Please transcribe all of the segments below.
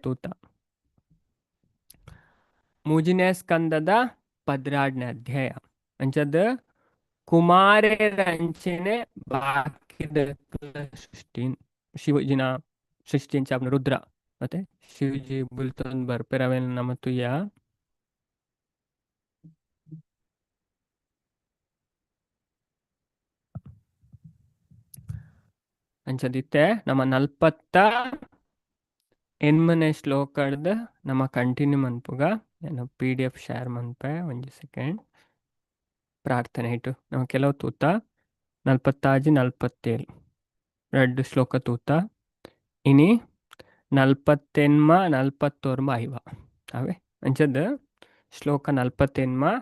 ತೂತ. ಮೂಜಿನೇ ಸ್ಕಂದದ 12ನೇ ಅಧ್ಯಾಯ. ಅಂಚದ ಕುಮಾರರಂಚನೆ ಬಾಕಿದ ಸೃಷ್ಟಿ ಶಿವಜಿನ ಸೃಷ್ಟಿ ಅಂಚ ರುದ್ರ ಮತ್ತೆ ಶಿವಜಿ ಬುಲ್ತೊಂದು ಬರ್ಪೆರವೇನ್ ನಮ್ಮ ತುಯ್ಯ. ಅಂಚದಿತ್ತೆ ನಮ್ಮ 48ನೇ ಶ್ಲೋಕಡ್ದು ನಮ್ಮ ಕಂಟಿನ್ಯೂ ಮನ್ಪುಗ. ನಾನು PDF share ಮನ್ಪೆ ಒಂಜಿ ಸೆಕೆಂಡ್. ಪ್ರಾರ್ಥನೆ ಇಟ್ಟು ನಮ್ಮ ಕೆಲವು ತೂತ 46 47 ರಡ್ಡು ಶ್ಲೋಕ ತೂತ. ಇನಿ 48 49 ಐವ ಅವೇ ಅಂಚದ ಶ್ಲೋಕ 48.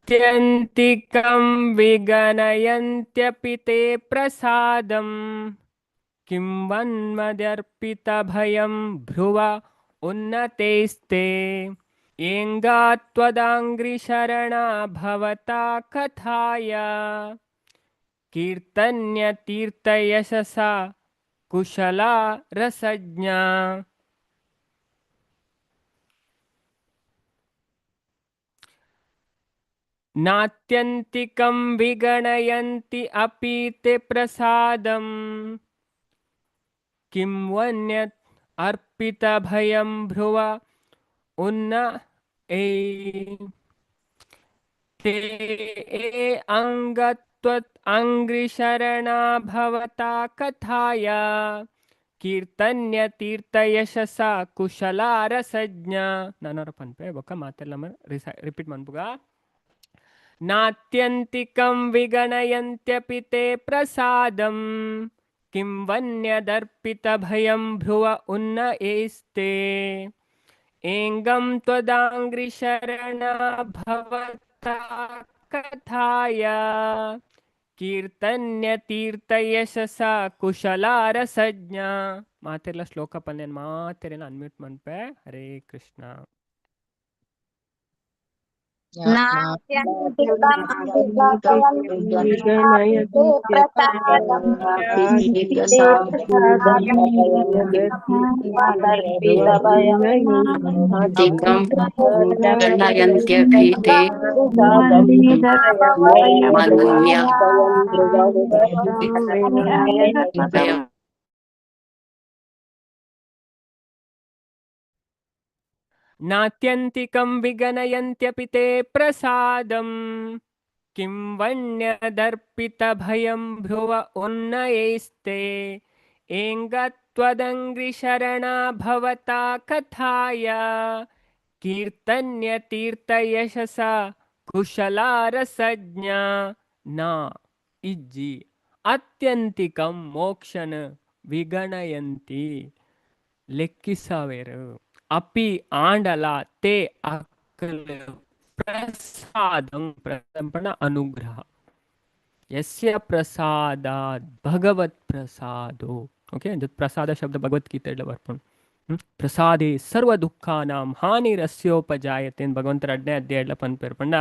ನಾತ್ಯಂತಿಕಂ ವಿಗಣಯಂತ್ಯಪಿ ತೇ ಪ್ರಸಾದಂ ಕಿಂ ವನ್ಮದ್ಯರ್ಪಿತ ಭಯಂ ಭ್ರುವ ಉನ್ನತೈಸ್ತೆ ಏಂಗಾತ್ವದಾಂಘ್ರಿಶರಣ ಭವತಾ ಕಥಾಯ ಕೀರ್ತನ್ಯ ತೀರ್ಥಯಶಸ ಕುಶಲ ರಸಜ್ಞ. ನಾತ್ಯಂತಿಕಂ ವಿಗಣಯಂತಿ ಅಪಿ ತೇ ಪ್ರಸಾದಂ ಕಿಂ ವನ್ಯತ್ ಅರ್ಪಿತ ಭಯಂ ಭ್ರುವ ಉನ್ನ ಏ ತೇ ಏ ಅಂಗತ್ವತ್ ಅಂಗ್ರಿಶರಣ ಭವತಾ ಕಥಾಯ ಕೀರ್ತನ್ಯ ತೀರ್ಥಯಶಸ ಕುಶಲ ರಸಜ್ಞ. ನಾನವರ ಪನ್ಪೆ ಬೊಕ್ಕ ಮಾತೆಲ್ಲ ರಿಪೀಟ್ ಮನ್ಪುಗ. ನಾತ್ಯಂತಿಕಂ ವಿಗಣಯಂತ್ಯಪಿ ತೇ ಪ್ರಸಾದಂ ಕಿಂ ವನ್ಯದರ್ಪಿತ ಭಯಂ ಭ್ರುವ ಉನ್ನ ಏಸ್ತೆ ಏಂಗಂ ತ್ವದಾಂಘ್ರಿಶರಣ ಭವತಾ ಕಥಾಯ ಕೀರ್ತನ್ಯ ತೀರ್ಥಯಶಸ ಕುಶಲ ರಸಜ್ಞ. ಮಾತೆಲ್ಲ ಶ್ಲೋಕ ಪಂದ್ಯನ್ ಮಾತೆರೆನ ಅನ್ಮ್ಯೂಟ್ ಮನ್ಪೆ. ಹರೇ ಕೃಷ್ಣ. ಗಣಯಂತ್ಯಭೀತೆ ಮನ್ಯ ನಾತ್ಯಂತಿಕಂ ವಿಗಣಯಂತ್ಯಪಿ ತೇ ಪ್ರಸಾದಂ ಕಿಂ ವನ್ಯದರ್ಪಿತ ಭಯಂ ಭ್ರುವ ಉನ್ನಯೈಸ್ತೆ ಏಂಗತ್ವದಂಗ್ರಿಶರಣ ಭವತಾ ಕಥಾಯ ಕೀರ್ತನ್ಯ ತೀರ್ಥಯಶಸ ಕುಶಲ ರಸಜ್ಞ. ನಾ ಇಜ್ಜಿ ಅತ್ಯಂತಿಕಂ ಮೋಕ್ಷನ ವಿಗಣಯಂತಿ ಲೆಕ್ಕಿಸವೆರು ಅಪಿ ಆಂಡಲ ತೇ ಅಕ್ಕಲ ಪ್ರಸಾದಂ ಪ್ರಸಂಪಣ ಅನುಗ್ರಹ ಯಸ್ಯ ಪ್ರಸಾದಾತ್ ಭಗವತ್ ಪ್ರಸಾದೋ. ಓಕೆ, ಪ್ರಸಾದ ಶಬ್ದ ಭಗವದ್ಗೀತೆ ಬರ್ಪುಂಡು. ಪ್ರಸಾದೇ ಸರ್ವ ದುಃಖಾನಾಂ ಹಾನಿರಸ್ಯೋಪಜಾಯತೆ ಭಗವಂತರ ಅಡ್ನೇ ಅಧ್ಯಾಯ ಪನ್ಪೇರ್ ಪಂಡ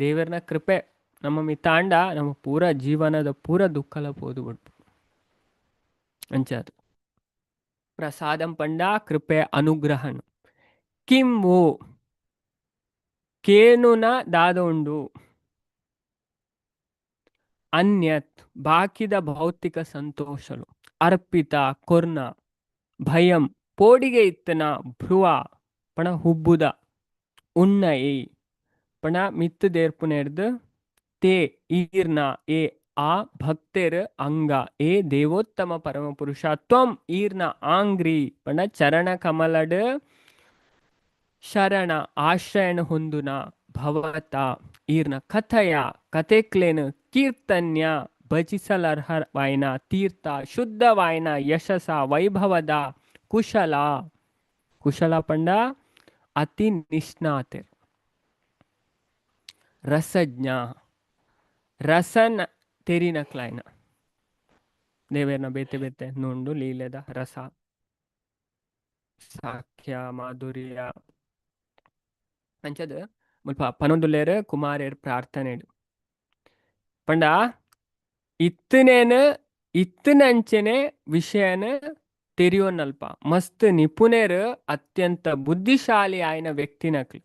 ದೇವರನ ಕೃಪೆ ನಮ್ಮ ಮಿತಾಂಡ ನಮ್ಮ ಪೂರ ಜೀವನದ ಪೂರ ದುಃಖಲ ಪೋದು ಬಿಡ್ಪು ಅಂಚಾದು ಪ್ರಸಾದಂ ಪಂಡ ಕೃಪೆ ಅನುಗ್ರಹನು. ಕಿಮ್ಮು ಕೇನುನ ದಾದ ಉಂಡು ಅನ್ಯತ್ ಬಾಕಿದ ಭೌತಿಕ ಸಂತೋಷಲು ಅರ್ಪಿತ ಕೊರ್ನ ಭಯಂ ಪೋಡಿಗೆ ಇತ್ತನ ಭ್ರುವ ಪಣ ಹುಬ್ಬುದ ಉನ್ನ ಏಯ್ ಪಣ ಮಿತ್ತು ದೇರ್ಪುನೆರ್ದು ತೇ ಈರ್ನ ಏ ಆ ಭಕ್ತೆರ್ ಅಂಗ ಏ ದೇವೋತ್ತಮ ಪರಮಪುರುಷ ತ್ವಂ ಈರ್ನ ಆಂಗ್ರಿ ಪಣ ಚರಣ ಕಮಲಡ್ ಶರಣ ಆಶ್ರಯಣ ಹೊಂದುನ ಭವತ ಈರ್ನ ಕಥೆಯ ಕಥೆಕ್ಲೇನು ಕೀರ್ತನ್ಯ ಭಜಿಸಲರ್ಹವಾಯ್ನ ತೀರ್ಥ ಶುದ್ಧವಾಯ್ನ ಯಶಸ ವೈಭವದ ಕುಶಲ ಕುಶಲ ಪಂಡ ಅತಿ ನಿಷ್ಣಾತೆರ್ ರಸಜ್ಞ ರಸನ ತೆರಿನಕ್ಲಾಯ್ನ ದೇವೇರ್ನ ಬೇತೆ ಬೇತೆ ನುಂಡು ಲೀಲೆದ ರಸ ಸಾಖ್ಯ ಮಾಧುರ್ಯ ಅಂಚದ ಮುಲ್ಪ ಪನೊಂದುಲ್ಲೇರ್ ಕುಮಾರೇರ್ ಪ್ರಾರ್ಥನೆ ಪಂಡ ಇತ್ತನೇನು ಇತ್ತಿನಂಚೆನೆ ವಿಷಯನ ತೆರಿಯೊನಲ್ಪ ಮಸ್ತ್ ನಿಪುಣೆರ್, ಅತ್ಯಂತ ಬುದ್ಧಿಶಾಲಿ ಆಯಿನ ವ್ಯಕ್ತಿನಕ್ಲು.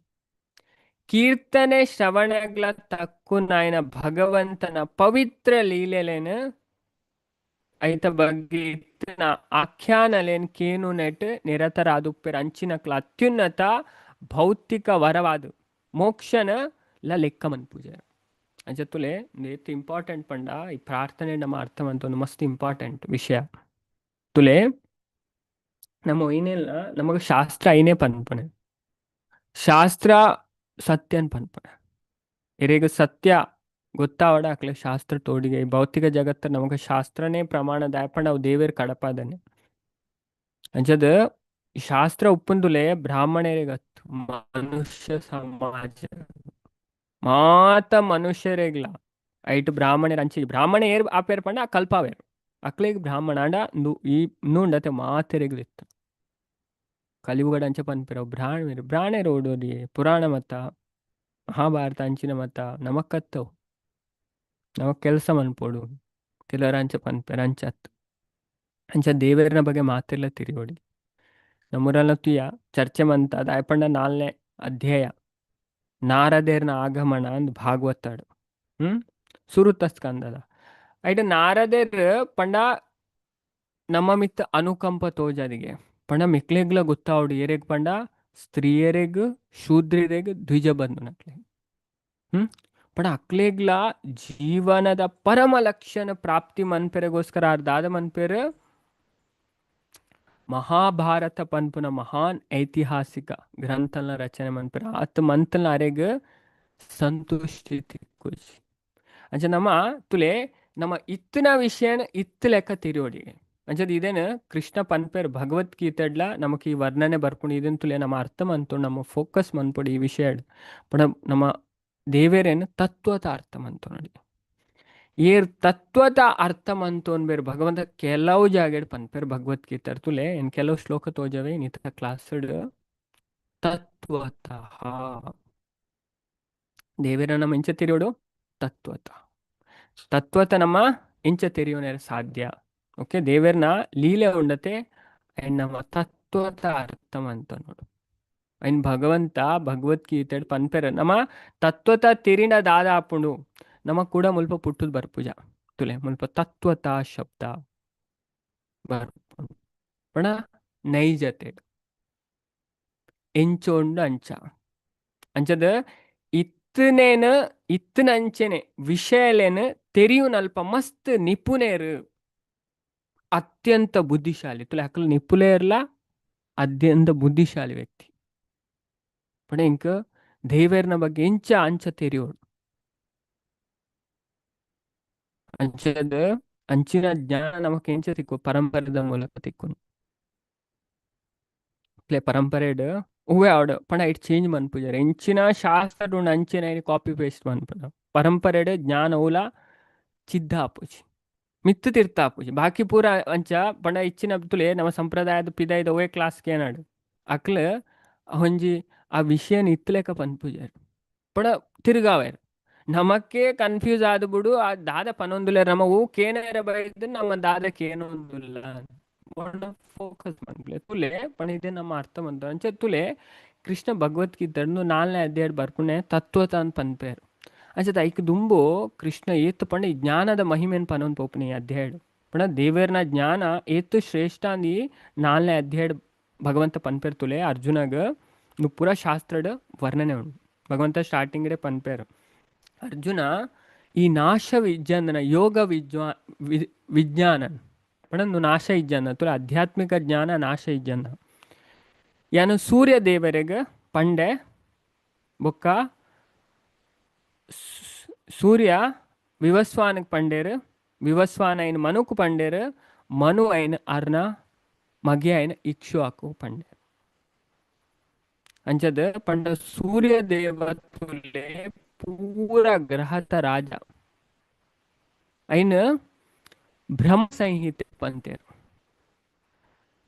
ಕೀರ್ತನೆ ಶ್ರವಣಗ್ಲ ತಕ್ಕುನಾಯನ ಭಗವಂತನ ಪವಿತ್ರ ಲೀಲೆಲೆನ್ ಐತ ಬಗ್ಗೆ ಇತ್ತಿನ ಆಖ್ಯಾನಲೆನ್ ಕೇನುನೆಟ್ ನಿರತರಾದುಪ್ಪೆರ್. ಅಂಚಿನಕ್ಲ ಅತ್ಯುನ್ನತ ಭೌತಿಕ ವರವಾದು ಮೋಕ್ಷನ ಲ ಲೆಕ್ಕ ಮನ್ಪುಜೆರ್. ಅಂಚ ತುಲೆ, ಏತ್ ಇಂಪಾರ್ಟೆಂಟ್ ಪಂಡ ಈ ಪ್ರಾರ್ಥನೆ ನಮ್ಮ ಅರ್ಥ ಒಂದು ಮಸ್ತ್ ಇಂಪಾರ್ಟೆಂಟ್ ವಿಷಯ. ತುಲೆ, ನಮ್ಮ ಐನೆಲ್ಲ ನಮಗ ಶಾಸ್ತ್ರ ಐನೇ ಪನ್ಪುನೆ, ಶಾಸ್ತ್ರ ಸತ್ಯನ್ ಪನ್ಪುನೆ. ಎರೆಗ್ ಸತ್ಯ ಗೊತ್ತಾವಡ ಅಕ್ಲೆ ಶಾಸ್ತ್ರ ತೋಡಿಗೆ. ಈ ಭೌತಿಕ ಜಗತ್ತ ನಮಗ ಶಾಸ್ತ್ರನೇ ಪ್ರಮಾಣ ದಾಯಪಂಡ ಅವು ದೇವೇರ್ ಕಡಪಾದನೆ. ಅಂಚದ ಶಾಸ್ತ್ರ ಉಪ್ಪುಂದುಲೆ ಬ್ರಾಹ್ಮಣರಿಗತ್ತು, ಮನುಷ್ಯ ಸಮಾಜ ಮಾತ ಮನುಷ್ಯರೆಗ್ಲ. ಐಟ್ ಬ್ರಾಹ್ಮಣರ ಅಂಚಿ ಬ್ರಾಹ್ಮಣ ಏರ್ ಆಪೇರ್ ಪಂಡ ಆ ಕಲ್ಪಾವೇರು ಅಕ್ಲೆಗ್ ಬ್ರಾಹ್ಮಣ. ಅಂಡ ಈ ನೂಂಡತೆ ಮಾತೆರೆಗ್ಲ ಇತ್ತು. ಕಲಿಯುಗಡ ಅಂಚ ಪನ್ಪೆರ್, ಅವು ಬ್ರಾಹ್ಮಣರು ಬ್ರಾಣೆರ್ ಓಡೋದಿ ಪುರಾಣ ಮತ ಮಹಾಭಾರತ ಅಂಚಿನ ಮತ ನಮಕತ್ತವು, ನಮಕ್ ಕೆಲಸ ಮನ್ಪೊಡು. ಕೆಲವರ ಅಂಚ ಪನ್ಪೆರ್. ಅಂಚತ್ ಅಂಚ ದೇವರನ ಬಗ್ಗೆ ಮಾತೆಲ್ಲ ತಿರಿಯೋಡಿ. ನಮ್ಮೂರಲ್ಲ ತುಯ ಚರ್ಚೆ ಮಂತ ದಾಯಪಂಡ ನಾಲ್ನೇ ಅಧ್ಯಾಯ ನಾರದೇರ್ನ ಆಗಮನ ಅಂದ್ ಭಾಗವತಾಡು ಸುರುತ ಸ್ಕಂದದ. ಐಟ ನಾರದೇರ್ ಪಂಡ ನಮ್ಮ ಮಿತ್ತ ಅನುಕಂಪ ತೋಜಾದಿಗೆ ಪಂಡ ಮಿಕ್ಲೆಗ್ಲ ಗೊತ್ತಾವಡು. ಏರೆಗ್ ಪಂಡ ಸ್ತ್ರೀಯರೆಗ್, ಶೂದ್ರರೆಗ್, ದ್ವಿಜ ಬಂಧುನಕ್ಲೆ. ಪಂಡ ಅಕ್ಲೆಗ್ಲ ಜೀವನದ ಪರಮ ಲಕ್ಷಣ ಪ್ರಾಪ್ತಿ ಮನ್ಪೆರೆಗೋಸ್ಕರ ಆರ್ ದಾದ ಮನ್ಪೆರ್, ಮಹಾಭಾರತ ಪನ್ಪುನ ಮಹಾನ್ ಐತಿಹಾಸಿಕ ಗ್ರಂಥನ ರಚನೆ ಮನ್ಪೆರ್. ಆತ್ ಮಂತನ ಅರೆಗ್ ಸಂತುಷ್ಟಿ ತಿಕ್ಕುಜಿ. ಅಂಚ ನಮ್ಮ ತುಲೆ, ನಮ್ಮ ಇತ್ತಿನ ವಿಷಯನ ಇತ್ತು ಲೆಕ್ಕ ತಿರಿಯೋಡಿ. ಅಂಚದ ಇದೇನು ಕೃಷ್ಣ ಪನ್ಪೇರ್ ಭಗವದ್ಗೀತೆಡ್ಲ ನಮಕ್ ಈ ವರ್ಣನೆ ಬರ್ಪುಂಡು. ಇದನ್ ತುಲೆ, ನಮ್ಮ ಅರ್ಥ ಮಂತು ನಮ್ಮ ಫೋಕಸ್ ಮನ್ಪೊಡು ಈ ವಿಷಯ. ಪಂಡ ನಮ್ಮ ದೇವೇರೇನು ತತ್ವದ ಅರ್ಥ ಮಂತು ನೋಡಿ. ಏರ್ ತತ್ವದ ಅರ್ಥ ಮಂತೋನ್ ಬೇರ್ ಭಗವಂತ ಕೆಲವು ಜಾಗೆಡ್ ಪನ್ಪೇರ್ ಭಗವದ್ಗೀತೆ. ತುಲೆ, ಏನ್ ಕೆಲವು ಶ್ಲೋಕ ತೋಜವೆ ಇನಿತ ಕ್ಲಾಸ್. ತತ್ವತಃ ದೇವೇರ ನಮ್ಮ ಇಂಚ ತಿರಿಯೋಡು ತತ್ವತ. ತತ್ವತ ನಮ್ಮ ಇಂಚ ತೆರಿಯೋನೇರ ಸಾಧ್ಯ? ಓಕೆ, ದೇವೇರ್ನ ಲೀಲೆ ಉಂಡತೆ ನಮ್ಮ ತತ್ವತ ಅರ್ಥ ಅಂತ ನೋಡು. ಐನ್ ಭಗವಂತ ಭಗವದ್ಗೀತೆ ಪನ್ಪೆರ್, ನಮ್ಮ ತತ್ವತ ತಿರಿನ ದಾದ ಆಪುಂಡು? ನಮ್ಮ ಕೂಡ ಮುಲ್ಪ ಪುಟ್ಟುದು ಬರ್ಪುಜ. ತುಲೆ, ಮುಲ್ಪ ತತ್ವತ ಶಬ್ದ ಬರ್ಪುಂಡು ಪಣ ನೈಜತೆ ಎಂಚೋಂಡು ಅಂಚ. ಅಂಚದ ಇತ್ತನೇನ ಇತ್ತನ ಅಂಚೆನೆ ವಿಷಯಲೇನ ತೆರಿಯುನಲ್ಪ ಮಸ್ತ್ ನಿಪುಣೇರು, ಅತ್ಯಂತ ಬುದ್ಧಿಶಾಲಿ. ತುಲೆ, ಅಕಲ್ ನಿಪುಣೇರ್ಲ ಅತ್ಯಂತ ಬುದ್ಧಿಶಾಲಿ ವ್ಯಕ್ತಿ. ಪಣ ಇಂಕ ದೇವೇರ್ನ ಬಗ್ಗೆ ಎಂಚ ಅಂಚ ತೆರಿಯೋಡು. ಅಂಚದ ಅಂಚಿನ ಜ್ಞಾನ ನಮಕ್ ಎಂಚ ತಿಕ್ಕು? ಪರಂಪರೆದ ಮೂಲಕ ತಿಕ್ಕು. ಪರಂಪರೆಡ್ ಹೂವೇ ಆವಡ್ ಪಂಡ it change ಮನ್ಪುಜಾರ್. ಎಂಚಿನ ಶಾಸ್ತ್ರ ಉಂಡು ಅಂಚಿನ ಕಾಪಿ ಪೇಸ್ಟ್ ಮನ್ಪುನ. ಪರಂಪರೆಡ್ ಜ್ಞಾನ ಓಲ ಚಿದ್ದ ಆಪುಜಿ, ಮಿತ್ತು ತಿರ್ತ ಆಪುಜಿ. ಬಾಕಿ ಪೂರ ಅಂಚ ಪಂಡ ಇಚ್ಚಿನ ತುಲೆ, ನಮ್ಮ ಸಂಪ್ರದಾಯದ ಪಿದಾಯ್ದ ಒವೇ ಕ್ಲಾಸ್ ಕೇನಾಡು ಅಕ್ಲ ಒಂಜಿ ಆ ವಿಷಯನ ಇತ್ತಲೆಕ ಪನ್ಪುಜಾರ್, ಪಂಡ ತಿರುಗಾವೇರ್. ನಮಕ್ಕೆ ಕನ್ಫ್ಯೂಸ್ ಆದ ಬಿಡು. ಆ ದಾದ ಪನೊಂದುಲ್ಲ, ನಮ್ಮ ಓ ಕೇನೇರ ಬೈದು ನಮ್ಮ ದಾದ ಕೇನೊಂದುಲ್ಲ. ಫೋಕಸ್ ಮನ್ಪುಲೆ ತುಲೆ. ಪಂಡ ಇದೆ ನಮ್ಮ ಅರ್ಥ ಮಂತ. ಅಂಚ ತುಲೆ, ಕೃಷ್ಣ ಭಗವದ್ಗೀತೆ ನಾಲ್ನೇ ಅಧ್ಯಾಯ ಬರ್ಪುನೆ ತತ್ವತ ಅಂತ ಪನ್ಪೇರು. ಅಂಚದ ಐಕ್ ದುಂಬು ಕೃಷ್ಣ ಏತ್ ಪಂಡ ಈ ಜ್ಞಾನದ ಮಹಿಮೆನ್ ಪನೊಂದು ಪೋಪುನೆ ಈ ಅಧ್ಯಾಯ. ಪಂಡ ದೇವೇರ್ನ ಜ್ಞಾನ ಏತ್ ಶ್ರೇಷ್ಠ ಅಂದಿ ನಾಲ್ನೇ ಅಧ್ಯಾಯ ಭಗವಂತ ಪನ್ಪೇರ್. ತುಲೆ, ಅರ್ಜುನಗ ಪೂರ ಶಾಸ್ತ್ರಡ್ ವರ್ಣನೆ ಉಂಡು. ಭಗವಂತ ಸ್ಟಾರ್ಟಿಂಗ್ ಪನ್ಪೇರು, ಅರ್ಜುನ ಈ ನಾಶ ವಿಜ್ಞಾನ ಯೋಗ ವಿಜ್ವಾ ವಿಜ್ಞಾನ ಪಂಡ ನಾಶ ಇಜ್ಜನ್ನ. ತುಲ, ಆಧ್ಯಾತ್ಮಿಕ ಜ್ಞಾನ ನಾಶ ಇಜ್ಜನ್ನ. ಯಾನು ಸೂರ್ಯ ದೇವರೆಗ್ ಪಂಡೆ, ಬೊಕ್ಕ ಸೂರ್ಯ ವಿವಸ್ವಾನಕ್ ಪಂಡೇರು, ವಿವಸ್ವಾನ ಐನ್ ಮನುಕ್ ಪಂಡೇರು, ಮನು ಐನ್ ಅರ್ನ ಮಗೆ ಐನ್ ಇಕ್ಷುವಾಕು ಪಂಡೇರು. ಅಂಚದ ಪಂಡ ಸೂರ್ಯ ದೇವತುಲೆ ಪೂರ ಗ್ರಹತ ರಾಜ. ಐನ್ ಬ್ರಹ್ಮ ಸಂಹಿತೆ ಪಂತೇರು.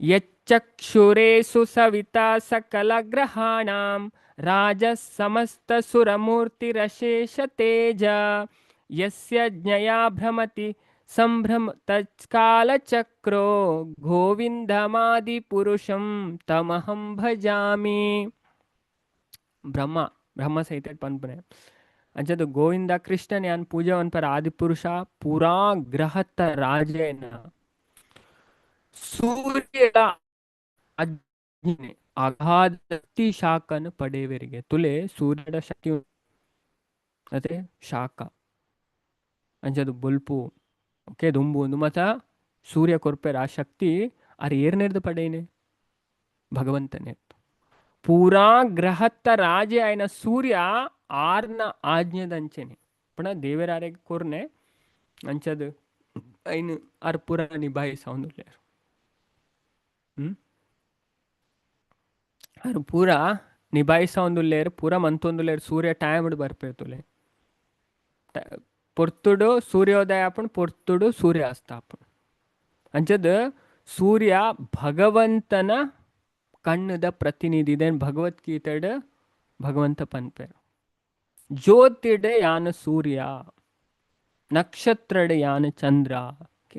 ಯಚ್ಚಕ್ಷುರೇಸು ಸವಿತಾ ಸಕಲ ಗ್ರಹಾಣಾಂ ರಾಜ ಸಮಸ್ತ ಸುರಮೂರ್ತಿರಶೇಷ ತೇಜ ಯಸ್ಯ ಜ್ಞಯಾ ಭ್ರಮತಿ ಸಂಭ್ರಮ ತತ್ಕಾಲಚಕ್ರೋ ಗೋವಿಂದಮಾದಿ ಪುರುಷಂ ತಮಹಂ ಭಜಾಮಿ. ಬ್ರಹ್ಮ ಬ್ರಹ್ಮ ಸಹಿತ ಪನ್ಪುನೆ ಅಂಚದ ಗೋವಿಂದ ಕೃಷ್ಣನ್ ಯಾನ್ ಪೂಜೆ ಮನ್ಪರ ಆದಿಪುರುಷ ಪೂರಾ ಗ್ರಹತ್ತ ರಾಜೇನ ಸೂರ್ಯ ಅಗ್ನಿ ಅಗಾಧ ಶಕ್ತಿ ಶಾಖನ ಪಡೆಯವರಿಗೆ ತುಲೆ ಸೂರ್ಯನ ಶಕ್ತಿ ಅದೇ ಶಾಖ ಅಂಚದು ಬೊಲ್ಪು ಓಕೆ ದುಂಬು ಒಂದು ಮತ ಸೂರ್ಯ ಕೊರ್ಪೆರ್ ಆ ಶಕ್ತಿ ಆರ್ ಏರ್ನೆರ್ದು ಪಡೆಯಿನೆ ಭಗವಂತನೇ. ಪೂರಾ ಗ್ರಹತ್ತ ರಾಜೆ ಆಯ್ನ ಸೂರ್ಯ ಆರ್ನ ಆಜ್ಞೆದಂಚೆನೆ ಪಣ ದೇವರಾರೆಗ್ ಕೊರ್ನೆ ಅಂಚದು ಐನ್ ಆರ್ ಪೂರ ನಿಭಾಯಿಸವೊಂದುಲ್ಲೆರ್. ಹ್ಮ್ ಆರ್ ಪೂರ ನಿಭಾಯಿಸವೊಂದುಲ್ಲೆರ್, ಪೂರ ಮಂತೊಂದುಲ್ಲೆರ್. ಸೂರ್ಯ ಟೈಮ್ಡ್ ಬರ್ಪೆರ್ ತೂಲೆ, ಪೊರ್ತುಡು ಸೂರ್ಯೋದಯ ಆಪುಂಡು, ಪೊರ್ತುಡು ಸೂರ್ಯಾಸ್ತ ಆಪುಂಡು. ಅಂಚದ್ ಸೂರ್ಯ ಭಗವಂತನ ಕಣ್ಣುದ ಪ್ರತಿನಿಧಿ. ದೇನ್ ಭಗವದ್ಗೀತೆಡ್ ಭಗವಂತ ಪನ್ಪೆರ್, ಜ್ಯೋತಿಡ್ ಯಾನ್ ಸೂರ್ಯ, ನಕ್ಷತ್ರಡ್ ಯಾನ್ ಚಂದ್ರ.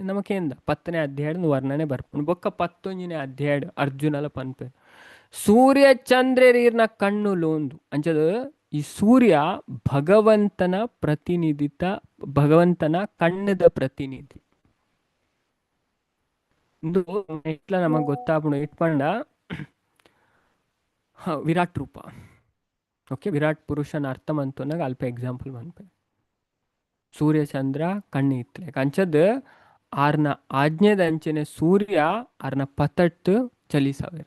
ನಮಕೇಂದ 10ನೇ ಅಧ್ಯಾಯಡ್ ವರ್ಣನೆ ಬರ್ಪುಂಡು. ಬೊಕ್ಕ 11ನೇ ಅಧ್ಯಾಯಡ್ ಅರ್ಜುನಲ ಪನ್ಪೆರ್ ಸೂರ್ಯ ಚಂದ್ರರೀರ್ನ ಕಣ್ಣು ಲೋಂದು. ಅಂಚದ ಈ ಸೂರ್ಯ ಭಗವಂತನ ಪ್ರತಿನಿಧಿತ, ಭಗವಂತನ ಕಣ್ಣುದ ಪ್ರತಿನಿಧಿ. ಇಂದು ಇಟ್ಲ ನಮಗ್ ಗೊತ್ತಾಪುಂಡು. It ಪಂಡ ವಿರಾಟ್ ರೂಪ. ಓಕೆ, ವಿರಾಟ್ ಪುರುಷನ ಅರ್ಥ ಮಂತೊನ್ನಾಗ ಅಲ್ಪ ಎಕ್ಸಾಂಪಲ್ ಮನ್ಪೆ. ಸೂರ್ಯ ಚಂದ್ರ ಕಣ್ಣು ಇತ್ತಲೆ ಅಂಚದ್ ಆರ್ನ ಆಜ್ಞೆದ ಅಂಚನೆ ಸೂರ್ಯ ಆರ್ನ ಪತಟ್ಟು ಚಲಿಸವೆ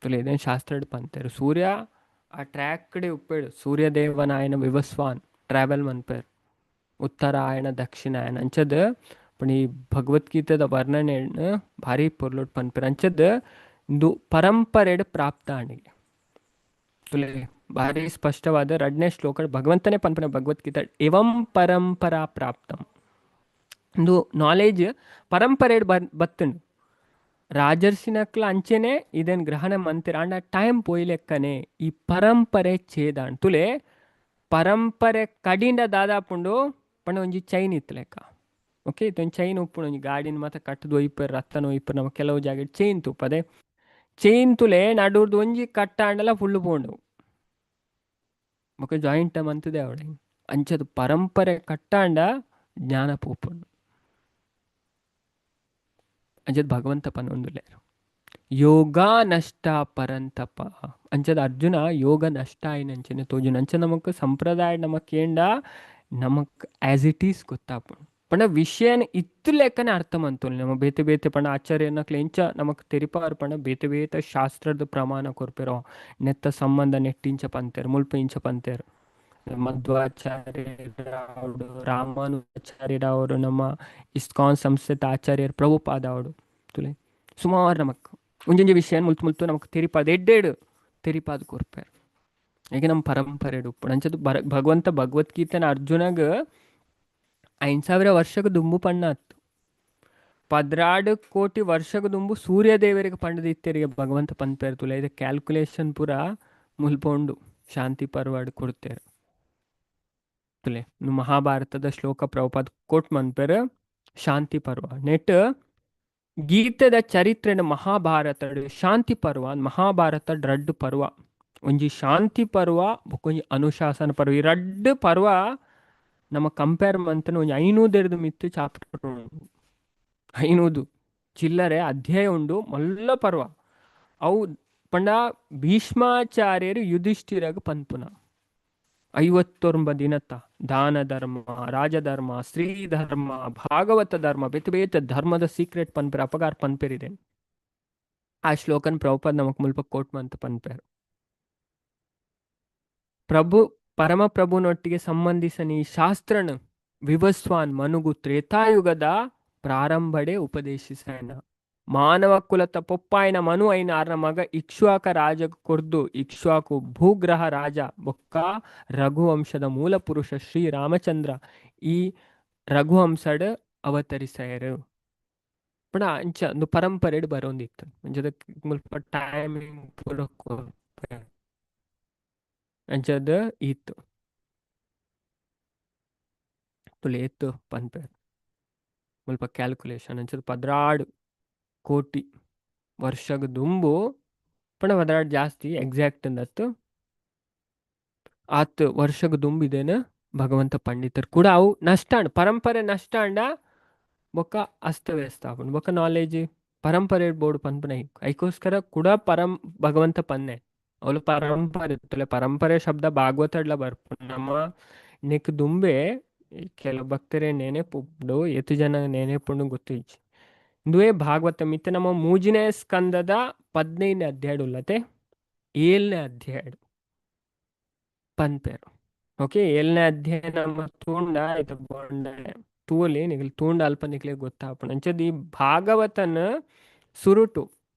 ತುಲೆ ಶಾಸ್ತ್ರಡ್ ಪಂತೆರ್. ಸೂರ್ಯ ಆ ಟ್ರ್ಯಾಕ್ ಕಡೆ ಉಪ್ಪೇಡು ಸೂರ್ಯದೇವನಾಯನ ವಿವಸ್ವಾನ್ ಟ್ರಾವೆಲ್ ಮನ್ಪೇರ್ ಉತ್ತರಾಯಣ ದಕ್ಷಿಣಾಯನ ಅಂಚದ್. ಪಣಿ ಭಗವದ್ಗೀತೆದ ವರ್ಣನೆ ಭಾರಿ ಪೊರ್ಲುಡ್ ಪನ್ಪೆರ್. ಅಂಚದ್ ಇಂದು ಪರಂಪರೆಡ್ ಪ್ರಾಪ್ತ ಆಂಡಿಗೆ ತುಲೆ ಭಾರಿ ಸ್ಪಷ್ಟವಾದ ರಡ್ನೇ ಶ್ಲೋಕ ಭಗವಂತನೇ ಪನ್ಪುನ ಭಗವದ್ಗೀತೆ ಎವಂ ಪರಂಪರಾ ಪ್ರಾಪ್ತಂ. ಇಂದು ನಾಲೆಜ್ ಪರಂಪರೆಡ್ ಬತ್ತುಂಡು. ರಾಜರ್ಷಿನಕ್ಲ ಅಂಚೆನೆ ಇದನ್ ಗ್ರಹಣ ಮಂತಿರ ಆಂಡ ಟೈಮ್ ಪೋಯ್ಲೆಕ್ಕನೆ ಈ ಪರಂಪರೆ ಛೇದಾಂಡ್ ತುಲೆ. ಪರಂಪರೆ ಕಡಿಂಡ ದಾದಾಪುಂಡು ಪಂಡ ಒಂಜಿ ಚೈನ್ ಇತ್ತು ಲೆಕ್ಕ. ಓಕೆ, ಇತ್ತೊಂಜಿ ಚೈನ್ ಉಪ್ಪುಂಡು, ಒಂಜಿ ಗಾಡಿನ ಮಾತ ಕಟ್ಟುದು ಒಯ್ಪೆರ್, ರತ್ತನ ಒಯ್ಪೆರ್. ನಮ್ಮ ಕೆಲವು ಜಾಗೆ ಚೈನ್ ತೂಪದೆ, ಚೈನ್ ತುಲೆ ನಡುರ್ದು ಒಂಜಿ ಕಟ್ಟಾಂಡಲ ಫುಲ್ಲು ಪೋಂಡು ಬೊಕ ಜಾಯಿಂಟ್ ಮಂತುದೆ ಅವಡೆ. ಅಂಚದ ಪರಂಪರೆ ಕಟ್ಟಾಂಡ ಜ್ಞಾನ ಪೋಪುಂಡು. ಅಂಚದ ಭಗವಂತ ಪನೊಂದುಲ್ಲೆರ್ ಯೋಗ ನಷ್ಟ ಪರಂತಪ. ಅಂಚದ ಅರ್ಜುನ ಯೋಗ ನಷ್ಟ ಆಯಿನಂಚನೆ ತೋಜುನ. ಅಂಚ ನಮಕ್ ಸಂಪ್ರದಾಯ ನಮಕ್ ಕೇಂಡ ನಮಕ್ ಆಸ್ it is ಗೊತ್ತಾಪುಂಡು. ಪಂಡ ವಿಷಯನ ಇತ್ತು ಲೆಕ್ಕನೆ ಅರ್ಥ ಮಂತೊಲಿ. ನಮ್ಮ ಬೇತೆ ಬೇತೆ ಪಂಡ ಆಚಾರ್ಯನಕ್ಲೆ ಎಂಚ ನಮಕ್ ತೆರಿಪಾರ್ ಪಂಡ ಬೇತೆ ಬೇತೆ ಶಾಸ್ತ್ರದ ಪ್ರಮಾಣ ಕೊರ್ಪೆರೋ, ನೆತ್ತ ಸಂಬಂಧ ನೆಟ್ಟಿಂಚ ಪಂತೆರ್, ಮುಲ್ಪ ಇಂಚ ಪಂತೆರ್. ಮಧ್ವಾಚಾರ್ಯರಾವಡು, ರಾಮಾನುಜಾಚಾರ್ಯರಾವರು, ನಮ್ಮ ಇಸ್ಕಾನ್ ಸಂಸ್ಥೆತ ಆಚಾರ್ಯರು ಪ್ರಭುಪಾದ ಅವಡು ತುಲೆ ಸುಮಾರು ನಮಕ್ ಒಂಜೊಂಜಿ ವಿಷಯ ಮುಲ್ತು ಮುಲ್ತು ನಮಕ್ ತೆರಿಪಾದ ಎಡ್ಡೆಡ್ ತೆರಿಪಾದ ಕೊರ್ಪೆರ್. ಈಗ ನಮ್ಮ ಪರಂಪರೆ ಉಪ್ಪುಂಡು. ಅಂಚದ ಭಗವಂತ ಭಗವದ್ಗೀತೆನ ಅರ್ಜುನಗ್ 5000 ವರ್ಷಗ್ ದುಂಬು ಪಣ್ಣಾತ್, 12 ಕೋಟಿ ವರ್ಷಗ್ ದುಂಬು ಸೂರ್ಯದೇವರಿಗೆ ಪಂಡದ ಇತ್ತೆರಿಗೆ ಭಗವಂತ ಪನ್ಪೆರ್ ತುಲೆ. ಇದು ಕ್ಯಾಲ್ಕುಲೇಷನ್ ಪೂರ ಮುಲ್ಪ ಉಂಡು, ಶಾಂತಿ ಪರ್ವಾಡ್ ಕೊಡ್ತೇರು ತುಲೆ. ಮಹಾಭಾರತದ ಶ್ಲೋಕ ಪ್ರಭುಪಾದ ಕೋಟ್ ಮನ್ಪೆರ್ ಶಾಂತಿ ಪರ್ವ ನೆಟ್. ಗೀತೆದ ಚರಿತ್ರೆನ ಮಹಾಭಾರತ ಶಾಂತಿ ಪರ್ವ, ಮಹಾಭಾರತ ರಡ್ಡ್ ಪರ್ವ, ಒಂಜಿ ಶಾಂತಿ ಪರ್ವ ಬೊಕ್ಕೊಂಜಿ ಅನುಶಾಸನ ಪರ್ವ. ಈ ರಡ್ಡ್ ಪರ್ವ ನಮ್ಮ ಕಂಪೇರ್ ಮಂತನ ಒಂಜಿ 500 ಮಿತ್ತು ಚಾಪ್ಟರ್ ಉಂಡು, 500 ಚಿಲ್ಲರೆ ಅಧ್ಯಾಯ ಉಂಡು ಮಲ್ಲ ಪರ್ವ ಅವು. ಪಂಡ ಭೀಷ್ಮಾಚಾರ್ಯರು ಯುಧಿಷ್ಠಿರಗ್ ಪನ್ಪುನ 59 ದಿನತ್ತ ದಾನ ಧರ್ಮ, ರಾಜಧರ್ಮ, ಸ್ತ್ರೀ ಧರ್ಮ, ಭಾಗವತ ಧರ್ಮ, ಬೇತೆ ಬೇತೆ ಧರ್ಮದ ಸೀಕ್ರೆಟ್ ಪನ್ಪೆರ್ ಅಪಗಾರ್ ಪನ್ಪೆರಿದೆ. ಆ ಶ್ಲೋಕನ್ ಪ್ರಭುಪಾದ ನಮಕ್ ಮುಲ್ಪ ಕೋಟ್ ಮಂತ ಪನ್ಪೆರ್. ಪ್ರಭು ಪರಮ ಪ್ರಭುನೊಟ್ಟಿಗೆ ಸಂಬಂಧಿಸನಿ ಶಾಸ್ತ್ರನ ವಿವಸ್ವಾನ್ ಮನುಗು ತ್ರೇತಾಯುಗದ ಪ್ರಾರಂಭಡೆ ಉಪದೇಶಿಸಣ ಮಾನವ ಕುಲತ ಪೊಪ್ಪಾಯನ ಮನು ಐನ ಆರ್ನ ಮಗ ಇಕ್ಷ್ವಾಕ ರಾಜ ಕೊರ್ದು ಇಕ್ಷ್ವಾಕು ಭೂಗ್ರಹ ರಾಜ ಬೊಕ್ಕ ರಘುವಂಶದ ಮೂಲ ಪುರುಷ ಶ್ರೀ ರಾಮಚಂದ್ರ ಈ ರಘುವಂಶಡ್ ಅವತರಿಸಯರು. ಪಂಡ ಅಂಚ ಒಂದು ಪರಂಪರೆಡ್ ಬರೋಂದಿತ್ತು. ಅಂಚದ ಮುಲ್ಪ ಟೈಮಿಂಗ್ ಪೂರ ಕೊರ್ಪೆರ್. ಅಂಚದ ಇತ್ತು ತುಲೆ ಎತ್ತು ಪನ್ಪೆರ್. ಮುಲ್ಪ ಕ್ಯಾಲ್ಕುಲೇಷನ್ ಅಂಚದ 12 ಕೋಟಿ ವರ್ಷಗ್ ದುಂಬು ಪಂಡ 12 ಜಾಸ್ತಿ ಎಕ್ಸಾಕ್ಟ್ ಅಂದತ್ತು ಆತ್ ವರ್ಷಗ್ ದುಂಬಿದೇನು ಭಗವಂತ ಪಂಡಿತರು ಕೂಡ. ಅವು ನಷ್ಟ ಆಂಡ್, ಪರಂಪರೆ ನಷ್ಟ ಆಂಡ ಬೊಕ್ಕ ಅಸ್ತವ್ಯಸ್ತ ಆಪುಂಡು. ಬೊಕ್ಕ ನಾಲೆಜ್ ಪರಂಪರೆ ಬೋರ್ಡ್ ಪನ್ಪುನ ಐಕೋಸ್ಕರ ಕೂಡ ಪರಂ ಭಗವಂತ ಪನ್ನೆ ಅವಳು ಪರಂಪರೆ ತುಲೆ. ಪರಂಪರೆ ಶಬ್ದ ಭಾಗವತಡ್ಲ ಬರ್ಪುಂಡು. ನಮ್ಮ ನೆಕ್ ದುಂಬೆ ಕೆಲವು ಭಕ್ತರೇ ನೆನೆಪುಂಡು, ಏತು ಜನ ನೆನೆಪುಂಡು ಗೊತ್ತಿಜ್ಜಿ. ಇಂದುವೇ ಭಾಗವತ ಮಿತ್ತೆ ನಮ್ಮ ಮೂಜಿನೇ ಸ್ಕಂದದ 15ನೇ ಅಧ್ಯಾಯ ಉಲ್ಲತೆ, 7ನೇ ಅಧ್ಯಾಯ ಪನ್ಪೇರು. ಓಕೆ, 7ನೇ ಅಧ್ಯಾಯ ನಮ್ಮ ತೂಂಡ ಆಯ್ತು ಬೋಂಡ ತೂಲಿ ನಿಗಲ್ ತೂಂಡ ಅಲ್ಪ ನಿಕ್ಲೆ ಗೊತ್ತಾಪುಂಡು. ಅಂಚದ ಈ ಭಾಗವತನ ಸುರುಟು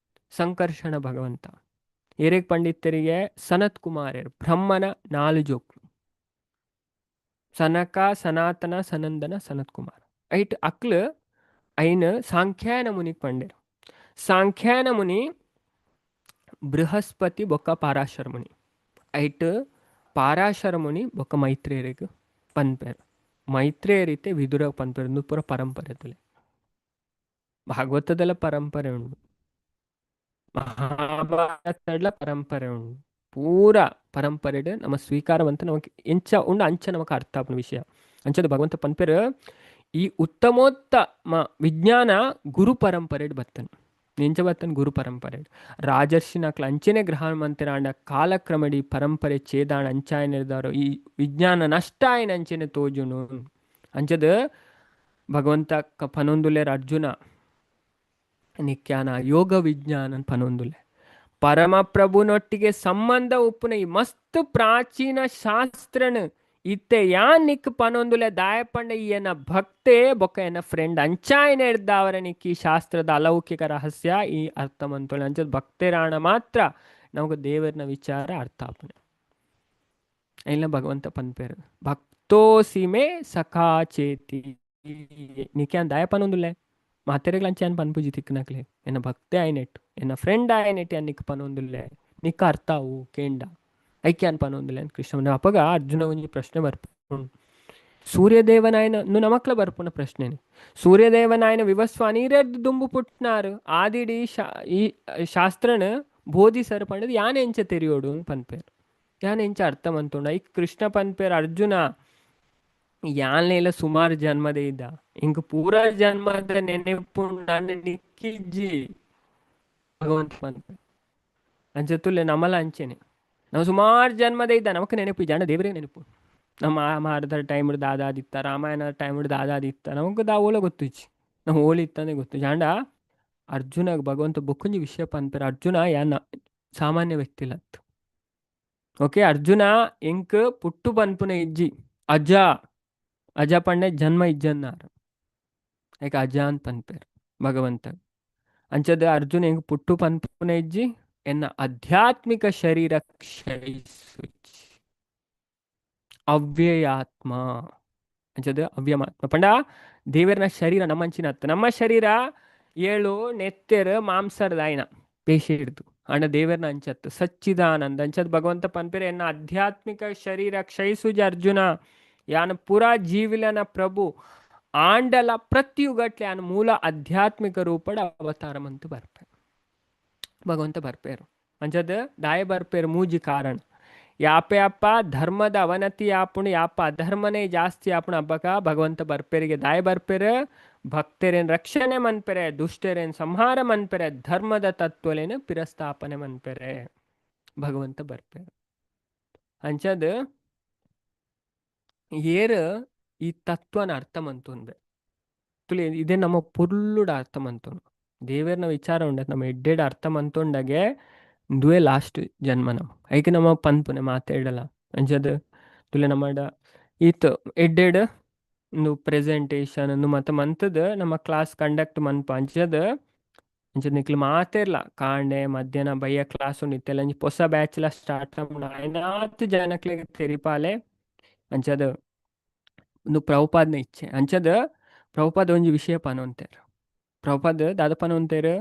ಸಂಕರ್ಷಣ ಭಗವಂತ ಏರೇಗ್ ಪಂಡಿತರಿಗೆ ಸನತ್ ಕುಮಾರರು ಬ್ರಹ್ಮನ ನಾಲು ಜೋಕ್ಲು ಸನಕ, ಸನಾತನ, ಸನಂದನ, ಸನತ್ ಕುಮಾರ್ ಐಟ್ ಅಕ್ಲು ಐನ್ ಸಾಂಖ್ಯಾಯನ ಮುನಿಗ್ ಪಂಡೇರು. ಸಾಂಖ್ಯಾಯನ ಮುನಿ ಬೃಹಸ್ಪತಿ ಬೊಕ್ಕ ಪಾರಾಶರ ಮುನಿ, ಐಟ್ ಪಾರಾಶರ ಮುನಿ ಬೊಕ್ಕ ಮೈತ್ರೇಯರಿಗೆ ಪನ್ಪೇರು. ಮೈತ್ರೇಯರಿತೆ ವಿದುರ ಪನ್ಪೇರು. ಇಂದು ಪೂರ ಪರಂಪರೆ ತುಲೆ. ಭಾಗವತದಲ್ಲ ಪರಂಪರೆ ಉಂಡು, ಮಹಾಭಾರತಡ್ಲ ಪರಂಪರೆ ಉಂಡು. ಪೂರ ಪರಂಪರೆಡ್ ನಮ್ಮ ಸ್ವೀಕಾರವಂತ ನಮಕ್ ಎಂಚ ಉಂಡು ಅಂಚ ನಮಕ್ ಅರ್ಥ ಆಪುನ ವಿಷಯ. ಅಂಚದ ಭಗವಂತ ಪನ್ಪೇರು, ಈ ಉತ್ತಮೋತ್ತಮ ವಿಜ್ಞಾನ ಗುರು ಪರಂಪರೆಡ್ ಬತ್ತನ್. ಎಂಚ ಬತ್ತನ್? ಗುರು ಪರಂಪರೆ. ರಾಜರ್ಷಿನಕ್ಲ ಅಂಚನೆ ಗ್ರಹ ಮಂತಿರಾಂಡ ಕಾಲಕ್ರಮಡಿ ಪರಂಪರೆ ಛೇದಾಣ ಅಂಚಾಯ ನಿರ್ದಾರು ಈ ವಿಜ್ಞಾನ ನಷ್ಟ ಆಯ್ನ ಅಂಚನೆ ತೋಜುನು. ಅಂಚದ ಭಗವಂತ ಪನೊಂದುಲೆ, ಅರ್ಜುನ ನಿಕ್ಯಾನ ಯೋಗ ವಿಜ್ಞಾನ ಪನೊಂದುಲೆ. ಪರಮಪ್ರಭುನೊಟ್ಟಿಗೆ ಸಂಬಂಧ ಉಪ್ಪುನ ಈ ಮಸ್ತ್ ಪ್ರಾಚೀನ ಶಾಸ್ತ್ರನ ಇತ್ತೆ ಯಾನ್ ನಿಕ್ ಪನೊಂದುಲೆ. ದಾಯಪಂಡ ಈ ಎನ್ನ ಭಕ್ತೆ ಬೊಕ್ಕ ಎನ್ನ ಫ್ರೆಂಡ್ ಅಂಚಾಯನ ಹಿಡ್ದಾವರ ನಿಕ್ ಈ ಶಾಸ್ತ್ರದ ಅಲೌಕಿಕ ರಹಸ್ಯ ಈ ಅರ್ಥ ಮಂತೊಳೆ. ಅಂಚದ ಭಕ್ತರಾಣ ಮಾತ್ರ ನಮಗ ದೇವರನ ವಿಚಾರ ಅರ್ಥ ಆಪುನೆ. ಇಲ್ಲ ಭಗವಂತ ಪನ್ಪೇರು, ಭಕ್ತೋಸಿ ಮೇ ಸಖಾ ಚೇತಿ. ನಿಕ್ಯಾನ್ ದಾಯ ಪನೊಂದುಲೆ? ಮಾತೆರೆಗ್ಲ ಅಂಚೆ ಪನ್ಪುಜಿ ತಿಕ್ಕನಕ್ಲೆ. ಎನ್ನ ಭಕ್ತೆ ಆಯ್ನೆಟ್, ಎನ್ನ ಫ್ರೆಂಡ್ ಆಯ್ನೆಟ್ ಯಾನ್ ನಿಕ್ ಪನೊಂದುಲ್ಲೆ, ನಿಕ್ಕ ಅರ್ಥ ಅವು ಕೇಂಡ ಐಕ್ಯಾನ್ ಪನೊಂದುಲ್ಲೆ ಕೃಷ್ಣ. ಅಪಗ ಅರ್ಜುನ ಒಂಜಿ ಪ್ರಶ್ನೆ ಬರ್ಪುಂಡು. ಸೂರ್ಯದೇವನಾಯನ ನಮಕ್ಲ ಬರ್ಪುನ ಪ್ರಶ್ನೆನೆ. ಸೂರ್ಯದೇವನಾಯನ ವಿವಸ್ವಾನೀರದ್ದು ದುಂಬು ಪುಟ್ನಾರು ಆದಿಡಿ ಈ ಶಾಸ್ತ್ರನ ಬೋಧಿಸರ್ ಪಂಡದು ಯಾನ್ ಎಂಚ ತೆರಿಯೋಡು ಪನ್ಪೇರು, ಯಾನ್ ಎಂಚ ಅರ್ಥ ಮಂತುಂಡು? ಐಕ್ ಕೃಷ್ಣ ಪನ್ಪೇರು, ಅರ್ಜುನ ಯಾನ್ಲೇಲ ಸುಮಾರು ಜನ್ಮದ ಇದ್ದ, ಇಂಕ್ ಪೂರ ಜನ್ಮದ ನೆನೆಪುಂಡು ನಿಕ್ಕಿಜ್ಜಿ ಭಗವಂತ ಪನ್ಪೆ. ಅಂಚ ತುಲ್ಲೆ ನಮಲ ಅಂಚೆನೆ, ನಾವು ಸುಮಾರು ಜನ್ಮದ ಇದ್ದ, ನಮಕ್ ನೆನಪು ಜನ ದೇವರೇ ನೆನಪು. ನಮ್ಮ ಮಹಾಭಾರತ ಟೈಮ್ ದಾದಾದಿತ್ತ, ರಾಮಾಯಣ ಟೈಮ್ ದಾದಾದಿತ್ತ, ನಮಕ್ ದಾ ಓಲ ಗೊತ್ತುಜ್ಜಿ, ನಮ್ಮ ಓಲಿ ಇತ್ತಂದೆ ಗೊತ್ತು. ಜಾಂಡ ಅರ್ಜುನ ಭಗವಂತ ಬೊಕ್ಕುಂಜಿ ವಿಷಯ ಪನ್ಪೇರು, ಅರ್ಜುನ ಯಾನ ಸಾಮಾನ್ಯ ವ್ಯಕ್ತಿ ಲತ್ತು. ಓಕೆ, ಅರ್ಜುನ ಎಂಕ್ ಪುಟ್ಟು ಪನ್ಪುನ ಇಜ್ಜಿ. ಅಜ ಅಜ ಪಂಡೆ ಜನ್ಮ ಇಜ್ಜನ್ನಾರು, ಏಕ ಅಜ ಅಂತ ಪನ್ಪೇರು ಭಗವಂತ. ಅಂಚದ ಅರ್ಜುನ ಎಂಕ್ ಪುಟ್ಟು ಪನ್ಪುನ ಇಜ್ಜಿ, ಎನ್ನ ಆಧ್ಯಾತ್ಮಿಕ ಶರೀರ ಕ್ಷಯಿಸುಜಿ, ಅವ್ಯಯಾತ್ಮ. ಅಂಚದ ಅವ್ಯಮಾತ್ಮ ಪಂಡ ದೇವರನ ಶರೀರ ನಮ್ಮಂಚಿನತ್ತ. ನಮ್ಮ ಶರೀರ ಏಳು ನೆತ್ತೆರ್ ಮಾಂಸರದ ಆಯ್ನ ಪೇಶಿ ಹಿಡ್ದು ಅಂಡ ದೇವರನ ಅಂಚತ್ತು ಸಚ್ಚಿದಾನಂದ. ಅಂಚದ್ ಭಗವಂತ ಪನ್ಪೇರೆ, ಎನ್ನ ಆಧ್ಯಾತ್ಮಿಕ ಶರೀರ ಕ್ಷಯಿಸುಜ ಅರ್ಜುನ, ಯಾನ ಪೂರಾ ಜೀವಿಲನ ಪ್ರಭು ಆಂಡಲ ಪ್ರತ್ಯುಗಟ್ಲೆ ಯಾನ ಮೂಲ ಆಧ್ಯಾತ್ಮಿಕ ರೂಪಡ ಅವತಾರ ಮಂತು ಬರ್ಪೆ. ಭಗವಂತ ಬರ್ಪೇರು. ಅಂಚದ ದಾಯ ಬರ್ಪೇರು? ಮೂಜಿ ಕಾರಣ. ಯಾಪೆ ಅಪ್ಪ ಧರ್ಮದ ಅವನತಿ ಆಪುಣು, ಯಾಪ ಅಧರ್ಮನೇ ಜಾಸ್ತಿ ಆಪುಣು ಅಬ್ಬಕ ಭಗವಂತ ಬರ್ಪೇರಿಗೆ. ದಾಯ ಬರ್ಪೇರು? ಭಕ್ತರೇನ್ ರಕ್ಷಣೆ ಮನ್ಪೆರೆ, ದುಷ್ಟರೇನ್ ಸಂಹಾರ ಮನ್ಪೆರೆ, ಧರ್ಮದ ತತ್ವಲೇನು ಪಿರಸ್ಥಾಪನೆ ಮನ್ಪೆರೆ ಭಗವಂತ ಬರ್ಪೇರು. ಅಂಚದ ಏರ್ ಈ ತತ್ವನ ಅರ್ಥ ಮಂತೊನ್ಬೆ ತುಲಿ ಇದೇ ನಮ್ಮ ಪೊರ್ಲುಡ ಅರ್ಥ ಮಂತೊನು. ದೇವೇರ್ನ ವಿಚಾರ ಉಂಡ ನಮ್ಮ ಎಡ್ಡೆಡ್ ಅರ್ಥ ಮಂತೊಂಡಗೆ ಇಂದುವೇ ಲಾಸ್ಟ್ ಜನ್ಮ ನಮ್ಮ. ಐಕೆ ನಮ್ಮ ಪನ್ಪುನೆ ಮಾತಾಡಲ್ಲ. ಅಂಚದ ತುಲೆ ನಮ್ಮಡ ಈತ್ ಎಡ್ಡೆಡ್ ಇಂದು ಪ್ರೆಸೆಂಟೇಶನ್ ಅಂದು ಮತ್ತ ಮಂತದ ನಮ್ಮ ಕ್ಲಾಸ್ ಕಂಡಕ್ಟ್ ಮನ್ಪ. ಅಂಚದ ಅಂಚದ ನಿಕ್ಲು ಮಾತೆರ್ಲ ಕಾಂಡೆ ಮಧ್ಯಾಹ್ನ ಬಯ್ಯ ಕ್ಲಾಸ್ ಉಂಡು. ಇತ್ತೆಲ್ಲ ಅಂಚ ಪೊಸ ಬ್ಯಾಚ್ ಲ ಸ್ಟಾರ್ಟ್ ಆಯ್ನಾತ್ ಜನಕ್ಲೆಗ್ ತೆರಿಪಾಲೆ. ಅಂಚದ ಒಂದು ಪ್ರಭುಪಾದನ ಇಚ್ಛೆ. ಅಂಚದ ಪ್ರಭುಪಾದ ಒಂಜಿ ವಿಷಯ ಪನೊಂತೇರ್. ಪ್ರಭುಪಾದ ದಾದ ಪನೊಂತೇರ್?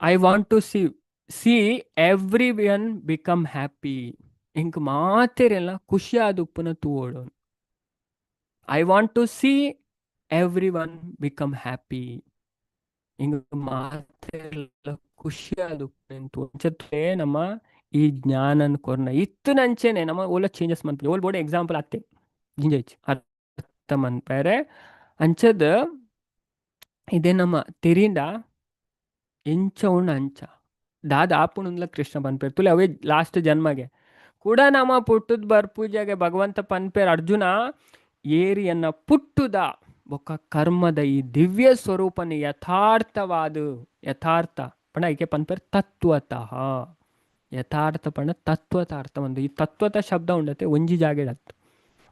"I want to see see everyone become happy." ಇಂಕ್ ಮಾತೆರೆಲ್ಲ ಖುಷಿಯಾದ ಉಪ್ಪುನ ತೂವೋಡು. "I want to see Everyone become happy. ಇಂಗ್ ಮಾತೆರ್ಲ ಖುಷಿಯಾದ್ ಉಪ್ಪುನೆನ್ ನಮ್ಮ ಈ ಜ್ಞಾನನ್ ಕೊರ್ನ ಇತ್ತಿನಂಚೆನೆ ನಮ್ಮ ಓಲ ಚೇಂಜಸ್ ಮನ್ಪುಜಿ. ಓಲ್ ಬೋಡು ಎಕ್ಸಾಂಪಲ್ ಅತ್ತೆ ಜಿಂಜ ಅರ್ಥ ಮನ್ಪೆರೆ. ಅಂಚದ ಇದೇ ನಮ್ಮ ತೆರಿಂಡ ಎಂಚ ಉಂಡು ಅಂಚ ದಾದ ಆಪುಂಡುಂದ್ಲ ಕೃಷ್ಣ ಪನ್ಪೆರ್ ತುಲೆ. ಅವೇ ಲಾಸ್ಟ್ ಜನ್ಮಗೆ ಕೂಡ ನಮ್ಮ ಪುಟ್ಟುದ್ ಬರ್ಪೂಜೆಗೆ ಭಗವಂತ ಪನ್ಪೆರ್, ಅರ್ಜುನ ಏರಿಯನ್ನ ಪುಟ್ಟುದ ಬೊಕ್ಕ ಕರ್ಮದ ಈ ದಿವ್ಯ ಸ್ವರೂಪನ ಯಥಾರ್ಥವಾದ, ಯಥಾರ್ಥ ಪಂಡ ಐಕೆ ಪನ್ಪೆರ್ ತತ್ವತಃ. ಯಥಾರ್ಥ ಪಂಡ ತತ್ವತ ಅರ್ಥ ಒಂದು. ಈ ತತ್ವತ ಶಬ್ದ ಉಂಡತೆ ಒಂಜಿ ಜಾಗೆಡ್ ಅತ್ತು,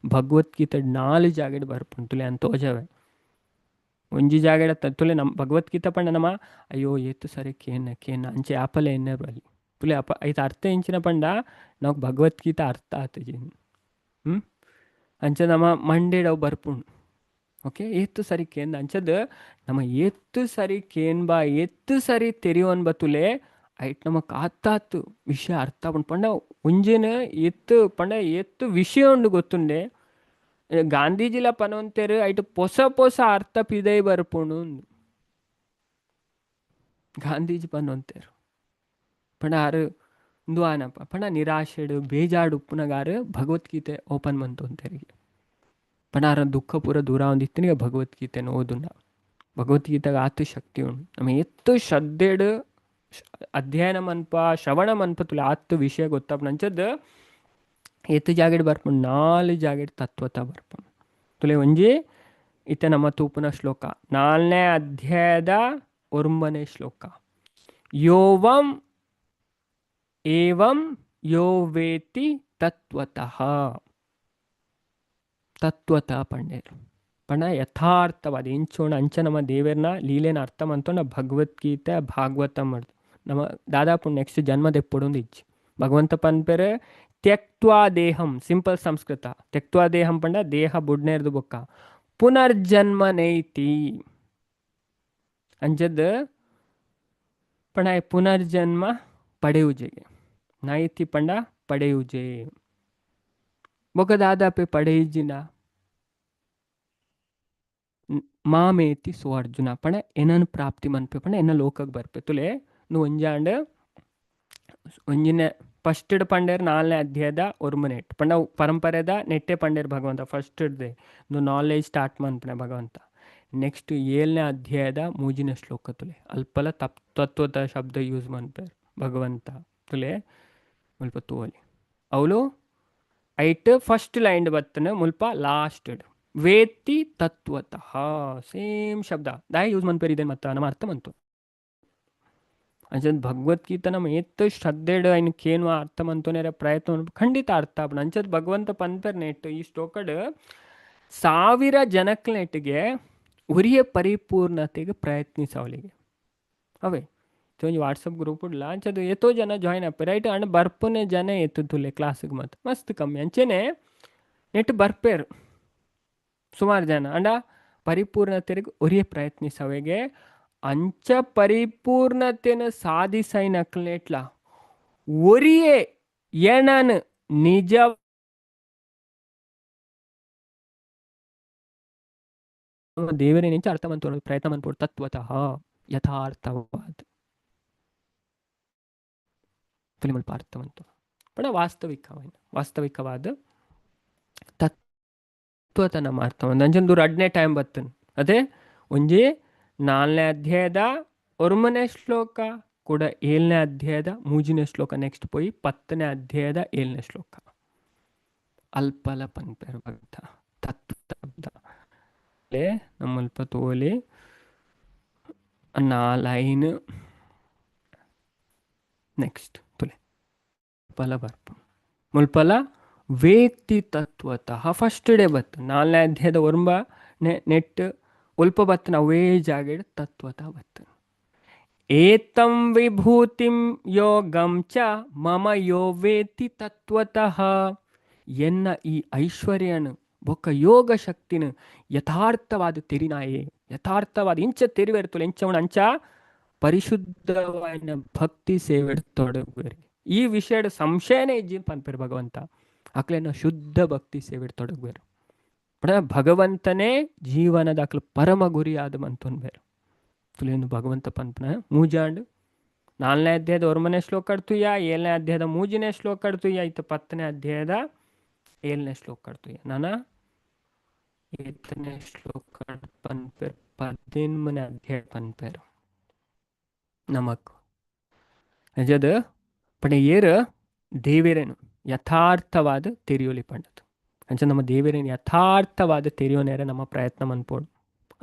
ಭಗವದ್ಗೀತೆ ನಾಲ್ ಜಾಗೆಡ್ ಬರ್ಪುಂಡು ತುಲೆ ಅಂತ ತೋಜವೆ. ಒಂಜಿ ಜಾಗೆಡ್ ತುಲೆ ನಮ್ಮ ಭಗವದ್ಗೀತೆ ಪಂಡ ನಮ್ಮ ಅಯ್ಯೋ ಏತು ಸರಿ ಕೇನ ಕೇನ ಅಂಚೆ ಆಪಲೆ ಎನ್ನೆ ಬಲ್ಲಿ ತುಲೆ. ಅಪ ಐತ ಅರ್ಥ ಎಂಚಿನ ಪಂಡ ನಾವು ಭಗವದ್ಗೀತೆ ಅರ್ಥ ಆತಜಿ. ಅಂಚ ನಮ್ಮ ಮಂಡೇಡ್ ಅವು ಬರ್ಪುಂಡು. ಓಕೆ, ಏತು ಸರಿ ಕೇಂದ ಅಂಚದ ನಮ್ಮ ಏತು ಸರಿ ಕೇನ್ಬಾ ಏತು ಸರಿ ತೆರಿಯೋನ್ ಬತ್ತುಲೆ ಐಟ್ ನಮಕ್ ಆತಾತು ವಿಷಯ ಅರ್ಥ ಆಪುಂಡು. ಪಂಡ ಒಂಜೆನ ಏತ್ ಪಂಡ ಏತ್ ವಿಷಯ ಉಂಡು ಗೊತ್ತುಂಡೆ. ಗಾಂಧೀಜಿಲ ಪನೊಂತೆರ್ ಐಟ್ ಪೊಸ ಪೊಸ ಅರ್ಥ ಪಿದೈ ಬರ್ಪುಂಡು ಗಾಂಧೀಜಿ ಪನೊಂತೆರ್. ಪಂಡ ಆರ್ ಉಂದು ಆನಪ ಪಂಡ ನಿರಾಶೆಡ್ ಬೇಜಾಡ್ ಉಪ್ಪುನಗ ಆರ್ ಭಗವದ್ಗೀತೆ ಓಪನ್ ಮಂತೊಂತೆರಿಗೆ. ಪಂಡ ಆರ ದುಃಖ ಪೂರ ದೂರ ಆವೊಂದಿತ್ತಿನಿಗೆ ಭಗವದ್ಗೀತೆನ್ ಓದುಂಡ. ಭಗವದ್ಗೀತೆಗ್ ಆತ್ ಶಕ್ತಿ ಉಂಡು. ನಮ ಏತ್ ಶ್ರದ್ಧೆಡ್ ಅಧ್ಯಯನ ಮನ್ಪ ಶ್ರವಣ ಮನ್ಪ ತುಲೆ ಆತ್ ವಿಷಯ ಗೊತ್ತಾಪುಂಡು. ಅಂಚದ್ ಏತ್ ಜಾಗೆಡ್ ಬರ್ಪುಂಡು, ನಾಲ್ ಜಾಗೆಡ್ ತತ್ವತ ಬರ್ಪುಂಡು ತುಲೆ. ಒಂಜಿ ಇತ್ತೆ ನಮ್ಮ ತೂಪುನ ಶ್ಲೋಕ 4ನೇ ಅಧ್ಯಾಯದ 9ನೇ ಶ್ಲೋಕ. ಯೋವಂ ಏವಂ ಯೋ ವೇತಿ ತತ್ವತಃ. ತತ್ವತಃ ಪಂಡೇರು ಪಂಡ ಯಥಾರ್ಥವಾದ ಎಂಚೋಣ ಅಂಚ ನಮ್ಮ ದೇವೆರ್ನ ಲೀಲೆನ ಅರ್ಥ ಮಂತೊಂಡ ಭಗವದ್ಗೀತೆ ಭಾಗವತ ಮಾಡ್ದು ನಮ್ಮ ದಾದಾಪು ನೆಕ್ಸ್ಟ್ ಜನ್ಮ ದೆಪ್ಪೊಡೊಂದು ಇಜ್ಜಿ. ಭಗವಂತ ಪನ್ಪೆರೆ ತ್ಯಕ್ತ್ವಾ ದೇಹಂ, ಸಿಂಪಲ್ ಸಂಸ್ಕೃತ. ತ್ಯಕ್ತ್ವಾ ದೇಹಂ ಪಂಡ ದೇಹ ಬುಡ್ನೇರ್ದು ಬೊಕ್ಕ ಪುನರ್ಜನ್ಮ ನೈತಿ. ಅಂಚದ್ ಪಂಡ ಪುನರ್ಜನ್ಮ ಪಡೆಯುಜೆಗೆ, ನೈತಿ ಪಂಡ ಪಡೆಯುಜೆ. ಬೊಕ್ಕ ದಾದಾಪೆ ಪಡೆಯಿಜಿನ ಮಾಮೇತಿ ಸೋ ಅರ್ಜುನ ಪಂಡ ಎನನ್ ಪ್ರಾಪ್ತಿ ಮನ್ಪೆ ಪಂಡ ಎನ್ನ ಲೋಕಕ್ಕೆ ಬರ್ಪೆ ತುಲೆ. ನು ಒಂಜಾಂಡ್ ಒಂಜಿನ ಫಸ್ಟ್ ಪಂಡೇರ್ 4ನೇ ಅಧ್ಯಾಯದ ಒರ್ಮನೆಟ್ ಪಂಡ ಪರಂಪರೆದ ನೆಟ್ಟೆ ಪಂಡೇರ್ ಭಗವಂತ ಫಸ್ಟ್ ದು ನಾಲೆಜ್ ಸ್ಟಾರ್ಟ್ ಮನ್ಪನೆ ಭಗವಂತ. ನೆಕ್ಸ್ಟ್ 7ನೇ ಅಧ್ಯಾಯದ 3ನೇ ಶ್ಲೋಕ ತುಲೆ ಅಲ್ಪಲ ತಪ್ ತತ್ವದ ಶಬ್ದ ಯೂಸ್ ಮನ್ಪೇರ್ ಭಗವಂತ ತುಲೆ. ಮುಲ್ಪ ತೂವಲಿ ಅವಳು ಐಟ್ ಫಸ್ಟ್ ಲೈನ್ ಬತ್ತನ ಮುಲ್ಪ ಲಾಸ್ಟ್ ವೇತ್ತಿ ತತ್ವತಃ ಸೇಮ್ ಶಬ್ದ ದಾಯ ಯೂಸ್ ಮನ್ಪೇರ್ ಇದೆ ಮತ್ತ ನಮ್ಮ ಅರ್ಥ ಮಂತು. ಅಂಚ ಭಗವದ್ಗೀತೆ ನಮ್ಮ ಏತ್ ಶ್ರದ್ಧೆಡ್ ಐನ್ ಕೇನ್ವ ಅರ್ಥ ಮಂತೊನೆರೆ ಪ್ರಯತ್ನ ಖಂಡಿತ ಅರ್ಥ ಆಪುಂಡು. ಅಂಚದ್ ಭಗವಂತ ಪನ್ಪೆರ್ ನೆಟ್ ಈ ಶ್ಲೋಕಡ್ 1000 ಜನಕ್ಲೆಟ್ಟಿಗೆ ಒರಿಯ ಪರಿಪೂರ್ಣತೆಗೆ ಪ್ರಯತ್ನಿಸವಲಿಗೆ. ಅವೇ ಒಂಜಿ ವಾಟ್ಸಪ್ ಗ್ರೂಪ್ ಉಡ್ಲ ಅಂಚದು ಏತೋ ಜನ ಜಾಯಿನ್ ಆಪೆರ್ ರೈಟ್ ಅಂಡ್ ಬರ್ಪುನೆ ಜನ ಏತು ತುಲೆ ಕ್ಲಾಸ್ಗೆ ಮತ್ ಮಸ್ತ್ ಕಮ್ಮಿ. ಅಂಚೆನೆ ನೆಟ್ ಬರ್ಪೇರು ಸುಮಾರು ಜನ ಅಂಡ ಪರಿಪೂರ್ಣತೆಗೆ ಒರಿಯ ಪ್ರಯತ್ನಿಸವೆಗೆ. ಅಂಚ ಪರಿಪೂರ್ಣತೆನ ಸಾಧಿಸೈನಕ್ಲೆಟ್ಲ ಒರಿಯೇ ಎಣನ್ ನಿಜ ದೇವರೇ ನಿಂಚ ಅರ್ಥ ಮಂತು ಪ್ರಯತ್ನ ಮನ್ಪೊಡು ತತ್ವತಃ ಯಥಾರ್ಥವಾದ ತುಲಿ ಮುಲ್ಪ ಅರ್ಥ ಮಂತು ಪಂಡ ವಾಸ್ತವಿಕವಾದ ವಾಸ್ತವಿಕವಾದ ತತ್ವತ ನಮ್ಮ ಅರ್ಥ ಒಂದು. ಅಂಚನ್ ದೂರ ಅಡ್ನೇ ಟೈಮ್ ಬತ್ತನ್ ಅದೇ ಒಂಜಿ 4ನೇ ಅಧ್ಯಾಯದ 9ನೇ ಶ್ಲೋಕ ಕೂಡ 7ನೇ ಅಧ್ಯಾಯದ 3ನೇ ಶ್ಲೋಕ ನೆಕ್ಸ್ಟ್ ಪೋಯಿ 10ನೇ ಅಧ್ಯಾಯದ 7ನೇ ಶ್ಲೋಕ ಅಲ್ಪಲ ಪನ್ಪೆರ್ ಭಕ್ತ ತತ್ವ ನಮ್ಮಲ್ಪ ತೋಲಿ ನಾಲೈನ್ ನೆಕ್ಸ್ಟ್ ತುಲೆ ಫಲ ಬರ್ಪು ಮುಲ್ಪಲ ವೇತ್ತಿ ತತ್ವತಃ ಫಸ್ಟ್ ಡೇ ಬತ್ತು 4ನೇ ಅಧ್ಯಾಯದ ಒರ್ಂಬ ನೆಟ್ ಒಲ್ಪ ಬತ್ತನ ಅವೇ ಜಾಗೆಡ್ ತತ್ವತಃ ಬತ್ತು. ಏತಂ ವಿಭೂತಿಂ ಯೋಗಂ ಚ ಮಮ ಯೋ ವೇತ್ತಿ ತತ್ವತಃ. ಎನ್ನ ಈ ಐಶ್ವರ್ಯನು ಬೊಕ್ಕ ಯೋಗ ಶಕ್ತಿನ ಯಥಾರ್ಥವಾದ ತೆರಿನಾಯೇ ಯಥಾರ್ಥವಾದ ಇಂಚ ತೆರಿವೆರ್ತುಲೆ ಇಂಚವಣ ಅಂಚ ಪರಿಶುದ್ಧವಾದ ಭಕ್ತಿ ಸೇವೆ ತೊಡಗುವೆರಿ. ಈ ವಿಷಯದ ಸಂಶಯನೇ ಇಜ್ಜಿನ್ ಪನ್ಪೆರ್ ಭಗವಂತ ಅಕ್ಲೆನ ಶುದ್ಧ ಭಕ್ತಿ ಸೇವೆ ತೊಡಗುವೆರು. ಪಂಡ ಭಗವಂತನೇ ಜೀವನದ ಅಕ್ಲು ಪರಮ ಗುರಿ ಆದ್ ಮಂತೊನ್ಬೆರ್. ತುಲೆಂದು ಭಗವಂತ ಪನ್ಪುನ ಮೂಜಾಂಡ್ ನಾಲ್ನೇ ಅಧ್ಯಾಯದ ಒರ್ಮನೇ ಶ್ಲೋಕ ತುಯ್ಯ, ಏಳನೇ ಅಧ್ಯಾಯದ ಮೂಜನೇ ಶ್ಲೋಕ ತುಯ್ಯ, ಇತ್ತ 10ನೇ ಅಧ್ಯಾಯದ 7ನೇ ಶ್ಲೋಕ ತುಯ್ಯ. ನಾನ ಏತನೇ ಶ್ಲೋಕ ಪನ್ಪೆರ್? 13ನೇ ಅಧ್ಯಾಯ ಪನ್ಪೆರ್ ನಮಕ್. ನಿಜದ ಪಂಡ ಏರ್ ದೇವೆರೇನು ಯಥಾರ್ಥವಾದ ತೆರಿಯೊಲಿ ಪಂಡದು. ಅಂಚ ನಮ್ಮ ದೇವೆರೇನು ಯಥಾರ್ಥವಾದ ತೆರಿಯೋನೇರ ನಮ್ಮ ಪ್ರಯತ್ನ ಮನ್ಪೋಡು.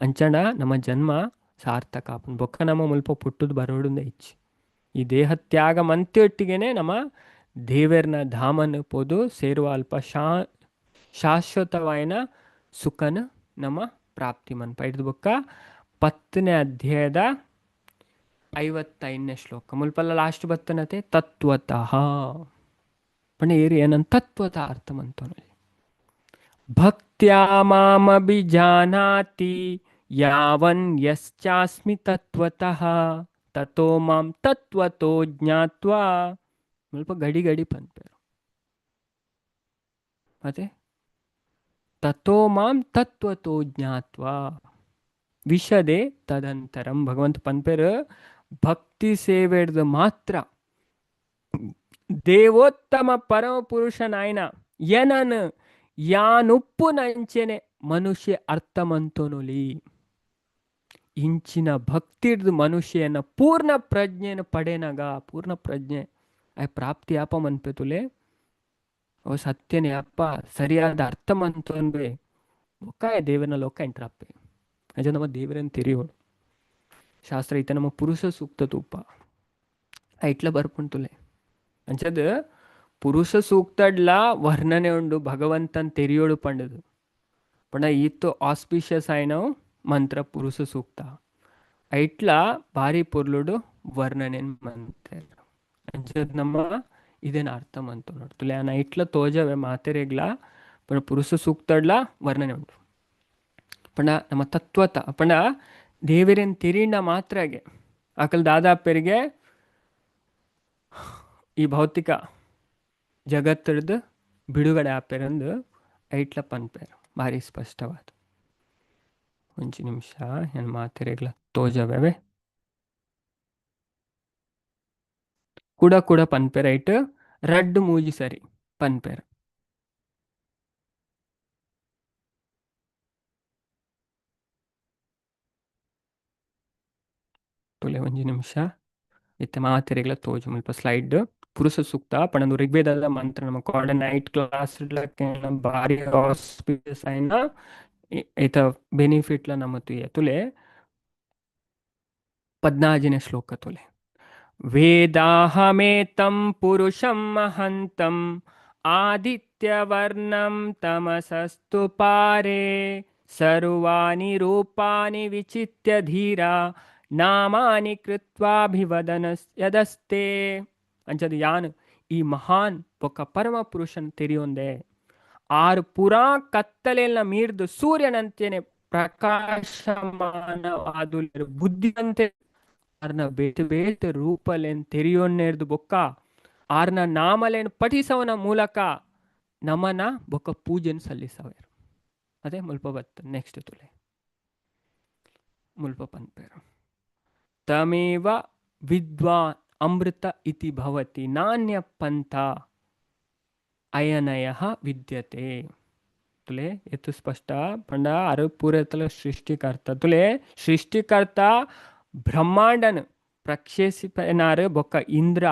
ಅಂಚಂಡ ನಮ್ಮ ಜನ್ಮ ಸಾರ್ಥಕ ಆಪುಂಡು. ಬೊಕ್ಕ ನಮ್ಮ ಮುಲ್ಪ ಪುಟ್ಟುದು ಬರೋಡುಂದ ಇಚ್ಚಿ. ಈ ದೇಹ ತ್ಯಾಗ ಮಂತ್ಯೊಟ್ಟಿಗೆನೆ ನಮ್ಮ ದೇವೆರ್ನ ಧಾಮನ್ ಪೋದು ಸೇರುವ ಅಲ್ಪ ಶಾಶ್ವತವಾಯಿನ ಸುಖನ ನಮ್ಮ ಪ್ರಾಪ್ತಿ ಮನ್ಪ. ಇಡ್ದು ಬೊಕ್ಕ 10ನೇ ಅಧ್ಯಾಯದ 55ನೇ ಶ್ಲೋಕ ಮುಲ್ಪಲ್ಲ ಲಾಸ್ಟ್ ಬತ್ತನತೆ ತತ್ವತಃ. ಪಂಡ ಏರು ಏನನ್ ತತ್ವತಃ ಅರ್ಥ ಮಂತೊನೊಲಿ. ಭಕ್ತ್ಯಾ ಮಾಮಭಿಜಾನಾತಿ ಯಾವನ್ ಯಶ್ಚಾಸ್ಮಿ ತತ್ವತಃ ತತೋ ಮಾಂ ತತ್ವತೋ ಜ್ಞಾತ್ವಾ. ಮುಲ್ಪ ಗಡಿ ಗಡಿ ಪನ್ಪೆರು. ಮತ್ತೆ ತತೋ ಮಾಂ ತತ್ವತೋ ಜ್ಞಾತ್ವಾ ವಿಷದೆ ತದಂತರಂ. ಭಗವಂತ ಪನ್ಪೆರು ಭಕ್ತಿ ಸೇವೆಡ್ದು ಮಾತ್ರ ದೇವೋತ್ತಮ ಪರಮ ಪುರುಷನಾಯನ ಯನನ್ ಯಾನುಪ್ಪುನಂಚೆನೆ ಮನುಷ್ಯ ಅರ್ಥಮಂತೊನೊಲಿ. ಇಂಚಿನ ಭಕ್ತಿರ್ದು ಮನುಷ್ಯನ ಪೂರ್ಣ ಪ್ರಜ್ಞೆನ ಪಡೆನಗ, ಪೂರ್ಣ ಪ್ರಜ್ಞೆ ಆಯ್ ಪ್ರಾಪ್ತಿ ಆಪ ಮನ್ಪೆ ತುಲೆ ಅವು ಸತ್ಯನೇ ಅಪ್ಪ ಸರಿಯಾದ ಅರ್ಥ ಮಂತೊನ್ಬೆ ಬೊಕ್ಕಾಯ ದೇವನ ಲೋಕ ಎಂಟ್ರಾಪೆ. ಅಜ ನಮ್ಮ ದೇವರನ್ನು ತೆರಿಯೋಡು ಶಾಸ್ತ್ರ ಐತೆ ನಮ್ಮ ಪುರುಷ ಸೂಕ್ತ ತೂಪ ಐಟ್ಲ ಬರ್ಪುಂಟುಲೆ. ಅಂಚದ ಪುರುಷ ಸೂಕ್ತಡ್ಲ ವರ್ಣನೆ ಉಂಡು ಭಗವಂತನ್ ತೆರಿಯೋಡು ಪಂಡದು. ಪಂಡ ಈತ್ ಆಸ್ಪಿಷಿಯಸ್ ಆಯ್ನವು ಮಂತ್ರ ಪುರುಷ ಸೂಕ್ತ ಐಟ್ಲ ಭಾರಿ ಪೊರ್ಲುಡು ವರ್ಣನೆ ಮಂತ್ರ. ಅಂಚದ ನಮ್ಮ ಇದೇನ ಅರ್ಥ ಮಂತು ನೋಡ್ತುಲೆ ಆನ ಐಟ್ಲ ತೋಜವೆ ಮಾತೆರೆಗ್ಲ. ಪಂಡ ಪುರುಷ ಸೂಕ್ತಡ್ಲ ವರ್ಣನೆ ಉಂಟು. ಪಂಡ ನಮ್ಮ ತತ್ವತ ಪಂಡ ದೇವರೇನ್ ತೆರಿಂಡ ಮಾತ್ರಾಗೆ ಅಕಲ್ ದಾದಾಪೆರಿಗೆ ಈ ಭೌತಿಕ ಜಗತ್ತದ ಬಿಡುಗಡೆ ಆಪೆರಂದು ಐಟ್ಲ ಪನ್ಪೇರು ಭಾರಿ ಸ್ಪಷ್ಟವಾದ. ಒಂಜಿ ನಿಮಿಷ ಏನ್ ಮಾತೆರೆಗ್ಲ ತೋಜವೆ ಕೂಡ ಕೂಡ ಪನ್ಪೆರ್ ಐಟ್ ರಡ್ಡು ಮೂಜಿ ಸರಿ ಪನ್ಪೆರ್. ತುಲೆ ಒಂಜಿ ನಿಮಿಷ ಇತ್ತೆ ಮಾತೆರೆಗ್ಲ ತೋಜು ಮುಲ್ಪ ಸ್ಲೈಡ್. ಪುರುಷ ಸೂಕ್ತ ಪಂಡಂದು ಋಗ್ವೇದದ ಮಂತ್ರ ನಮ್ಮ ಕಾಡ ನೈಟ್ ಕ್ಲಾಸ್ ಭಾರಿ ಆಸ್ಪಿಷಿಯಸ್ ಆಯ್ನ ಐತ ಬೆನಿಫಿಟ್ಲ ನಮ್ಮ ತುಯ ತುಲೆ 14ನೇ ಶ್ಲೋಕ ತುಲೆ. ವೇದಾಹಮೇತಂ ಪುರುಷಂ ಮಹಂತಂ ಆದಿತ್ಯವರ್ಣಂ ತಮಸಸ್ತು ಪಾರೆ ಸರ್ವಾಣಿ ರೂಪಾಣಿ ವಿಚಿತ್ಯ ಧೀರಾ ನಾಮಾನಿ ಕೃತ್ವಾಭಿವದನ ಯದಸ್ತೆ. ಅಂಚದ ಯಾನ್ ಈ ಮಹಾನ್ ಬೊಕ್ಕ ಪರಮ ಪುರುಷನ್ ತೆರಿಯೊಂದೆ ಆರು ಪುರಾ ಕತ್ತಲೆಲ್ಲ ಮೀರ್ದು ಸೂರ್ಯನಂತೆನೆ ಪ್ರಕಾಶಮಾನವಾದುಲೆರ್ ಬುದ್ಧಿವಂತೆ ಆರ್ನ ಬೇತೆ ಬೇತೆ ರೂಪಲೆನ್ ತೆರಿಯೊನ್ನೇರ್ದು ಬೊಕ್ಕ ಆರ್ನ ನಾಮಲೇನ್ ಪಠಿಸವನ ಮೂಲಕ ನಮನ ಬೊಕ್ಕ ಪೂಜೆನ್ ಸಲ್ಲಿಸವೇರು. ಅದೇ ಮುಲ್ಪ ಬತ್ತ ನೆಕ್ಸ್ಟ್ ತುಲೆ ಮುಲ್ಪ ಪನ್ಪೇರು. ತಮೇವ ವಿದ್ವಾನ್ ಅಮೃತ ಇತಿ ಭವತಿ ನಾಣ್ಯ ಪಂಥ ಅಯನಯ ವಿದ್ಯತೆ. ತುಲೆ ಎತ್ತು ಸ್ಪಷ್ಟ ಪಂಡ ಅರು ಪೂರತಲ ಸೃಷ್ಟಿಕರ್ತ ತುಲೆ ಸೃಷ್ಟಿಕರ್ತ ಬ್ರಹ್ಮಾಂಡನ್ ಪ್ರಕ್ಷೇಪಿಸಿನಾರು ಬೊಕ್ಕ ಇಂದ್ರ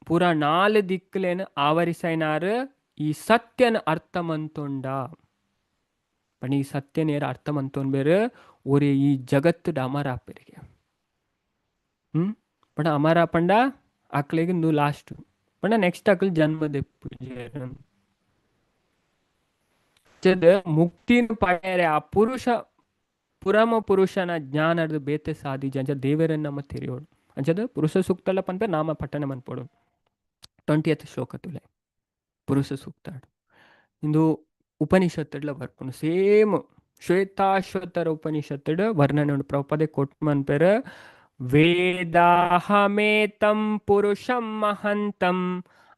ಪೂರ ನಾಲ್ ದಿಕ್ಕುಲೇನು ಆವರಿಸೈನಾರು ಈ ಸತ್ಯನ ಅರ್ಥ ಮಂತೊಂಡ. ಪಂಡ ಈ ಸತ್ಯನೇರ ಅರ್ಥ ಮಂತೊಂಡ್ ಬೇರು ಒರೇ ಈ ಜಗತ್ತು ಅಮರ ಆಪೆರಿಗೆ. ಪಂಡ ಅಮರ ಪಂಡ ಅಕ್ಲೆಗ್ ಇಂದು ಲಾಸ್ಟ್ ಪಂಡ ನೆಕ್ಸ್ಟ್ ಅಕ್ಲು ಜನ್ಮ ದೆಪ್ಪುಜೆರ್. ಮುಕ್ತಿನ ಪಡೆಯರೆ ಆ ಪುರುಷ ಪುರಮ ಪುರುಷನ ಜ್ಞಾನದ ಬೇತೆ ಸಾಧಿಜ ಅಂಚ ದೇವರನ್ನ ನಮ್ಮ ತೆರಿಯೋಡು. ಅಂಚದ ಪುರುಷ ಸೂಕ್ತಲ ಪನ್ಪೆ ನಾಮ ಪಠಣ ಮನ್ಪೋಡು. 20th ಶ್ಲೋಕ ತುಲೆ ಪುರುಷ ಸೂಕ್ತ ಇಂದು ಉಪನಿಷತ್ತುಡ್ಲ ಬರ್ಪುಂಡು. ಸೇಮ್ ಶ್ವೇತಾಶ್ವತರ ಉಪನಿಷತ್ತುಡ್ ವರ್ಣನೆ ಉಂಡು. ಪ್ರಭುಪಾದೆ ಕೋಟ್ ಮನ್ಪೆರ್ ವೇದಾಹಮೇತಂ ಪುರುಷಂ ಮಹಂತಂ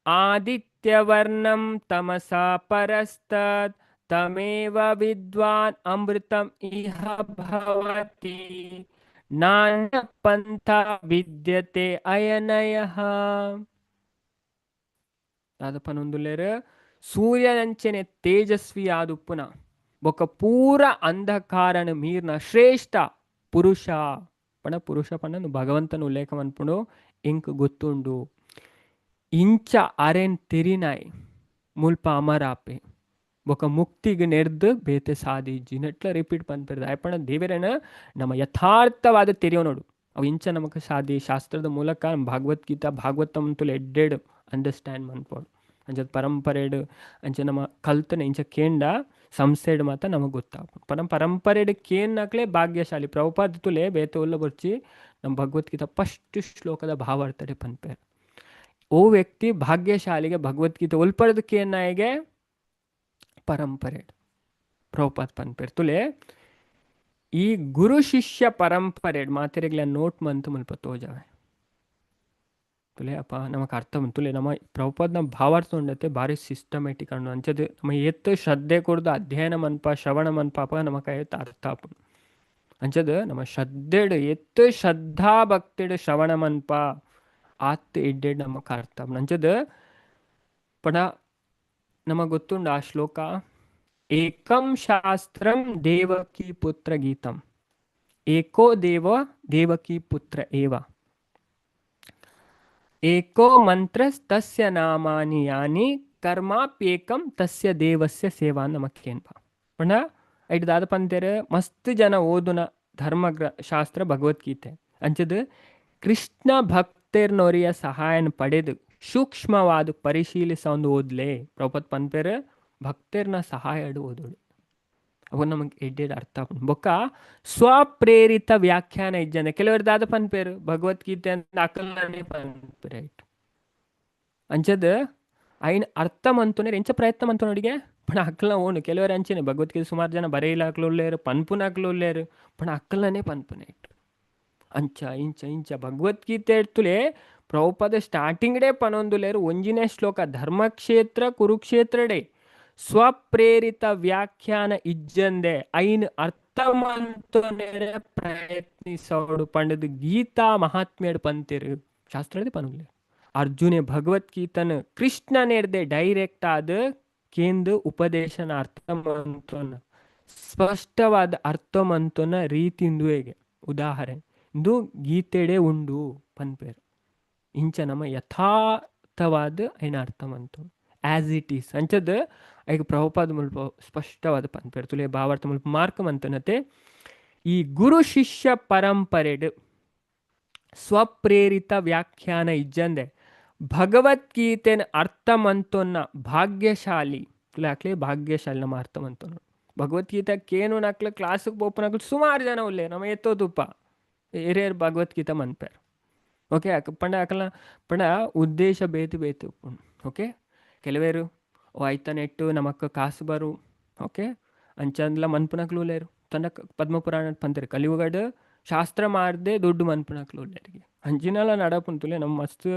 ಆದಿತ್ಯವರ್ಣಂ ತಮಸಾ ಪರಸ್ತತ್ ತಮೇವ ವಿದ್ವಾನ್ ಅಮೃತಂ ಇಹ ಭವತಿ ನಾನ್ಯ ಪಂಥ ವಿದ್ಯತೆ ಅಯನಯಃ. ದಾದ ಪನೊಂದುಲ್ಲೆರ್? ಸೂರ್ಯನಂಚನೆ ತೇಜಸ್ವಿ ಆದುಪ್ಪುನ ಬೊಕ ಪೂರ ಅಂಧಕಾರನ ಮೀರ್ನ ಶ್ರೇಷ್ಠ ಪುರುಷ ಪಣ, ಪುರುಷ ಪಂಡ ಭಗವಂತನ ಉಲ್ಲೇಖ ಮನ್ಪುಂಡು, ಎಂಕ್ ಗೊತ್ತುಂಡು. ಇಂಚ ಅರೆನ್ ತೆರಿನಾಯ್ ಮುಲ್ಪ ಅಮರಾಪೆ, ಬೊಕ ಮುಕ್ತಿಗ್ ನೆರ್ದ್ ಬೇತೆ ಸಾದಿ ನೆಟ್ಲ ರಿಪೀಟ್ ಪನ್ಪೆರ್. ದಾಯೆ ಪಂಡ ದೇವೆರೆನ ನಮ್ಮ ಯಥಾರ್ಥವಾದ ತೆರಿಯೋನೋಡು. ಅವು ಇಂಚ ನಮಕ್ ಸಾದಿ ಶಾಸ್ತ್ರದ ಮೂಲಕ ಭಗವದ್ಗೀತಾ ಭಾಗವತಂತುಲು ಎಡ್ಡೆಡ್ ಅಂಡರ್ಸ್ಟ್ಯಾಂಡ್ ಮನ್ಪೊಡು. ಅಂಚ ಪರಂಪರೆಡ್ ಅಂಚ ನಮ್ಮ ಕಲ್ತನ ಇಂಚ ಕೇಂಡ ಸಂಸ್ಥೆಡ್ ಮಾತ ನಮಗ್ ಗೊತ್ತಾಪುಂಡು. ಪನ ಪರಂಪರೆಡ್ ಕೇನ್ನಕ್ಲೆ ಭಾಗ್ಯಶಾಲಿ. ಪ್ರಭುಪಾದ ತುಲೆ ಬೇತೆ ಉಲ್ಲ ಬೊರ್ಚಿ, ನಮ್ಮ ಭಗವದ್ಗೀತಾ ಫಸ್ಟ್ ಶ್ಲೋಕದ ಭಾವಾರ್ಥಡೆ ಪನ್ಪೆರ್. ಓ ವ್ಯಕ್ತಿ ಭಾಗ್ಯಶಾಲಿಗೆ ಭಗವದ್ಗೀತೆ ಒಲ್ಪರ್ದ್ ಕೇನ್ನಾಯಿಗೆ? ಪರಂಪರೆ. ಪ್ರಭುಪಾದ್ ಪನ್ಪೆರ್ ತುಲೆ, ಈ ಗುರು ಶಿಷ್ಯ ಪರಂಪರೆ ಮಾತೆರೆಗ್ಲ ನೋಟ್ ಮಂತ್ ಮುಲ್ಪ ತೋಜಾವೆ ತುಲೆ. ಅಪ್ಪ ನಮಕ್ ಅರ್ಥ ತುಲೆ, ನಮ್ಮ ಪ್ರಭುಪಾದ್ನ ಭಾವಾರ್ಥ ಉಂಡತೆ ಬಾರಿ ಸಿಸ್ಟಮೆಟಿಕ್ ಅಣ್ಣು. ಅಂಚದ ನಮ್ಮ ಏತ್ ಶ್ರದ್ಧೆ ಕೊರ್ದು ಅಧ್ಯಯನ ಮನ್ಪ, ಶ್ರವಣ ಮನ್ಪ, ಅಪ ನಮಕ್ ಏತ್ ಅರ್ಥ ಆಪುಂಡು. ಅಂಚದ ನಮ್ಮ ಶ್ರದ್ಧೆಡ್ ಏತ್ ಶ್ರದ್ಧಾ ಭಕ್ತಿಡ್ ಶ್ರವಣ ಮನ್ಪ, ಆತ್ ಎಡ್ಡೆಡ್ ನಮಕ್ ಅರ್ಥ ಆಪುಂಡು. ಅಂಚದ ಪಣ ನಮಗ್ ಗೊತ್ತುಂಡು ಆ ಶ್ಲೋಕ, ಏಕಂ ಶಾಸ್ತ್ರಂ ದೇವಕಿ ಪುತ್ರ ಗೀತಂ ಏಕೋ ದೇವ ದೇವಕಿ ಪುತ್ರ ಏವ ಏಕೋ ಮಂತ್ರ ತಸ್ಯ ನಾಮಾನಿ ಯಾನಿ ಕರ್ಮಾಪ್ಯೇಕಂ ತಸ್ಯ ದೇವಸ್ಯ ಸೇವಾ. ನಮಕ್ಕೇನ್ಪ ಪಂಡ ಐಟ್ ದಾದ ಪಂತೆರ್? ಮಸ್ತ್ ಜನ ಓದುನ ಧರ್ಮ ಶಾಸ್ತ್ರ ಭಗವದ್ಗೀತೆ. ಅಂಚದ ಕೃಷ್ಣ ಭಕ್ತೆರ್ನೊರಿಯ ಸಹಾಯನ ಪಡೆದು ಸೂಕ್ಷ್ಮವಾದ ಪರಿಶೀಲಿಸ ಒಂದು ಓದ್ಲೆ. ಪ್ರಭುಪಾದ್ ಪನ್ಪೆರ್, ಭಕ್ತೆರ್ನ ಸಹಾಯಡು ಓದೋಡು, ಅವು ನಮಗೆ ಎಡ್ಡೆಡ್ ಅರ್ಥ ಆಪುಂಡು. ಬೊಕ್ಕ ಸ್ವಪ್ರೇರಿತ ವ್ಯಾಖ್ಯಾನ ಇಜ್ಜಂದೆ, ಕೆಲವರು ದಾದ ಪನ್ಪೇರು, ಭಗವದ್ಗೀತೆ ಅಂತ ಅಕಲ್ನೇ ಪನ್ಪೆರ್ ಐಟ್. ಅಂಚದ ಐನ್ ಅರ್ಥ ಮಂತುನೇರ್ ಎಂಚ ಪ್ರಯತ್ನ ಮಂತುನೋಡಿಗೆ ಪಣ ಅಕ್ಕಲ್ನ ಓನು. ಕೆಲವರು ಅಂಚೆನೆ ಭಗವದ್ಗೀತೆ ಸುಮಾರು ಜನ ಬರೆಯಿಲಾಕ್ಲು ಉಲ್ಲೇರು, ಪನ್ಪುನಾಕ್ಲು ಉಲ್ಲೇರು, ಪಣ ಅಕ್ಕಲ್ನೇ ಪನ್ಪುನ ಇಟ್ಟು. ಅಂಚ ಇಂಚ ಇಂಚ ಭಗವದ್ಗೀತೆ ತುಲೆ ಪ್ರಭುಪಾದ ಸ್ಟಾರ್ಟಿಂಗ್ ಡೇ ಪನೊಂದುಲೇರು, ಒಂಜಿನೇ ಶ್ಲೋಕ ಧರ್ಮಕ್ಷೇತ್ರ ಕುರುಕ್ಷೇತ್ರಡೆ ಸ್ವಪ್ರೇರಿತ ವ್ಯಾಖ್ಯಾನ ಇಜ್ಜಂದೆ ಐನ್ ಅರ್ಥ ಮಂತುನೇರೆ ಪ್ರಯತ್ನಿಸೋಡು ಪಂಡದು ಗೀತಾ ಮಹಾತ್ಮ್ಯಡ್ ಪಂತೆರು. ಶಾಸ್ತ್ರದೇ ಪನುಲೆ, ಅರ್ಜುನೆ ಭಗವದ್ಗೀತನ ಕೃಷ್ಣನೇರ್ದೆ ಡೈರೆಕ್ಟ್ ಆದ ಕೇಂದ್ರ ಉಪದೇಶನ ಅರ್ಥ ಮಂತೋನ, ಸ್ಪಷ್ಟವಾದ ಅರ್ಥ ಮಂತೋನ ರೀತಿಂದು ಹೇಗೆ ಉದಾಹರಣೆ ಇಂದು ಗೀತೆಡೆ ಉಂಡು ಪನ್ಪೇರು. ಇಂಚ ನಮ್ಮ ಯಥಾರ್ಥವಾದ ಐನ ಅರ್ಥ ಮಂತು ಆಸ್ it is. ಅಂಚದ ಐಕ್ ಪ್ರಭುಪಾದ ಮುಲ್ಪ ಸ್ಪಷ್ಟವಾದ ಪನ್ಪೇರು ತುಲೆ, ಭಾವಾರ್ಥ ಮುಲ್ಪ ಮಾರ್ಕ್ ಮಂತನತೆ. ಈ ಗುರು ಶಿಷ್ಯ ಪರಂಪರೆಡ್ ಸ್ವಪ್ರೇರಿತ ವ್ಯಾಖ್ಯಾನ ಇಜ್ಜಂದೆ ಭಗವದ್ಗೀತೆನ ಅರ್ಥ ಮಂತೊನ್ನ ಭಾಗ್ಯಶಾಲಿ ತುಲೆ. ಭಾಗ್ಯಶಾಲಿ ನಮ್ಮ ಅರ್ಥ ಮಂತೊನ್ನ. ಭಗವದ್ಗೀತೆ ಕೇನು ನಕ್ಲು ಕ್ಲಾಸಿಗೆ ಪೋಪುನಕ್ಲು ಸುಮಾರು ಜನ ಉಲ್ಲೆ. ನಮ್ಮ ಎತ್ತೋ ತುಪ್ಪ ಹಿರಿಯರ್ ಭಗವದ್ಗೀತೆ ಮನ್ಪೇರು. ಓಕೆ, ಪಂಡ ಅಕಲ್ನ ಪಂಡ ಉದ್ದೇಶ ಬೇತೆ ಬೇತೆ ಉಪ್ಪುಂಡು. ಓಕೆ, ಕೆಲವೇರು ಓ ಐತ ನೆಟ್ಟು ನಮಕ್ ಕಾಸು ಬರು, ಓಕೆ, ಅಂಚಂದ್ಲ ಮನ್ಪುನಕ್ಲು ಉಲ್ಲೇರು. ತನ್ನ ಪದ್ಮಪುರಾಣ ಪಂತೆರ್, ಕಲಿಯುಗಡ್ ಶಾಸ್ತ್ರ ಮಾರ್ದೆ ದುಡ್ಡು ಮನ್ಪುನಕ್ಲು ಉಲ್ಲೇರಿಗೆ. ಅಂಚಿನಲ ನಡಪುಂತುಲೆ. ನಮ್ಮ ಮಸ್ತ್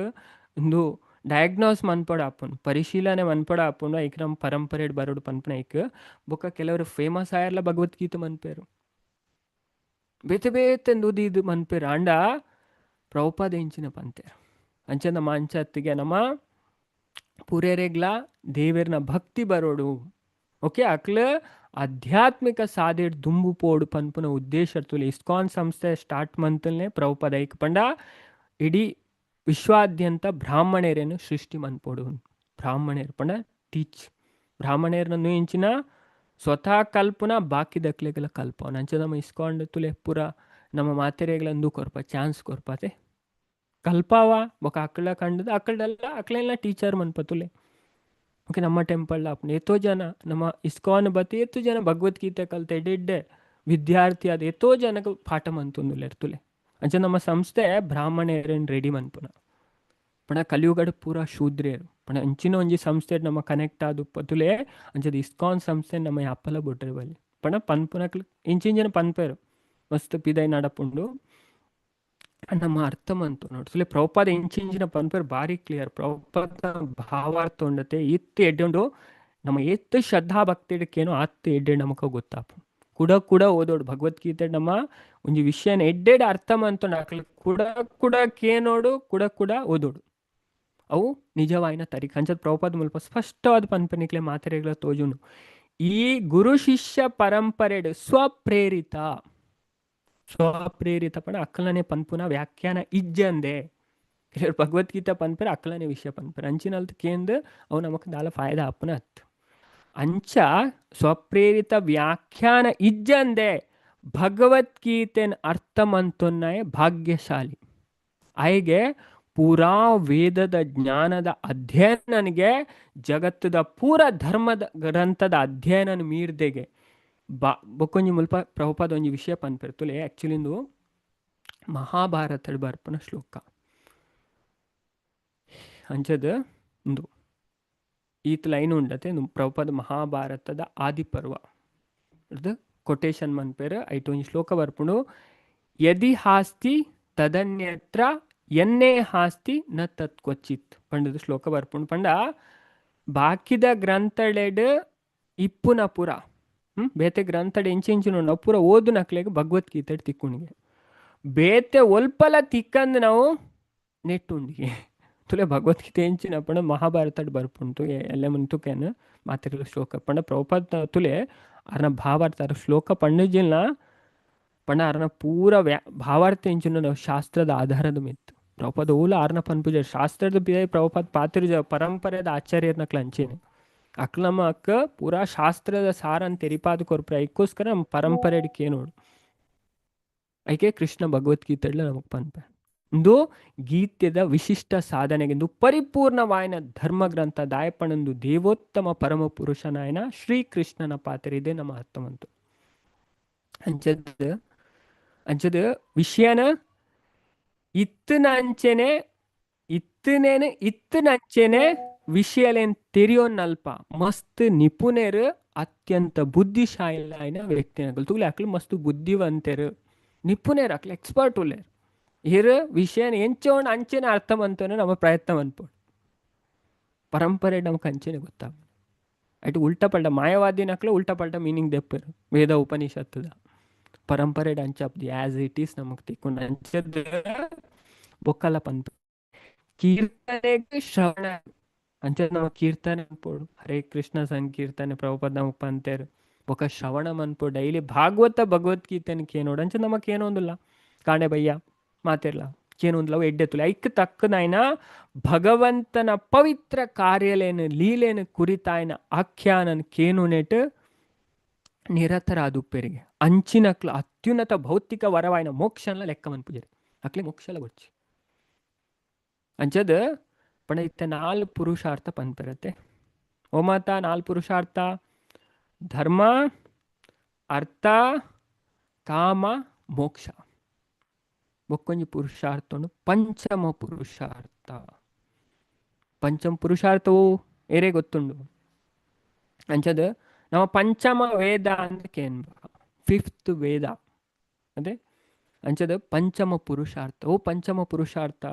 ಇಂದು ಡಯಾಗ್ನೋಸ್ ಮನ್ಪೊಡು ಆಪುಂಡು, ಪರಿಶೀಲನೆ ಮನ್ಪೊಡು ಆಪುಂಡು. ಐಕ್ ನಮ್ಮ ಪರಂಪರೆಡ್ ಬರೋಡು ಪನ್ಪುನ ಐಕ್. ಬೊಕ್ಕ ಕೆಲವರು ಫೇಮಸ್ ಆಯರ್ಲ ಭಗವದ್ಗೀತೆ ಮನ್ಪೇರು, ಬೇತೆ ಬೇತೆ ಇದು ಮನ್ಪೇರು. ಆಂಡ ಪ್ರಭುಪಾದ ಇಂಚಿನ ಪಂತೇರು. ಅಂಚ ನಮ್ಮ ಅಂಚತ್ತಿಗೆ ನಮ್ಮ ಪೂರೇರೆಗ್ಲ ದೇವೆರ್ನ ಭಕ್ತಿ ಬರೋಡು, ಓಕೆ, ಅಕ್ಲ ಆಧ್ಯಾತ್ಮಿಕ ಸಾದಿಡ್ ದುಂಬು ಪೋಡು ಪನ್ಪುನ ಉದ್ದೇಶ ತುಲೆ ಇಸ್ಕಾನ್ ಸಂಸ್ಥೆ ಸ್ಟಾರ್ಟ್ ಮಂತಲ್ನೇ ಪ್ರಭುಪಾದ. ಐಕ್ ಪಂಡ ಇಡೀ ವಿಶ್ವಾದ್ಯಂತ ಬ್ರಾಹ್ಮಣರೇನು ಸೃಷ್ಟಿ ಮನ್ಪೊಡು. ಬ್ರಾಹ್ಮಣರು ಪಂಡ ಟೀಚ್, ಬ್ರಾಹ್ಮಣರ್ನ ಇಂಚಿನ ಸ್ವತಃ ಕಲ್ಪುನ ಬಾಕಿದಕ್ಲೆಗೆಲ್ಲ ಕಲ್ಪವನ. ಅಂಚ ನಮ್ಮ ಇಸ್ಕಾನ್ ತುಲೆ ಪೂರ ನಮ್ಮ ಮಾತೆರೆಗ್ಲ ಅಂದು ಕೊರ್ಪ ಚಾನ್ಸ್ ಕೊರ್ಪಾತೆ ಕಲ್ಪಾವ. ಬೊಕ ಅಕ್ಕಳ ಕಂಡದ ಅಕ್ಕಳಲ್ಲ ಅಕ್ಲೆಲ್ಲ ಟೀಚರ್ ಮನ್ಪತುಲೆ. ಓಕೆ, ನಮ್ಮ ಟೆಂಪಲ್ ಆಪುಂಡು. ಏತೋ ಜನ ನಮ್ಮ ಇಸ್ಕಾನ್ ಬತ್ತಿ ಏತೋ ಜನ ಭಗವದ್ಗೀತೆ ಕಲ್ತೆ ಎಡ್ಡೆಡ್ಡೆ ವಿದ್ಯಾರ್ಥಿ ಆದ ಏತೋ ಜನಕ್ಕೆ ಪಾಠ ಮಂತೊಂದುಲ್ಲೆರ್ ತುಲೆ. ಅಂಚ ನಮ್ಮ ಸಂಸ್ಥೆ ಬ್ರಾಹ್ಮಣೇರನ್ ರೆಡಿ ಮನ್ಪುನ. ಪಂಡ ಕಲಿಯುಗಡ್ ಪೂರ ಶೂದ್ರೇರು. ಪಂಡ ಅಂಚಿನ ಒಂಜಿ ಸಂಸ್ಥೆ ನಮ್ಮ ಕನೆಕ್ಟ್ ಆದ್ ತುಲೆ. ಅಂಚದ ಇಸ್ಕಾನ್ ಸಂಸ್ಥೆ ನಮ್ಮ ಯಾಪಲ ಬುಡ್ರೆ ಬಲ್ಲಿ. ಪಂಡ ಪನ್ಪುನಕ್ಲು ಇಂಚಿಂಚಿನ ಪನ್ಪೆರು, ಮಸ್ತ್ ಪಿದೈ ನಡಪುಂಡು. ನಮ್ಮ ಅರ್ಥ ಮಂತು ನೋಡು ತುಲೆ. ಪ್ರಭುಪಾದ ಇಂಚಿಂಚಿನ ಪನ್ಪೆರು, ಬಾರಿ ಕ್ಲಿಯರ್. ಪ್ರಭುಪಾದ ಭಾವಾರ್ಥ ಉಂಡತೆ ಇತ್ತು ಎಡ್ಡೆ ಉಂಡು. ನಮ್ಮ ಏತ್ ಶ್ರದ್ಧಾ ಭಕ್ತಿಡಕ್ಕೇನೋ ಆತ್ ಎಡ್ಡೆ ನಮಕ ಗೊತ್ತಾಪು. ಕುಡ ಕುಡ ಓದೋಡು ಭಗವದ್ಗೀತೆ. ನಮ್ಮ ಒಂಜಿ ವಿಷಯನ ಎಡ್ಡೆಡ್ ಅರ್ಥ ಮಂತೊಂಡು ಅಕ್ಲು ಕುಡ ಕುಡ ಕೇನೋಡು, ಕುಡ ಕುಡ ಓದೋಡು. ಅವು ನಿಜವಾಯಿನ ತರಿಕ್. ಅಂಚದ ಪ್ರಭುಪಾದ ಮುಲ್ಪ ಸ್ಪಷ್ಟವಾದ ಪನ್ಪನಿಕ್ಲೆ ಮಾತೆರೆಗ್ಲ ತೋಜುಂಡು. ಈ ಗುರು ಶಿಷ್ಯ ಪರಂಪರೆಡ್ ಸ್ವಪ್ರೇರಿತ, ಸ್ವಪ್ರೇರಿತ ಪಂಡ ಅಕ್ಕಲನೆ ಪನ್ಪುನ ವ್ಯಾಖ್ಯಾನ ಇಜ್ಜಂದೆ ಕೆಲವರು ಭಗವದ್ಗೀತಾ ಪನ್ಪೆರ್, ಅಕ್ಕಲನೆ ವಿಷಯ ಪನ್ಪೆರ್. ಅಂಚಿನಲ್ತ್ ಕೇಂದ್ ಅವು ನಮಕ್ ದಾಲ ಫಾಯ್ದ ಆಪುನ ಅತ್. ಅಂಚ ಸ್ವಪ್ರೇರಿತ ವ್ಯಾಖ್ಯಾನ ಇಜ್ಜಂದೆ ಭಗವದ್ಗೀತೆನ್ ಅರ್ಥ ಮಂತೊನ್ನಾಯ ಭಾಗ್ಯಶಾಲಿ. ಆಯ್ಗೆ ಪೂರಾ ವೇದದ ಜ್ಞಾನದ ಅಧ್ಯಯನನಿಗೆ ಜಗತ್ತದ ಪೂರ ಧರ್ಮದ ಗ್ರಂಥದ ಅಧ್ಯಯನ ಮೀರ್ದೆಗೆ. ಬಾ, ಬೊಕ್ಕೊಂಜಿ ಮುಲ್ಪ ಪ್ರಭುಪಾದ ಒಂಜಿ ವಿಷಯ ಪನ್ಪೆರ್ ತುಲೆ. ಆಕ್ಚುಲಿ ಇಂದು ಮಹಾಭಾರತಡ್ ಬರ್ಪುನ ಶ್ಲೋಕ. ಅಂಚದ ಉಂದು ಈತ್ ಲೈನ್ ಉಂಡತೆ. ಇಂದು ಪ್ರಭುಪಾದ ಮಹಾಭಾರತದ ಆದಿಪರ್ವ ಕೊಟೇಶನ್ ಮನ್ಪೆರ್. ಐಟ್ ಒಂಜಿ ಶ್ಲೋಕ ಬರ್ಪುಂಡು, ಯದಿ ಹಾಸ್ತಿ ತದನ್ಯತ್ರ ಎನ್ನೇ ಹಾಸ್ತಿ ನ ತತ್ ಕ್ವಚಿತ್ ಪಂಡದು ಶ್ಲೋಕ ಬರ್ಪುಂಡು. ಪಂಡ ಬಾಕಿದ ಗ್ರಂಥಳೆಡ್ ಇಪ್ಪುನ ಪೂರ, ಬೇತೆ ಗ್ರಂಥಡ್ ಎಂಚೆಂಚಿನ ಪೂರ ಓದುನಕ್ಲೆಗ್ ಭಗವದ್ಗೀತೆ ತಿಕ್ಕುಣಿಗೆ. ಬೇತೆ ಒಲ್ಪಲ ತಿಕ್ಕಂದ್ ನಾವು ನೆಟ್ಟುಂಡಿಗೆ ತುಲೆ. ಭಗವದ್ಗೀತೆ ಎಂಚಿನ ಪಂಡ ಮಹಾಭಾರತಡ್ ಬರ್ಪುಂಡು. ಎಲ್ಲ ತುಕೆನ್ ಮಾತೆರ್ಲ ಶ್ಲೋಕ ಪಂಡ ಪ್ರಭುಪಾದ ತುಲೆ ಅರ್ನ ಭಾವಾರ್ಥ. ಅರ್ ಶ್ಲೋಕ ಪಂಡಿಜಿಲ್ನ ಪಂಡ ಅರ್ನ ಪೂರ ಭಾವಾರ್ಥ ಎಂಚಿನ ಶಾಸ್ತ್ರದ ಆಧಾರದ ಮಿತ್ತು. ಪ್ರಭುಪಾದ ಓಲ ಆರ್ನ ಪನ್ಪುಜ ಶಾಸ್ತ್ರದ ಬಿದೆ. ಪ್ರಭುಪಾದ ಪಾತಿರುಜ ಪರಂಪರೆದ ಆಚಾರ್ಯರ್ನಕ್ಲ ಅಂಚೇನೆ. ಅಕ್ಲ ನಮ್ಮ ಅಕ್ಕ ಪೂರಾ ಶಾಸ್ತ್ರದ ಸಾರ ಅಂತ ತೆರಿಪಾದ ಕೊರ್ಪುರ. ಐಕ್ಕೋಸ್ಕರ ನಮ್ಮ ಪರಂಪರೆ ನೋಡು. ಐಕೆ ಕೃಷ್ಣ ಭಗವದ್ಗೀತೆಡ್ಲ ನಮಕ್ ಪನ್ಪೆ, ಇಂದು ಗೀತೆದ ವಿಶಿಷ್ಟ ಸಾಧನೆಗೆಂದು ಪರಿಪೂರ್ಣವಾಯನ ಧರ್ಮ ಗ್ರಂಥ. ದಾಯಪಣಂದು ದೇವೋತ್ತಮ ಪರಮ ಪುರುಷನಾಯನ ಶ್ರೀಕೃಷ್ಣನ ಪಾತ್ರೆ ನಮ್ಮ ಅರ್ಥವಂತು. ಅಂಚದ ಅಂಚದ ವಿಷಯನ ಇತ್ತಿನ ಅಂಚೆನೆ, ಇತ್ತನೇನು ಇತ್ತಿನ ಅಂಚೆನೆ ವಿಷಯಲೇನ್ ತೆರಿಯೋನ್ನಲ್ಪ ಮಸ್ತ್ ನಿಪುಣರು, ಅತ್ಯಂತ ಬುದ್ಧಿಶಾಲಿಯಾಯಿನ ವ್ಯಕ್ತಿನಕುಲು ತೂಲೆ. ಅಕ್ಲು ಮಸ್ತ್ ಬುದ್ಧಿವಂತೆರು, ನಿಪುಣರು, ಅಕ್ಲು ಎಕ್ಸ್ಪರ್ಟ್ ಉಲ್ಲೇರು. ಇರ್ ವಿಷಯನ ಎಂಚೋಣ ಅಂಚೆನೆ ಅರ್ಥ ಮಂತೋನೆ ನಮ್ಮ ಪ್ರಯತ್ನ ಮನ್ಪೋಡು. ಪರಂಪರೆ ನಮಕ್ ಅಂಚೆನೆ ಗೊತ್ತಾಗ. ಅಟ್ ಉಲ್ಟಾ ಪಲ್ಟ ಮಾಯವಾದಿನಕ್ಲು ಉಲ್ಟಾ ಪಲ್ಟ ಮೀನಿಂಗ್ ದೆಪ್ಪರು ವೇದ ಉಪನಿಷತ್ತದ. ಪರಂಪರೆ ಅಂಚಾಪ್ದಿ, ಆಸ್ it is ನಮಕ್ ತಿಕ್ಕೊಂಡು. ಅಂಚದ ಬೊಕ್ಕಲ ಪನ್ಪ ಕೀರ್ತನೆಗೆ ಶ್ರವಣ. ಅಂಚ ನಮ ಕೀರ್ತನೆ ಅನ್ಪೋಡು, ಹರೇ ಕೃಷ್ಣ ಸಂಕೀರ್ತನೆ ಪ್ರಭುಪಾದ ನಮಕ್ ಪಂತೇರು. ಬೊಕ ಶ್ರವಣ ಮನ್ಪು, ಡೈಲಿ ಭಾಗವತ ಭಗವದ್ಗೀತೆನ ಕೇನೋಡು. ಅಂಚ ನಮಕ್ ಏನೊಂದುಲ್ಲ ಕಾಣೆ ಬಯ್ಯ ಮಾತಿರ್ಲ ಕೇನೊಂದುಲ್ಲ ಎಡ್ಡೆ ತುಲೆ. ಐಕ್ ತಕ್ಕನಾಯ್ನ ಭಗವಂತನ ಪವಿತ್ರ ಕಾರ್ಯಲೇನು ಲೀಲೇನು ಕುರಿತಾಯ್ನ ಆಖ್ಯಾನನ್ ಕೇನುನೆಟ್ ನಿರತರಾದುಪ್ಪೆರಿಗೆ ಅಂಚಿನಕ್ಲು ಅತ್ಯುನ್ನತ ಭೌತಿಕ ವರವಾಯಿನ ಮೋಕ್ಷನ್ಲ ಲೆಕ್ಕ ಮನ್ಪುಜೆರ್. ಅಕ್ಲೆ ಮೋಕ್ಷಲ ಗೊಚ್ಚಿ. ಅಂಚದ ಪಂಡ ಇತ್ತೆ ನಾಲ್ ಪುರುಷಾರ್ಥ ಪನ್ಪೆರತ್ತೆ. ಓ ಮಾತಾ ನಾಲ್ ಪುರುಷಾರ್ಥ? ಧರ್ಮ, ಅರ್ಥ, ಕಾಮ, ಮೋಕ್ಷ. ಬೊಕ್ಕೊಂಜಿ ಪುರುಷಾರ್ಥನು ಪಂಚಮ ಪುರುಷಾರ್ಥ. ಪಂಚಮ ಪುರುಷಾರ್ಥವು ಏರೇ ಗೊತ್ತುಂಡು? ಅಂಚದ ನಮ್ಮ ಪಂಚಮ ವೇದ ಅಂತ ಕೇನ್ಬ, ಫಿಫ್ತ್ ವೇದ ಅದೇ. ಅಂಚದ ಪಂಚಮ ಪುರುಷಾರ್ಥ. ಓ ಪಂಚಮ ಪುರುಷಾರ್ಥ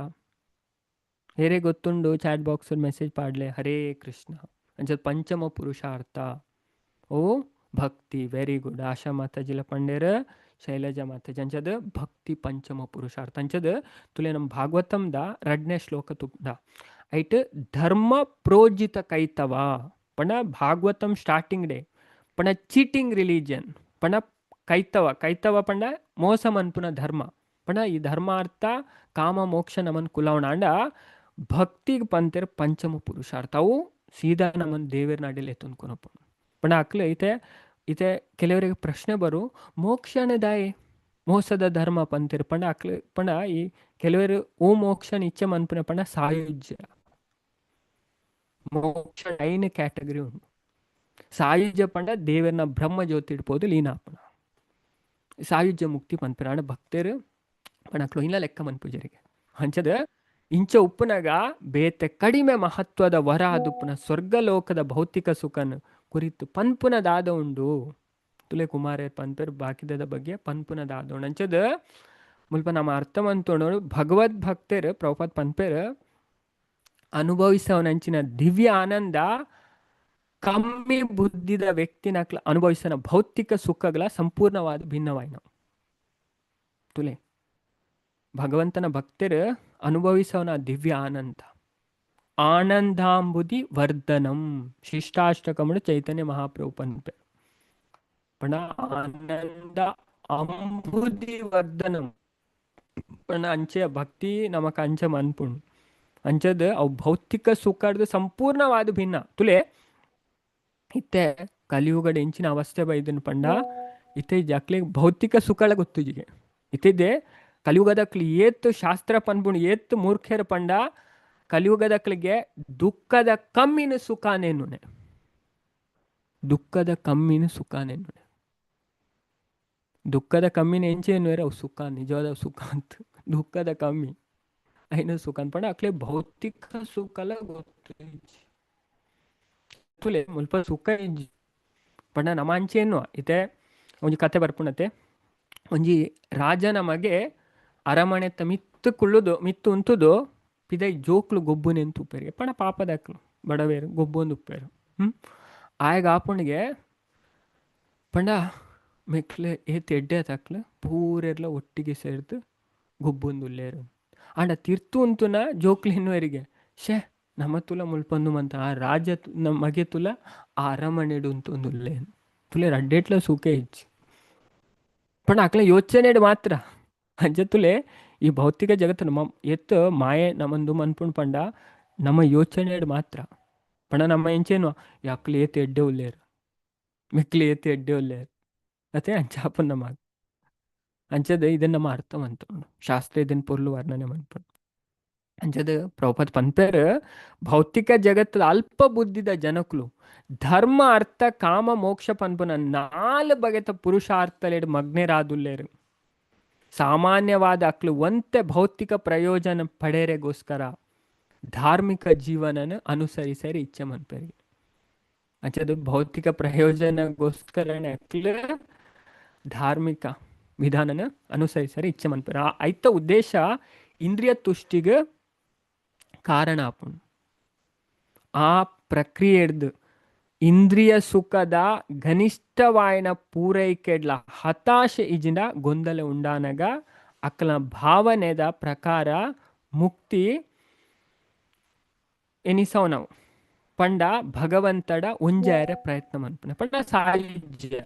ಹೇರೆ ಗೊತ್ತುಂಡು? ಚಾಟ್ ಬಾಕ್ಸ್ ಮೆಸೇಜ್ ಪಾಡ್ಲೆ. ಹರೇ ಕೃಷ್ಣ. ಅಂಚದ ಪಂಚಮ ಪುರುಷಾರ್ಥ ಓ ಭಕ್ತಿ. ವೆರಿ ಗುಡ್, ಆಶಾ ಮಾತಾಜಿಲ ಪಂಡೇರ್, ಶೈಲಜಾ ಮಾತಾಜಿ. ಅಂಚದ ಭಕ್ತಿ ಪಂಚಮ ಪುರುಷಾರ್ಥ. ಅಂಚದ ತುಲೆ ನಮ್ಮ ಭಾಗವತಂದ ರಡ್ನೇ ಶ್ಲೋಕ ತುಪ್ದ. ಐಟ್ ಧರ್ಮ ಪ್ರೋಜಿತ ಕೈತವ ಪಂಡ ಭಾಗವತಂ ಸ್ಟಾರ್ಟಿಂಗ್ ಡೇ ಪಂಡ ಚೀಟಿಂಗ್ ರಿಲಿಜನ್ ಪಂಡ ಕೈತವ. ಕೈತವ ಪಂಡ ಮೋಸ ಮನ್ಪುನ ಧರ್ಮ. ಪಂಡ ಈ ಧರ್ಮಾರ್ಥ ಕಾಮ ಮೋಕ್ಷ ನಮನ್ ಕುಲವಣ ಅಂಡ ಭಕ್ತಿಗೆ ಪಂತೆರ್ ಪಂಚಮ ಪುರುಷಾರ್ಥ. ಅವು ಸೀದಾ ನಮ್ಮನ್ ದೇವೇರ್ ನಾಡಿಲ್ ಎತ್ತೊಂದ್ಕೊನಪ್ಪ. ಪಂಡ ಅಕ್ಲು ಐತೆ ಇತ್ತೆ ಕೆಲವರಿಗೆ ಪ್ರಶ್ನೆ ಬರು, ಮೋಕ್ಷನೇ ದಾಯೆ ಮೋಸದ ಧರ್ಮ ಪಂತೆರ್? ಪಂಡ ಅಕ್ಲು ಪಂಡ ಈ ಕೆಲವರು ಓ ಮೋಕ್ಷನ ಇಚ್ಛೆ ಮನ್ಪುನ ಪಂಡ ಸಾಯುಜ್ಯ ಮೋಕ್ಷ ಐನ್ ಕ್ಯಾಟಗರಿ ಉಂಡು. ಸಾಯುಜ್ಯ ಪಂಡ ದೇವರನ್ನ ಬ್ರಹ್ಮ ಜ್ಯೋತಿ ಇಡ್ಬೋದು ಲೀನಾಪಣ ಸಾಯುಜ್ಯ ಮುಕ್ತಿ ಪನ್ಪೆರ್. ಆಂಡ ಭಕ್ತರು ಪಂಡ ಅಕ್ಲು ಇಲ್ಲ ಲೆಕ್ಕ ಮನ್ಪುಜರಿಗೆ. ಅಂಚದ ಇಂಚ ಉಪ್ಪುನಗ ಬೇತೆ ಕಡಿಮೆ ಮಹತ್ವದ ವರ ಅದುಪ್ಪುನ ಸ್ವರ್ಗಲೋಕದ ಭೌತಿಕ ಸುಖನ್ ಕುರಿತು ಪನ್ಪುನ ದಾದ ಉಂಡು? ತುಲೆ ಕುಮಾರ ಪನ್ಪೆರ್ ಬಾಕಿದದ ಬಗ್ಗೆ ಪನ್ಪುನ ದಾದ ಉಂಡು? ಅಂಚದ ಮುಲ್ಪ ನಮ್ಮ ಅರ್ಥ ಮಂತೋಣರು ಭಗವದ್ ಭಕ್ತರು ಪ್ರಭುಪಾದ್ ಪನ್ಪೆರ್, ಅನುಭವಿಸವನಂಚಿನ ದಿವ್ಯ ಆನಂದ. ಕಮ್ಮಿ ಬುದ್ಧಿದ ವ್ಯಕ್ತಿನಕ್ಲ ಅನುಭವಿಸನ ಭೌತಿಕ ಸುಖಗಳ ಸಂಪೂರ್ಣವಾದ ಭಿನ್ನವಾಯಿನ. ತುಲೆ ಭಗವಂತನ ಭಕ್ತರು ಅನುಭವಿಸವನ ದಿವ್ಯ ಆನಂದ, ಆನಂದಾಂಬುದಿ ವರ್ಧನಂ ಶಿಷ್ಟಾಷ್ಟಕಮುಡು ಚೈತನ್ಯ ಮಹಾಪ್ರಭು ಪನ್ಪೆ. ಪಂಡ ಆನಂದ ಅಂಬುದಿ ವರ್ಧನಂ ಪಂಡ ಅಂಚೆ ಭಕ್ತಿ ನಮಕ್ ಅಂಚೆ ಮನ್ಪುಂಡು. ಅಂಚದ ಅವು ಭೌತಿಕ ಸುಖದ ಸಂಪೂರ್ಣವಾದ ಭಿನ್ನ. ತುಲೆ ಇತ್ತೆ ಕಲಿಯುಗಡ್ ಎಂಚಿನ ಅವಸ್ಥೆ ಬೈದನ್ ಪಂಡ ಇತ್ತೆ ಜಕ್ಲೆಗ್ ಭೌತಿಕ ಸುಖಳ ಗೊತ್ತುಜಿಗೆ. ಇತ್ತಿದ್ದೆ ಕಲಿಯುಗದಕ್ಲು ಏತ್ ಶಾಸ್ತ್ರ ಪನ್ಪುಂಡು, ಏತ್ ಮೂರ್ಖೆರ್ ಪಂಡ ಕಲಿಯುಗದಕ್ಲಿಗೆ ದುಃಖದ ಕಮ್ಮಿನ ಸುಖನೇನುನೆ, ದುಃಖದ ಕಮ್ಮಿನ ಸುಖನೇನುನೆ, ದುಃಖದ ಕಮ್ಮಿನ ಎಂಚೇನುವೆರ್ ಅವು ಸುಖ, ನಿಜವಾದ ಸುಖ ಅಂತ ದುಃಖದ ಕಮ್ಮಿ ಐನ ಸುಖ ಅಂತ ಪಂಡ ಅಕ್ಲೆ ಭೌತಿಕ ಸುಖಲ ಗೊತ್ತುಜಿ. ತುಲೆ ಮುಲ್ಪ ಸುಖ ಇಜ್ಜಿ ಪಂಡ ನಮ ಅಂಚೇನು. ಇತ್ತೆ ಒಂಜಿ ಕತೆ ಬರ್ಪುಂಡತೆ, ಒಂಜಿ ರಾಜನ ಮಗೆ ಅರಮನೆತ್ತ ಮಿತ್ತು ಕುಳ್ಳುದು, ಮಿತ್ತು ಉಂತುದು ಪಿದೈ ಜೋಕ್ಲು ಗೊಬ್ಬುನೆಂತ ಉಪ್ಪೆರಿಗೆ. ಪಂಡ ಪಾಪದಕ್ಲು ಬಡವೇರು ಗೊಬ್ಬೊಂದು ಉಪ್ಪೇರು. ಆಯಗ ಆಪುಂಡಿಗೆ ಪಂಡ ಮೆಕ್ಲೆ ಏತ್ ಎಡ್ಡೆ ತಕ್ಲು ಪೂರೆರ್ಲ ಒಟ್ಟಿಗೆ ಸೇರ್ದು ಗೊಬ್ಬೊಂದುಲ್ಲೇರು. ಆಂಡ ತಿರ್ತು ಉಂತುನ ಜೋಕ್ಲು ಎನ್ನುವರಿಗೆ ಶೇ ನಮ ತುಲ ಮುಲ್ಪಂದು ಮಂತ ಆ ರಾಜ ನಮ್ಮ ಮಗೆ ತುಲ ಆ ಅರಮನೆಡು ಉಂತೊಂದುಲ್ಲೆ ತುಲೆ ರಡ್ಡೆಟ್ಲ ಸುಖ ಇಜ್ಜಿ. ಪಂಡ ಅಕ್ಲೆ ಯೋಚನೆಡ್ ಮಾತ್ರ ಅಂಚ ತುಲೆ ಈ ಭೌತಿಕ ಜಗತ್ತು ನಮ್ಮ ಎತ್ತು ಮಾಯೆ ನಮ್ಮಂದು ಮನ್ಪುಂಡು ಪಂಡ ನಮ್ಮ ಯೋಚನೆಡ್ ಮಾತ್ರ. ಪಂಡ ನಮ್ಮ ಎಂಚೇನು ಯಾಕ್ಲೆ ಏತ್ ಎಡ್ಡೆ ಉಲ್ಲೇರು, ಮೆಕ್ಲೆ ಏತ್ ಎಡ್ಡೆ ಉಲ್ಲೇರು ಅದೇ ಅಂಚಾಪುನ ನಮ್ಮ ಅಂಚದ ಇದನ್ನ ನಮ್ಮ ಅರ್ಥ ಮಂತುಂಡು. ಶಾಸ್ತ್ರ ಇದನ್ನ ಪೊರ್ಲು ವರ್ಣನೆ ಮನ್ಪುಂಡು. ಅಂಚದ ಪ್ರಭುಪಾದ ಪನ್ಪೆರ್ ಭೌತಿಕ ಜಗತ್ತದ ಅಲ್ಪ ಬುದ್ಧಿದ ಜನಕುಲು ಧರ್ಮ ಅರ್ಥ ಕಾಮ ಮೋಕ್ಷ ಪನ್ಪುನ ನಾಲ್ ಬಗೆತ ಪುರುಷಾರ್ಥಲೆಡ್ ಮಗ್ನೇರಾದುಲ್ಲೇರು. ಸಾಮಾನ್ಯವಾದ ಅಕ್ಲು ಒಂತೆ ಭೌತಿಕ ಪ್ರಯೋಜನ ಪಡೆಯರೆಗೋಸ್ಕರ ಧಾರ್ಮಿಕ ಜೀವನನ ಅನುಸರಿಸರಿ ಇಚ್ಛೆ ಮನ್ಪೆರಿಗೆ. ಅಂಚದ ಭೌತಿಕ ಪ್ರಯೋಜನಗೋಸ್ಕರನೇ ಅಕ್ಲು ಧಾರ್ಮಿಕ ವಿಧಾನನ ಅನುಸರಿಸರಿ ಇಚ್ಛೆ ಮನ್ಪೆರ್. ಆ ಐತ ಉದ್ದೇಶ ಇಂದ್ರಿಯ ತುಷ್ಟಿಗೆ ಕಾರಣ ಆಪುಂಡು. ಆ ಪ್ರಕ್ರಿಯೆಡ್ದು ಇಂದ್ರಿಯ ಸುಖದ ಘನಿಷ್ಠವಾಯಿನ ಪೂರೈಕೆಡ್ಲ ಹತಾಶೆ ಇಜಿಂಡ ಗೊಂದಲ ಉಂಡಾನಗ ಅಕ್ಲ ಭಾವನೆದ ಪ್ರಕಾರ ಮುಕ್ತಿ ಎನಿಸವ್ ನಾವು. ಪಂಡ ಭಗವಂತಡ ಒಂಜಾಯರ ಪ್ರಯತ್ನ ಮನ್ಪುನ ಪಂಡ ಸಾಯುಜ್ಯ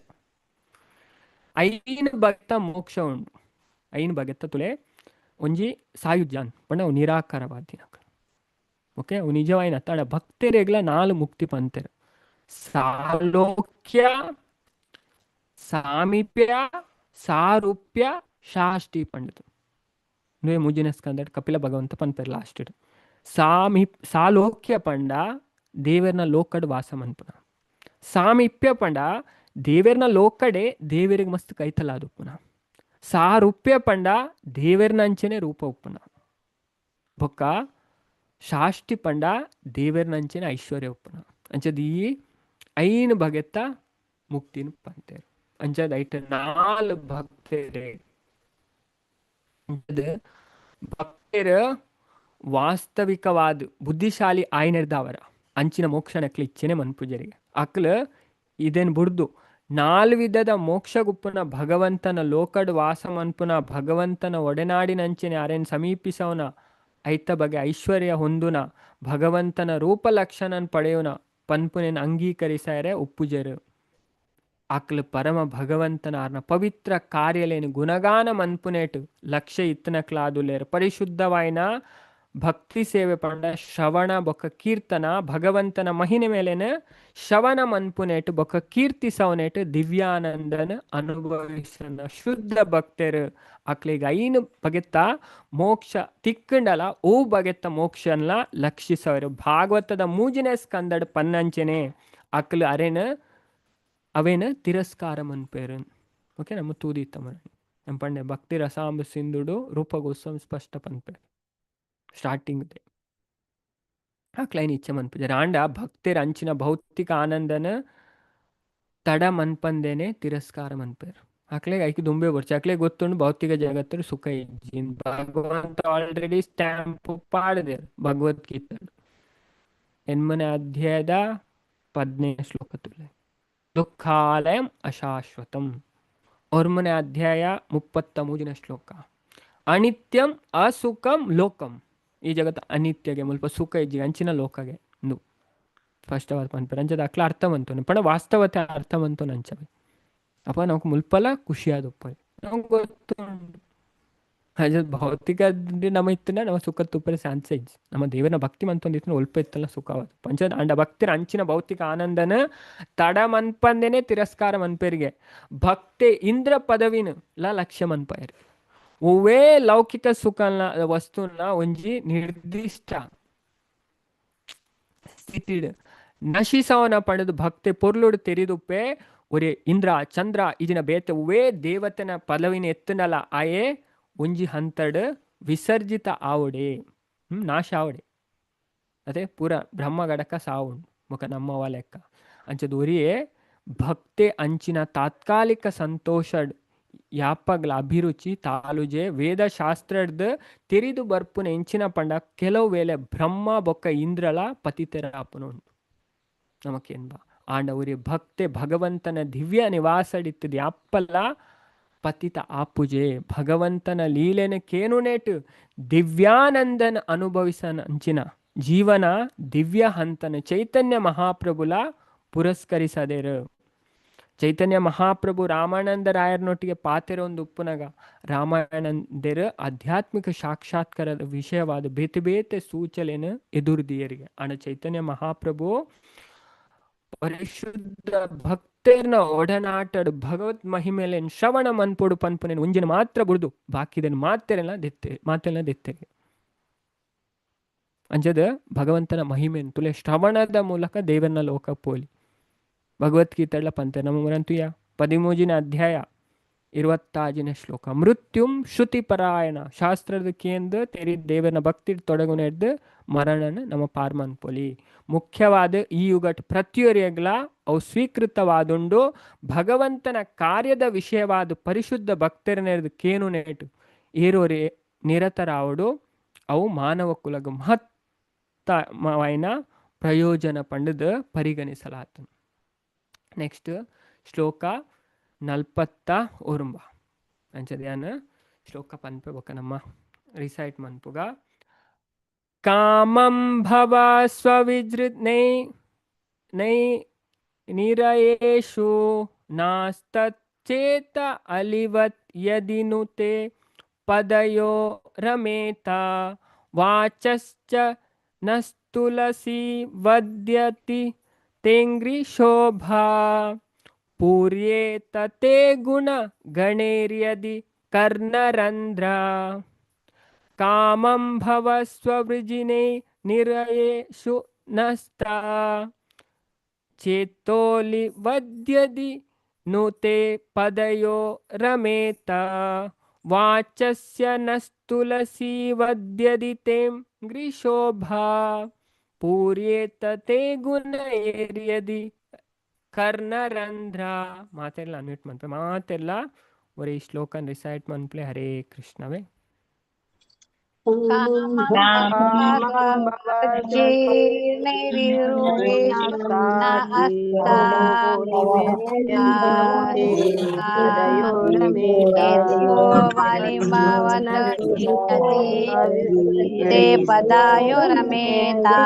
ಐನ್ ಭಕ್ತ ಮೋಕ್ಷ ಉಂಡು. ಐನ್ ಬಗೆತ್ತ ತುಲೆ ಒಂಜಿ ಸಾಯುಜ್ಯಾನ್ ಪಂಡ ಅವು ನಿರಾಕಾರವಾದಿನ. ಓಕೆ, ಅವು ನಿಜವಾಯಿನ ತಡ ಭಕ್ತರೆಗ್ಲ ನಾಲ್ ಮುಕ್ತಿ ಪಂತೆರ್. ಸಾಲೋಕ್ಯ, ಸಾಮೀಪ್ಯ, ಸಾರೂಪ್ಯ, ಶಾಷ್ಟಿ ಪಂಡಿತು. ನುವೆ ಮೂಜಿನ ಸ್ಕಂದಡ್ ಕಪಿಲ ಭಗವಂತ ಪನ್ಪೆರ್ ಲಾಸ್ಟ್. ಸಾಲೋಕ್ಯ ಪಂಡ ದೇವರ್ನ ಲೋಕಡ್ ವಾಸ ಮನ್ಪುನ. ಸಾಮೀಪ್ಯ ಪಂಡ ದೇವೆರ್ನ ಲೋಕಡೆ ದೇವರಿಗೆ ಮಸ್ತ್ ಕೈತಲಾದುಪ್ಪುನ. ಸಾರೂಪ್ಯ ಪಂಡ ದೇವೆರ್ನ ಅಂಚನೆ ರೂಪ ಉಪ್ಪುನ. ಬೊಕ್ಕ ಶಾಷ್ಟಿ ಪಂಡ ದೇವೆರ್ನ ಅಂಚನೆ ಐಶ್ವರ್ಯ ಉಪ್ಪುನ. ಅಂಚದ ಈ ಐನ್ ಬಗೆತ್ತ ಮುಕ್ತಿನ ಪಂತೇರು. ಅಂಚದ ಐಟ್ ನಾಲ್ ಭಕ್ತರೇ ಭಕ್ತರ ವಾಸ್ತವಿಕವಾದ ಬುದ್ಧಿಶಾಲಿ ಆಯ್ನೆರ್ದವರ ಅಂಚಿನ ಮೋಕ್ಷ ನಕ್ಲು ಇಚ್ಛೆನೆ ಮನ್ಪುಜರಿಗೆ. ಅಕ್ಲ ಇದೇನ್ ಬುಡ್ದು ನಾಲ್ ವಿಧದ ಮೋಕ್ಷಗುಪ್ಪುನ ಭಗವಂತನ ಲೋಕಡ್ ವಾಸ ಮನ್ಪುನ ಭಗವಂತನ ಒಡೆನಾಡಿನಂಚಿನ ಅರೆನ್ ಸಮೀಪಿಸವನ ಐತ ಬಗೆ ಐಶ್ವರ್ಯ ಹೊಂದುನ ಭಗವಂತನ ರೂಪ ಲಕ್ಷಣನ್ ಪಡೆಯುನ ಪನ್ಪುನೆನ್ ಅಂಗೀಕರಿಸಾರೆ ಉಪ್ಪುಜರು. ಅಕ್ಲು ಪರಮ ಭಗವಂತನ ಆರ್ನ ಪವಿತ್ರ ಕಾರ್ಯಲೇನು ಗುಣಗಾನ ಮನ್ಪುನೇಟು ಲಕ್ಷ್ಯ ಇತ್ತನಕ್ಲಾದುಲೇರು. ಪರಿಶುದ್ಧವಾಯಿನ ಭಕ್ತಿ ಸೇವೆ ಪಂಡ ಶ್ರವಣ ಬೊಕ್ಕ ಕೀರ್ತನ ಭಗವಂತನ ಮಹಿನೆ ಮೇಲೇನ ಶ್ರವಣ ಮನ್ಪುನೇಟು ಬೊಕ್ಕ ಕೀರ್ತಿಸವನೇಟು ದಿವ್ಯಾನಂದನ ಅನುಭವಿಸನ ಶುದ್ಧ ಭಕ್ತರು. ಅಕ್ಲಿಗೆ ಐನು ಬಗೆತ್ತ ಮೋಕ್ಷ ತಿಕ್ಕಂಡಲ ಓ ಬಗೆತ್ತ ಮೋಕ್ಷನ್ಲ ಲಕ್ಷಿಸವರು. ಭಾಗವತದ ಮೂಜಿನ ಸ್ಕಂದಡ್ ಪನ್ನಂಚನೆ ಅಕ್ಲು ಅರೇನ ಅವೇನ ತಿರಸ್ಕಾರ ಮನ್ಪೇರು. ಓಕೆ, ನಮ್ಮ ತೂದಿತ್ತ ಮನ ನಮ್ಮ ಪಂಡೆ ಭಕ್ತಿ ರಸಾಂಬ ಸಿಂಧುಡು ರೂಪ ಗೋಸ್ವಾಮಿ ಸ್ಪಷ್ಟ ಪನ್ಪೇರು ಸ್ಟಾರ್ಟಿಂಗ್ ಅಕ್ಲೈನ್ ಇಚ್ಛೆ ಮನ್ಪುಜಾರ್. ಆಂಡ ಭಕ್ತರ ಅಂಚಿನ ಭೌತಿಕ ಆನಂದನ ತಡ ಮನ್ಪಂದೇನೆ ತಿರಸ್ಕಾರ ಮನ್ಪೇರು. ಅಕ್ಲೆಗ್ ಐಕ್ ದುಂಬೆ ಬರ್ಚಿ ಅಕ್ಲೆ ಗೊತ್ತುಂಡು ಭೌತಿಕ ಜಗತ್ತು ಸುಖ ಇಜ್ಜಿ. ಭಗವಂತ ಆಲ್ರೆಡಿ ಸ್ಟ್ಯಾಂಪ್ ಪಾಡ್ದೇರು ಭಗವದ್ಗೀತೆ ಎನ್ಮನೆ ಅಧ್ಯಾಯದ ಪದ್ನೆ ಶ್ಲೋಕ ತುಲೆ ದುಃಖಾಲಯಂ ಅಶಾಶ್ವತಂ. ಒರ್ಮನೆ ಅಧ್ಯಾಯ 33ನೇ ಶ್ಲೋಕ. ಅನಿತ್ಯಂ ಅಸುಖಂ ಲೋಕಂ. ಈ ಜಗತ್ತು ಅನಿತ್ಯಗೆ, ಮುಲ್ಪ ಸುಖ ಇಜ್ಜಿ ಅಂಚಿನ ಲೋಕಗೆ ಇಂದು ಸ್ಪಷ್ಟವಾದ ಪನ್ಪೆರ್. ಅಂಚದ ಅಕ್ಲ ಅರ್ಥ ಮಂತೊನು ಪಂಡ ವಾಸ್ತವತೆ ಅರ್ಥ ಮಂತೊನು ಅಂಚವೆ. ಅಪ್ಪ ನಮಕ್ ಮುಲ್ಪಲ ಖುಷಿಯಾದ ಉಪ್ಪೊಲಿ ನಮಕ್ ಗೊತ್ತುಂಡು. ಅಂಚ ಭೌತಿಕ ನಮ್ಮ ಇತ್ತಿನ ನಮ್ಮ ಸುಖ ತುಪ್ಪರೆ ಚಾನ್ಸ್ ಇಜ್ಜಿ. ನಮ್ಮ ದೇವರ ಭಕ್ತಿ ಮಂತೊಂದು ಇತ್ತಿನ ಒಲ್ಪ ಇತ್ತಲ್ಲ ಸುಖವಾದ ಪಂಚ. ಅಂಡ ಭಕ್ತಿರ ಅಂಚಿನ ಭೌತಿಕ ಆನಂದನ ತಡ ಮನ್ಪಂದೇನೆ ತಿರಸ್ಕಾರ ಮನ್ಪೆರಿಗೆ. ಭಕ್ತಿ ಇಂದ್ರ ಪದವಿನ ಲ ಲಕ್ಷ್ಯ ಮನ್ಪಯರು. ಒವ್ವೇ ಲೌಕಿಕ ಸುಖನ ವಸ್ತುನ ಒಂಜಿ ನಿರ್ದಿಷ್ಟ ಸ್ಥಿತಿಡ್ ನಶಿಸವನ ಪಡೆದು ಭಕ್ತಿ ಪೊರ್ಲುಡು ತೆರಿದುಪ್ಪೆ. ಒರೆ ಇಂದ್ರ ಚಂದ್ರ ಇಜಿನ ಬೇತೆ ಒವ್ವೇ ದೇವತೆನ ಪದವಿನ ಎತ್ತನಲ ಆಯೆ ಒಂಜಿ ಹಂತಡ್ ವಿಸರ್ಜಿತ ಆವಡೆ, ನಾಶ ಆವಡೆ. ಅದೇ ಪೂರ ಬ್ರಹ್ಮಗಡಕ ಸಾವುಂಡು ಮುಖ ನಮ್ಮವ ಲೆಕ್ಕ. ಅಂಚದ ಒರಿಯೇ ಭಕ್ತೆ ಅಂಚಿನ ತಾತ್ಕಾಲಿಕ ಸಂತೋಷಡ್ ಯಾಪಗ್ಲ ಅಭಿರುಚಿ ತಾಲುಜೆ. ವೇದ ಶಾಸ್ತ್ರಡ್ದು ತೆರಿದು ಬರ್ಪುನ ಎಂಚಿನ ಪಂಡ ಕೆಲವು ವೇಳೆ ಬ್ರಹ್ಮ ಬೊಕ್ಕ ಇಂದ್ರಲ ಪತಿತರ ಆಪುನ ಉಂಡು ನಮಕೇನ್ಬ. ಆಂಡ ಒರಿ ಭಕ್ತೆ ಭಗವಂತನ ದಿವ್ಯ ನಿವಾಸಡಿತ್ತದ ಯಾಪಲ್ಲ ಪತಿತ ಆಪುಜೆ. ಭಗವಂತನ ಲೀಲೆನ ಕೇನುನೇಟ್ ದಿವ್ಯಾನಂದನ ಅನುಭವಿಸನ ಅಂಚಿನ ಜೀವನ ದಿವ್ಯ ಹಂತನ ಚೈತನ್ಯ ಮಹಾಪ್ರಭುಲ ಪುರಸ್ಕರಿಸದೇರು. ಚೈತನ್ಯ ಮಹಾಪ್ರಭು ರಾಮಾನಂದ ರಾಯರ್ನೊಟ್ಟಿಗೆ ಪಾತೆರ ಒಂದು ಉಪ್ಪುನಗ ರಾಮಾಯಣಂದೆರ್ ಆಧ್ಯಾತ್ಮಿಕ ಸಾಕ್ಷಾತ್ಕಾರದ ವಿಷಯವಾದ ಬೇತೆ ಬೇತೆ ಸೂಚನೆಯನ್ನು ಎದುರುದಿಯರಿಗೆ. ಆಂಡ ಚೈತನ್ಯ ಮಹಾಪ್ರಭು ಪರಿಶುದ್ಧ ಭಕ್ತರ್ನ ಒಡನಾಟಡ್ ಭಗವತ್ ಮಹಿಮೆಲೆನ್ ಶ್ರವಣ ಮನ್ಪೊಡು ಪನ್ಪುನೆನ್ ಒಂಜಿನ ಮಾತ್ರ ಬುಡ್ದು ಬಾಕಿದನ್ ಮಾತೆರೆಲ್ಲ ದೆತ್ತೆ ಮಾತೆಲ್ಲ ದೆತ್ತೆಗೆ. ಅಂಚದ ಭಗವಂತನ ಮಹಿಮೆನ್ ತುಲೆ ಶ್ರವಣದ ಮೂಲಕ ದೇವನ ಲೋಕ ಪೋಲಿ. ಭಗವದ್ಗೀತೆಡ್ಲ ಪಂತೆ ನಮ್ಮ ಮುರಂತುಯ 13ನೇ ಅಧ್ಯಾಯ 26ನೇ ಶ್ಲೋಕ. ಮೃತ್ಯುಂ ಶ್ರುತಿ ಪರಾಯಣ. ಶಾಸ್ತ್ರದ ಕೇಂದ್ರ ತೆರಿ ದೇವನ ಭಕ್ತಿ ತೊಡಗುನೆಡ್ದು ಮರಣನ ನಮ್ಮ ಪಾರ್ಮನ್ಪೊಲಿ. ಮುಖ್ಯವಾದ ಈ ಯುಗಟ್ ಪ್ರತಿಯೊರಿಯಗ್ಲ ಅವು ಸ್ವೀಕೃತವಾದುಂಡು. ಭಗವಂತನ ಕಾರ್ಯದ ವಿಷಯವಾದ ಪರಿಶುದ್ಧ ಭಕ್ತರನೆರ್ದು ಕೇನು ನೇಟು ಏರೋರಿ ನಿರತರಾವಡು ಅವು ಮಾನವ ಕುಲಗ ಮಹತ್ತಮವಾಯಿನ ಪ್ರಯೋಜನ ಪಂಡದು ಪರಿಗಣಿಸಲಾತು. ನೆಕ್ಸ್ಟ್ ಶ್ಲೋಕ 49. ಅಂಚದ ಶ್ಲೋಕ ಪನ್ಪೆ ಬೊಕ್ಕ ನಮ್ಮ ರಿಸೈಟ್ ಮನ್ಪುಗ. ಕಾಮಂ ಭವ ಸ್ವವಿಜೃತ್ ನೈ ನೈ ನಿರಯೇಷು ನಾಸ್ತಚ್ಚೇತ ಅಲಿವತ್ ಯದಿ ನು ತೇ ಪದಯೋ ರಮೇತ ವಾಚಶ್ಚ ನಸ್ತುಲಸಿ ವದ್ಯತಿ ತೇಂಗ್ರಿ ಶೋಭಾ ಪೂರ್ಯೇತ ತೇ ಗುಣ ಗಣೇರ್ಯದಿ ಕರ್ಣರಂಧ್ರ. ಕಾಮಂ ಭವ ಸ್ವವೃಜಿನೇ ನಿರಯೇಷು ನಸ್ತಾ ಚೇತೋಲಿ ವದ್ಯದಿ ನು ತೇ ಪದಯೋ ರಮೇತ ವಾಚಸ್ಯ ನಸ್ತುಲಸಿ ವದ್ಯದಿ ತೇಂ ಗ್ರಿಶೋಭಾ ಪೂರ್ಯೇತ ತೇ ಗುಣೇರ್ಯದಿ ಕರ್ಣರಂಧ್ರ. ಮಾತೆಲ್ಲ ಅನ್ಮ್ಯೂಟ್ ಮನ್ಪೆ ಮಾತೆಲ್ಲ ಒರೇ ಈ ಶ್ಲೋಕನ್ ರಿಸೈಟ್ ಮನ್ಪ್ಲೆ. ಹರೇ ಕೃಷ್ಣವೇ. ते पदायोरमेता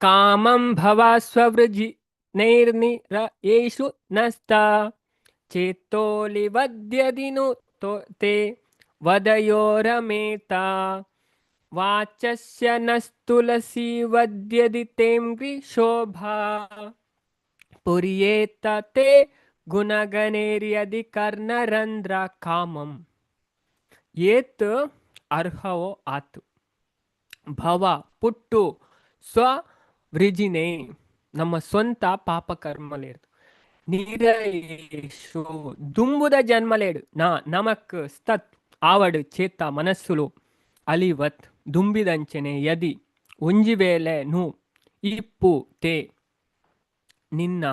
ಕಾಮಂ ಭವ ಸ್ವವೃಜಿ ನೈರ್ನಿರಯೇಷು ನಸ್ತಾ ಚೇತೋಲಿವದ್ಯದಿನು ತೇ ವದಯೋರಮೇತ ವಾಚಸ್ಯ ನಸ್ತುಲಸಿ ವದ್ಯದಿ ತೇಂಗ್ರಿ ಶೋಭಾ ಪುರಿಯೇತ ತೇ ಗುಣಗಣೇರ್ಯದಿ ಕರ್ಣರಂಧ್ರ. ಕಾಮಂ ಏತ್ ಅರ್ಹವೋ ಆತು, ಭವ ಪುಟ್ಟು, ಸ್ವವೃಜಿನೇ ನಮ್ಮ ಸ್ವಂತ ಪಾಪ ಕರ್ಮಲೇರ್ದು, ನಿರಯೇಷು ದುಂಬುದ ಜನ್ಮಲೇಡು, ನಾ ನಮಕ್ ಸ್ತತ್ ಆವಡು ಚೇತ ಮನಸ್ಸುಲು ಅಲಿವತ್ ದುಂಬಿದಂಚನೆ ಯದಿ ಒಂಜಿ ವೇಳೆ ನು ಇಪ್ಪು ತೇ ನಿನ್ನ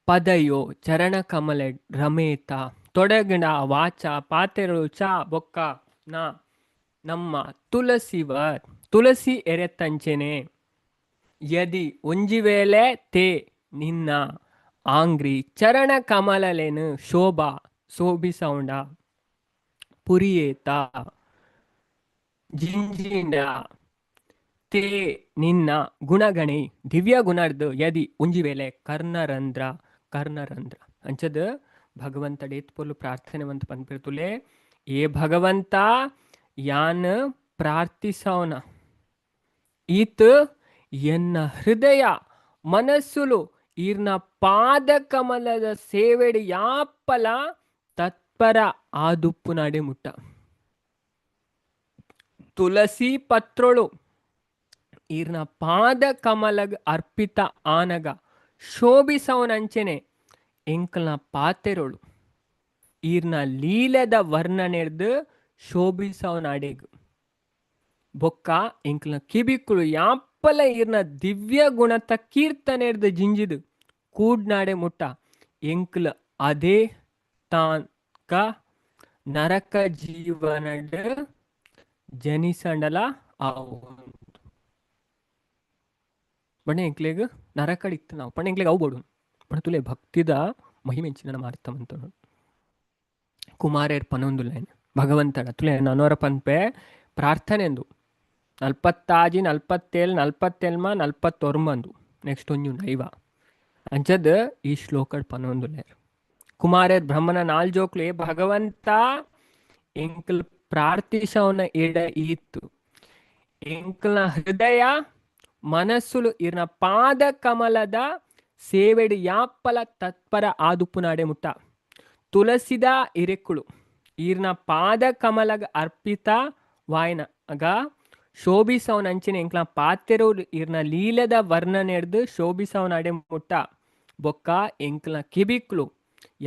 ಪದಯೋ ಚರಣ ಕಮಲೆ ರಮೇತ ತೊಡಗಿನ ವಾಚ ಪಾತೆರು ಚ ಬೊಕ್ಕ ನ ನಮ್ಮ ತುಳಸಿವ ತುಳಸಿ ಎರೆತಂಚೆನೆ ಯದಿ ಒಂಜಿ ವೇಳೆ ತೇ ನಿನ್ನ ಆಂಗ್ರಿ ಚರಣ ಕಮಲಲೆನು ಶೋಭಾ ಶೋಭಿಸೌಂಡ ಪುರಿಯೇತ ಜಿಂಜಿಂಡ ತೇ ನಿನ್ನ ಗುಣಗಣೆ ದಿವ್ಯ ಗುಣರ್ದು ಯದಿ ಒಂಜಿ ವೇಳೆ ಕರ್ಣರಂಧ್ರ ಕರ್ಣರಂಧ್ರ ಅಂಚದ ಭಗವಂತ ಡೇತ್ಪೊಲು ಪ್ರಾರ್ಥನೆ ಮಂತ್ ಪನ್ಪಿರ್ತುಲೆ. ಏ ಭಗವಂತ, ಯಾನ್ ಪ್ರಾರ್ಥಿಸವನ ಈತ್ ಎನ್ನ ಹೃದಯ ಮನಸ್ಸುಲು ಈರ್ನ ಪಾದ ಕಮಲದ ಸೇವೆಡ್ ಯಾಪಲ ತತ್ಪರ ಆದುಪ್ಪುನಾಡೆ ಮುಟ್ಟ, ತುಳಸಿ ಪತ್ರೊಳು ಈರ್ನ ಪಾದ ಕಮಲಗ್ ಅರ್ಪಿತ ಆನಗ ಶೋಭಿಸವನಂಚೆನೆ ಎಂಕಲ್ನ ಪಾತೆರೊಳು ಈರ್ನ ಲೀಲದ ವರ್ಣನೆರ್ದು ಶೋಭಿಸವನಾಡೆಗ್, ಬೊಕ್ಕ ಎಂಕಲ್ನ ಕಿಬಿಕುಳು ಯಾಪಲ ಈರ್ನ ದಿವ್ಯ ಗುಣತ ಕೀರ್ತನೆರ್ದು ಜಿಂಜಿದು ಕೂಡ್ನಾಡೆ ಮುಟ್ಟ ಎಂಕ್ಲ ಅದೇ ತಾನ್ಕ ನರಕ ಜೀವನಡ್ ಜನಿಸಂಡಲ ಆವು. ಬಣ್ಣ ಎಂಕ್ಲೆಗ್ ನರಕಡ್ ಇತ್ತು ನಾವು ಪಂಡ ಎಂಕ್ಲೆಗ್ ಅವು ಬೋಡು ಪಂಡ ತುಲೆ ಭಕ್ತಿದ ಮಹಿಮೆಂಚಿನ ನಮ್ಮ ಅರ್ಥ ಮಂತ ಕುಮಾರೇರ್ ಪನೊಂದುಲ್ಲೇನ್ ಭಗವಂತಡ ತುಲೆ ನನೋರ ಪನ್ಪೆ ಪ್ರಾರ್ಥನೆಂದು ನಲ್ಪತ್ತಾಜಿ ನಲ್ಪತ್ತೇಳು ನಲ್ಪತ್ತೆಲ್ಮ ನಲ್ಪತ್ತೊರ್ಮಂದು ನೆಕ್ಸ್ಟ್ ಒಂಜು ನೈವ ಅಂಚದ್ ಈ ಶ್ಲೋಕಡ್ ಪನೊಂದುಲ್ಲೇರ್ ಕುಮಾರೇರ್ ಬ್ರಹ್ಮನ ನಾಲ್ ಜೋಕ್ಲೆ ಭಗವಂತ ಎಂಕಲ್ ಪ್ರಾರ್ಥಿಸವನ ಎಡ ಈತ್ತು ಎಂಕಲ್ನ ಹೃದಯ ಮನಸ್ಸುಲು ಇರ್ನ ಪಾದ ಕಮಲದ ಸೇವೆಡ್ ಯಾಪಲ ತತ್ಪರ ಆದುಪ್ಪುನಾಡೆ ಮುಟ್ಟ, ತುಳಸಿದ ಇರೆಕ್ಕುಳು ಈರ್ನ ಪಾದ ಕಮಲಗ ಅರ್ಪಿತ ವಾಯನ ಆಗ ಶೋಭಿಸವನ ಅಂಚಿನ ಎಂಕ್ಲ ಪಾತೆರು ಈರ್ನ ಲೀಲದ ವರ್ಣನೆರ್ದು ಶೋಭಿಸವನಾಡೆ ಮುಟ್ಟ, ಬೊಕ್ಕ ಎಂಕ್ಲ ಕಿಬಿಕ್ಲು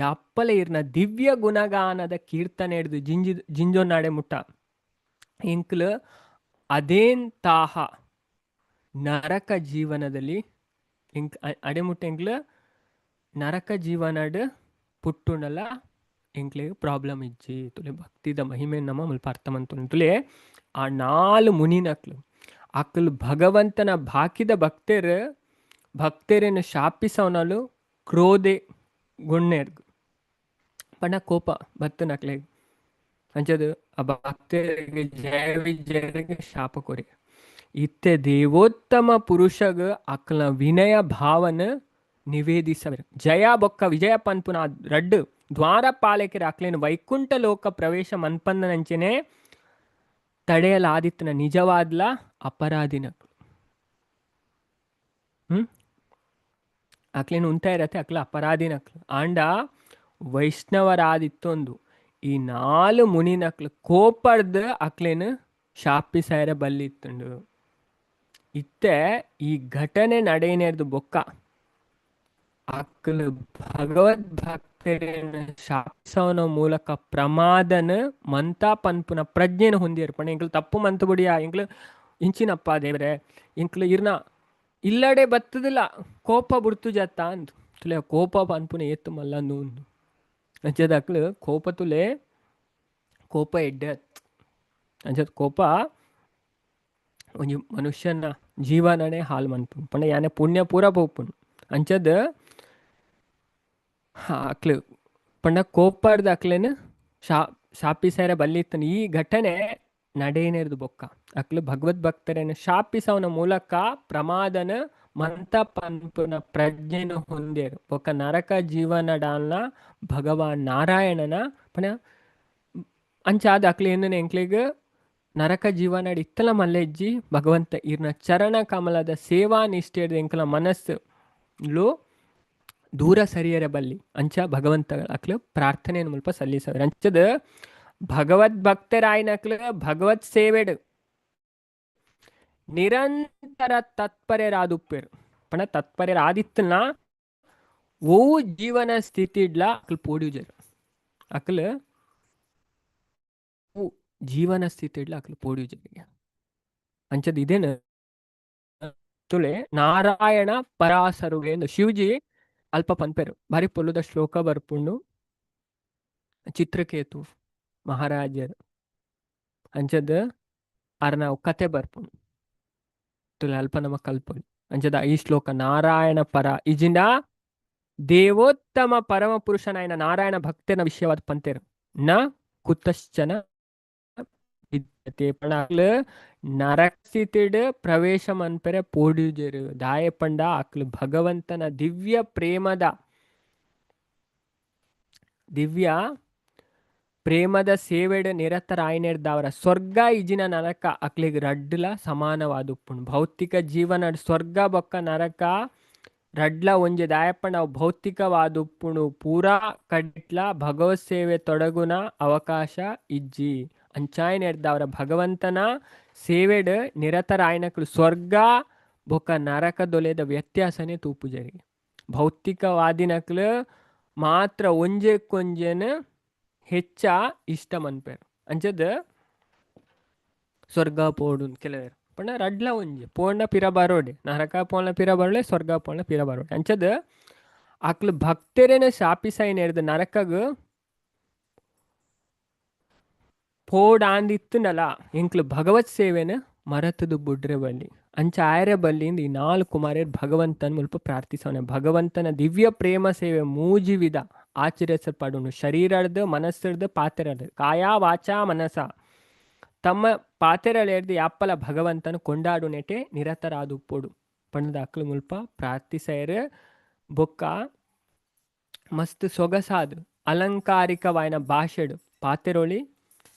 ಯಾಪ್ಪಲ ಈರ್ನ ದಿವ್ಯ ಗುಣಗಾನದ ಕೀರ್ತನೆ ಹಿಡ್ದು ಜಿಂಜಿ ಜಿಂಜೊನ್ನಾಡೆ ಮುಟ್ಟ ಎಂಕ್ಲ ಅದೇನ್ ತಾಹ ನರಕ ಜೀವನದಲ್ಲಿ ಎಂಕ್ ಅಡೆಮುಟ್ಟ ಎಂಕ್ಲ ನರಕ ಜೀವನಡ್ ಪುಟ್ಟುಂಡಲ ಎಂಕ್ಲೆಗ್ ಪ್ರಾಬ್ಲಮ್ ಇಜ್ಜಿ. ತುಲೆ ಭಕ್ತಿದ ಮಹಿಮೆ ನಮ್ಮ ಮುಲ್ಪ ಅರ್ಥ ಮಂತೊನು. ತುಲೆ ಆ ನಾಲ್ ಮುನಿನಕ್ಲು ಅಕ್ಲು ಭಗವಂತನ ಬಾಕಿದ ಭಕ್ತೆರ್ ಭಕ್ತೆರೆನ್ ಶಾಪಿಸವನಲು ಕ್ರೋಧೆ ಗುಣ್ಣೆರ್ಗ್ ಪಂಡ ಕೋಪ ಬತ್ತನಕ್ಲೆಗ್ ಅಂಚದ್ ಆ ಭಕ್ತೆರೆಗ್ ಜಯ ವಿಜಯರಿಗೆ ಶಾಪ ಕೊರಿ. ಇತ್ತೆ ದೇವೋತ್ತಮ ಪುರುಷಗ್ ಅಕ್ಲ್ನ ವಿನಯ ಭಾವನ ನಿವೇದಿಸವೆರ್. ಜಯ ಬೊಕ್ಕ ವಿಜಯ ಪನ್ಪುನ ರಡ್ಡ್ ದ್ವಾರಪಾಲಕೆರ್ ಅಕ್ಲೆನ್ ವೈಕುಂಠ ಲೋಕ ಪ್ರವೇಶ ಮನ್ಪಂದನಂಚೆನೆ ತಡೆಯಲಾದಿತ್ತಿನ ನಿಜವಾದ್ಲ ಅಪರಾಧಿನಕ್ಲು. ಅಕ್ಲೆನ್ ಉಂತಾಯಿರತೆ ಅಕ್ಲ ಅಪರಾಧಿನಕ್ಲು. ಆಂಡ ವೈಷ್ಣವರಾದಿತ್ತೊಂದು ಈ ನಾಲ್ ಮುನಿನಕ್ಲು ಕೋಪರ್ದ್ ಅಕ್ಲೆನ್ ಶಾಪಿಸಾಯರ ಬಲ್ಲಿತ್ತುಂಡು. ಇತ್ತೆ ಈ ಘಟನೆ ನಡೆಯನೆರ್ದು ಬೊಕ್ಕ ಅಕ್ಲು ಭಗವದ್ ಭಕ್ತರೆನ್ ಶಾಪಿಸವನ ಮೂಲಕ ಪ್ರಮಾದನ ಮಂತ ಪನ್ಪುನ ಪ್ರಜ್ಞೆನ ಹೊಂದಿಯರ್. ಪಂಡ ಎಂಕ್ಲು ತಪ್ಪು ಮಂತ ಬುಡಿಯ, ಎಂಕ್ಲು ಇಂಚಿನಪ್ಪ ದೇವ್ರೆ ಎಂಕ್ಲು ಇರ್ನ ಇಲ್ಲಡೆ ಬತ್ತದಿಲ್ಲ ಕೋಪ ಬುಡ್ತು ಜತ್ತ ಅಂದ್ ತುಲೆ ಕೋಪ ಪನ್ಪುನ ಏತ್ ಮಲ್ಲ ನೂಂದು ಅಂಚದ ಅಕ್ಲು ಕೋಪ ತುಲೆ ಕೋಪ ಎಡ್ಡೆ ಅಂಚದ ಕೋಪ ಒಂಜಿ ಮನುಷ್ಯನ ಜೀವನನೇ ಹಾಲ್ ಮನ್ಪುಂಡು. ಪಂಡ ಯಾನೆ ಪುಣ್ಯ ಪೂರ ಪೋಪುಂಡು. ಅಂಚದ ಅಕ್ಲು ಪಂಡ ಕೋಪರ್ದ ಅಕ್ಲೆನ್ ಶಾಪಿಸರೆ ಬಲ್ಲಿತ್ತನ. ಈ ಘಟನೆ ನಡೆಯನೆರ್ದು ಬೊಕ್ಕ ಅಕ್ಲು ಭಗವದ್ ಭಕ್ತರೆನ್ ಶಾಪಿಸವನ ಮೂಲಕ ಪ್ರಮಾದನ ಮಂತ ಪನ್ಪುನ ಪ್ರಜ್ಞೆನ ಹೊಂದೇರು. ಬೊಕ್ಕ ನರಕ ಜೀವನಡಾಲ್ನ ಭಗವಾನ್ ನಾರಾಯಣನ ಪಂಡ ಅಂಚಾದ್ ಅಕ್ಲು ಎನ್ನುನ ಎಂಕ್ಲೆಗ್ ನರಕ ಜೀವನಡ್ ಇತ್ತಲ ಮಲ್ಲೆಜ್ಜಿ ಭಗವಂತ ಇರ್ನ ಚರಣ ಕಮಲದ ಸೇವಾ ನಿಷ್ಠೆರ್ದ್ ಎಂಕಲ ಮನಸ್ಸು ಲು ದೂರ ಸರಿಯರೆ ಬಲ್ಲಿ ಅಂಚ ಭಗವಂತ ಅಕ್ಲು ಪ್ರಾರ್ಥನೆಯನ್ನು ಮುಲ್ಪ ಸಲ್ಲಿಸವೆರ್. ಅಂಚದ ಭಗವದ್ ಭಕ್ತರಾಯಿನಕ್ಲು ಭಗವತ್ ಸೇವೆಡ್ ನಿರಂತರ ತತ್ಪರರಾದುಪ್ಪೆರ್. ಪಂಡ ತತ್ಪರರಾದಿತ್ತನ ಒವು ಜೀವನ ಸ್ಥಿತಿಡ್ಲ ಅಕ್ಲು ಪೋಡ್ಯುಜೆರ್. ಅಕ್ಲು ಜೀವನ ಸ್ಥಿತಿಡ್ಲ ಅಕ್ಲು ಪೋಡ್ಯುಜೆರ್. ಅಂಚದ ಇದೇನು ತುಲೆ ನಾರಾಯಣ ಪರಾಸರುಗೆ ಎಂದು ಶಿವಜಿ ಅಲ್ಪ ಪನ್ಪೆರು. ಭಾರಿ ಪೊಲ್ಲುದ ಶ್ಲೋಕ ಬರ್ಪುಂಡು. ಚಿತ್ರಕೇತು ಮಹಾರಾಜರು ಅಂಚದ ಅರ್ನ ಕತೆ ಬರ್ಪುಂಡು. ತುಲೆ ಅಲ್ಪ ನಮ ಕಲ್ಪೊಲಿ. ಅಂಚದ ಈ ಶ್ಲೋಕ ನಾರಾಯಣ ಪರ ಇಜಿಂಡ ದೇವೋತ್ತಮ ಪರಮ ಪುರುಷನಾಯನ ನಾರಾಯಣ ಭಕ್ತನ ವಿಷಯವಾದ ಪಂತೇರು ನ ಕುತಶ್ಚನ ವಿದ್ಯತೆ ಪಂಡ ಅಕ್ಲು ನರಕಸ್ಥಿತಿಡ್ ಪ್ರವೇಶ ಮನ್ಪೆರೆ ಪೋಡ್ಯುಜೆರ್. ದಾಯೆ ಪಂಡ ಅಕ್ಲು ಭಗವಂತನ ದಿವ್ಯ ಪ್ರೇಮದ ದಿವ್ಯ ಪ್ರೇಮದ ಸೇವೆಡ್ ನಿರತರಾಯಿನೆರ್ದಾವರ ಸ್ವರ್ಗ ಇಜಿನ ನರಕ ಅಕ್ಲೆಗ್ ರಡ್ಡ್ಲ ಸಮಾನವಾದುಪ್ಪುಂಡು. ಭೌತಿಕ ಜೀವನ ಸ್ವರ್ಗ ಬೊಕ್ಕ ನರಕ ರಡ್ಲ ಒಂಜಿ. ದಾಯೆ ಪಂಡ ಅವು ಭೌತಿಕವಾದುಪ್ಪುಂಡು. ಪೂರಾ ಕಡೆಟ್ಲ ಭಗವತ್ ಸೇವೆ ತೊಡಗುನ ಅವಕಾಶ ಇಜ್ಜಿ. ಅಂಚಾಯಿನೆರ್ದಾವರ ಭಗವಂತನ ಸೇವೆಡ್ ನಿರತರಾಯಿನಕ್ಲು ಸ್ವರ್ಗ ಬೊಕ್ಕ ನರಕದೊಲೆದ ವ್ಯತ್ಯಾಸನೇ ತೂಪುಜೆರ್. ಭೌತಿಕವಾದಿನಕ್ಲು ಮಾತ್ರ ಒಂಜೆಕ್ಕೊಂಜೆನ್ ಹೆಚ್ಚ ಇಷ್ಟ ಮನ್ಪೆರ್. ಅಂಚದ್ ಸ್ವರ್ಗ ಪೋಡು ಕೆಲವೆರ್ ಪಂಡ ರಡ್ಲ ಒಂಜಿ ಪೋಂಡ ಪಿರ ಬರೋಡೆ, ನರಕ ಪೋಂಡ ಪಿರ ಬರೋಡೆ, ಸ್ವರ್ಗ ಪೋಂಡ ಪಿರ ಬರೋಡೆ. ಅಂಚದ್ ಅಕ್ಲು ಭಕ್ತರೆನ ಶಾಪಿಸೈನೆರ್ದ್ ನರಕಗ್ ಪೋಡಾಂದಿತ್ತುಂಡಲ ಎಂಕ್ಲು ಭಗವತ್ ಸೇವೆನ್ ಮರತುದು ಬುಡ್ರೆ ಬಲ್ಲಿ. ಅಂಚ ಆಯರೆ ಬಲ್ಲಿಂದ್ ಈ ನಾಲ್ ಕುಮಾರೆರ್ ಭಗವಂತನ ಮುಲ್ಪ ಪ್ರಾರ್ಥಿಸವನೆ. ಭಗವಂತನ ದಿವ್ಯ ಪ್ರೇಮ ಸೇವೆ ಮೂಜಿ ವಿಧ ಆಚರಿಸಲ್ಪಡುಂಡು. ಶರೀರರ್ದ್, ಮನಸ್ಸುರ್ದ್, ಪಾತೆರರ್ದ್. ಕಾಯ ವಾಚಾ ಮನಸ ತಮ್ಮ ಪಾತೆರಳೆರ್ದ್ ಯಾಪಲ ಭಗವಂತನ ಕೊಂಡಾಡುನೆಟೆ ನಿರತರಾದುಪ್ಪೊಡು ಪಂಡ್ದ್ ಅಕ್ಲು ಮುಲ್ಪ ಪ್ರಾರ್ಥಿಸಯೆರ್. ಬೊಕ್ಕ ಮಸ್ತ್ ಸೊಗಸಾದ್ ಅಲಂಕಾರಿಕವಾಯಿನ ಭಾಷೆಡ್ ಪಾತೆರೊಳಿ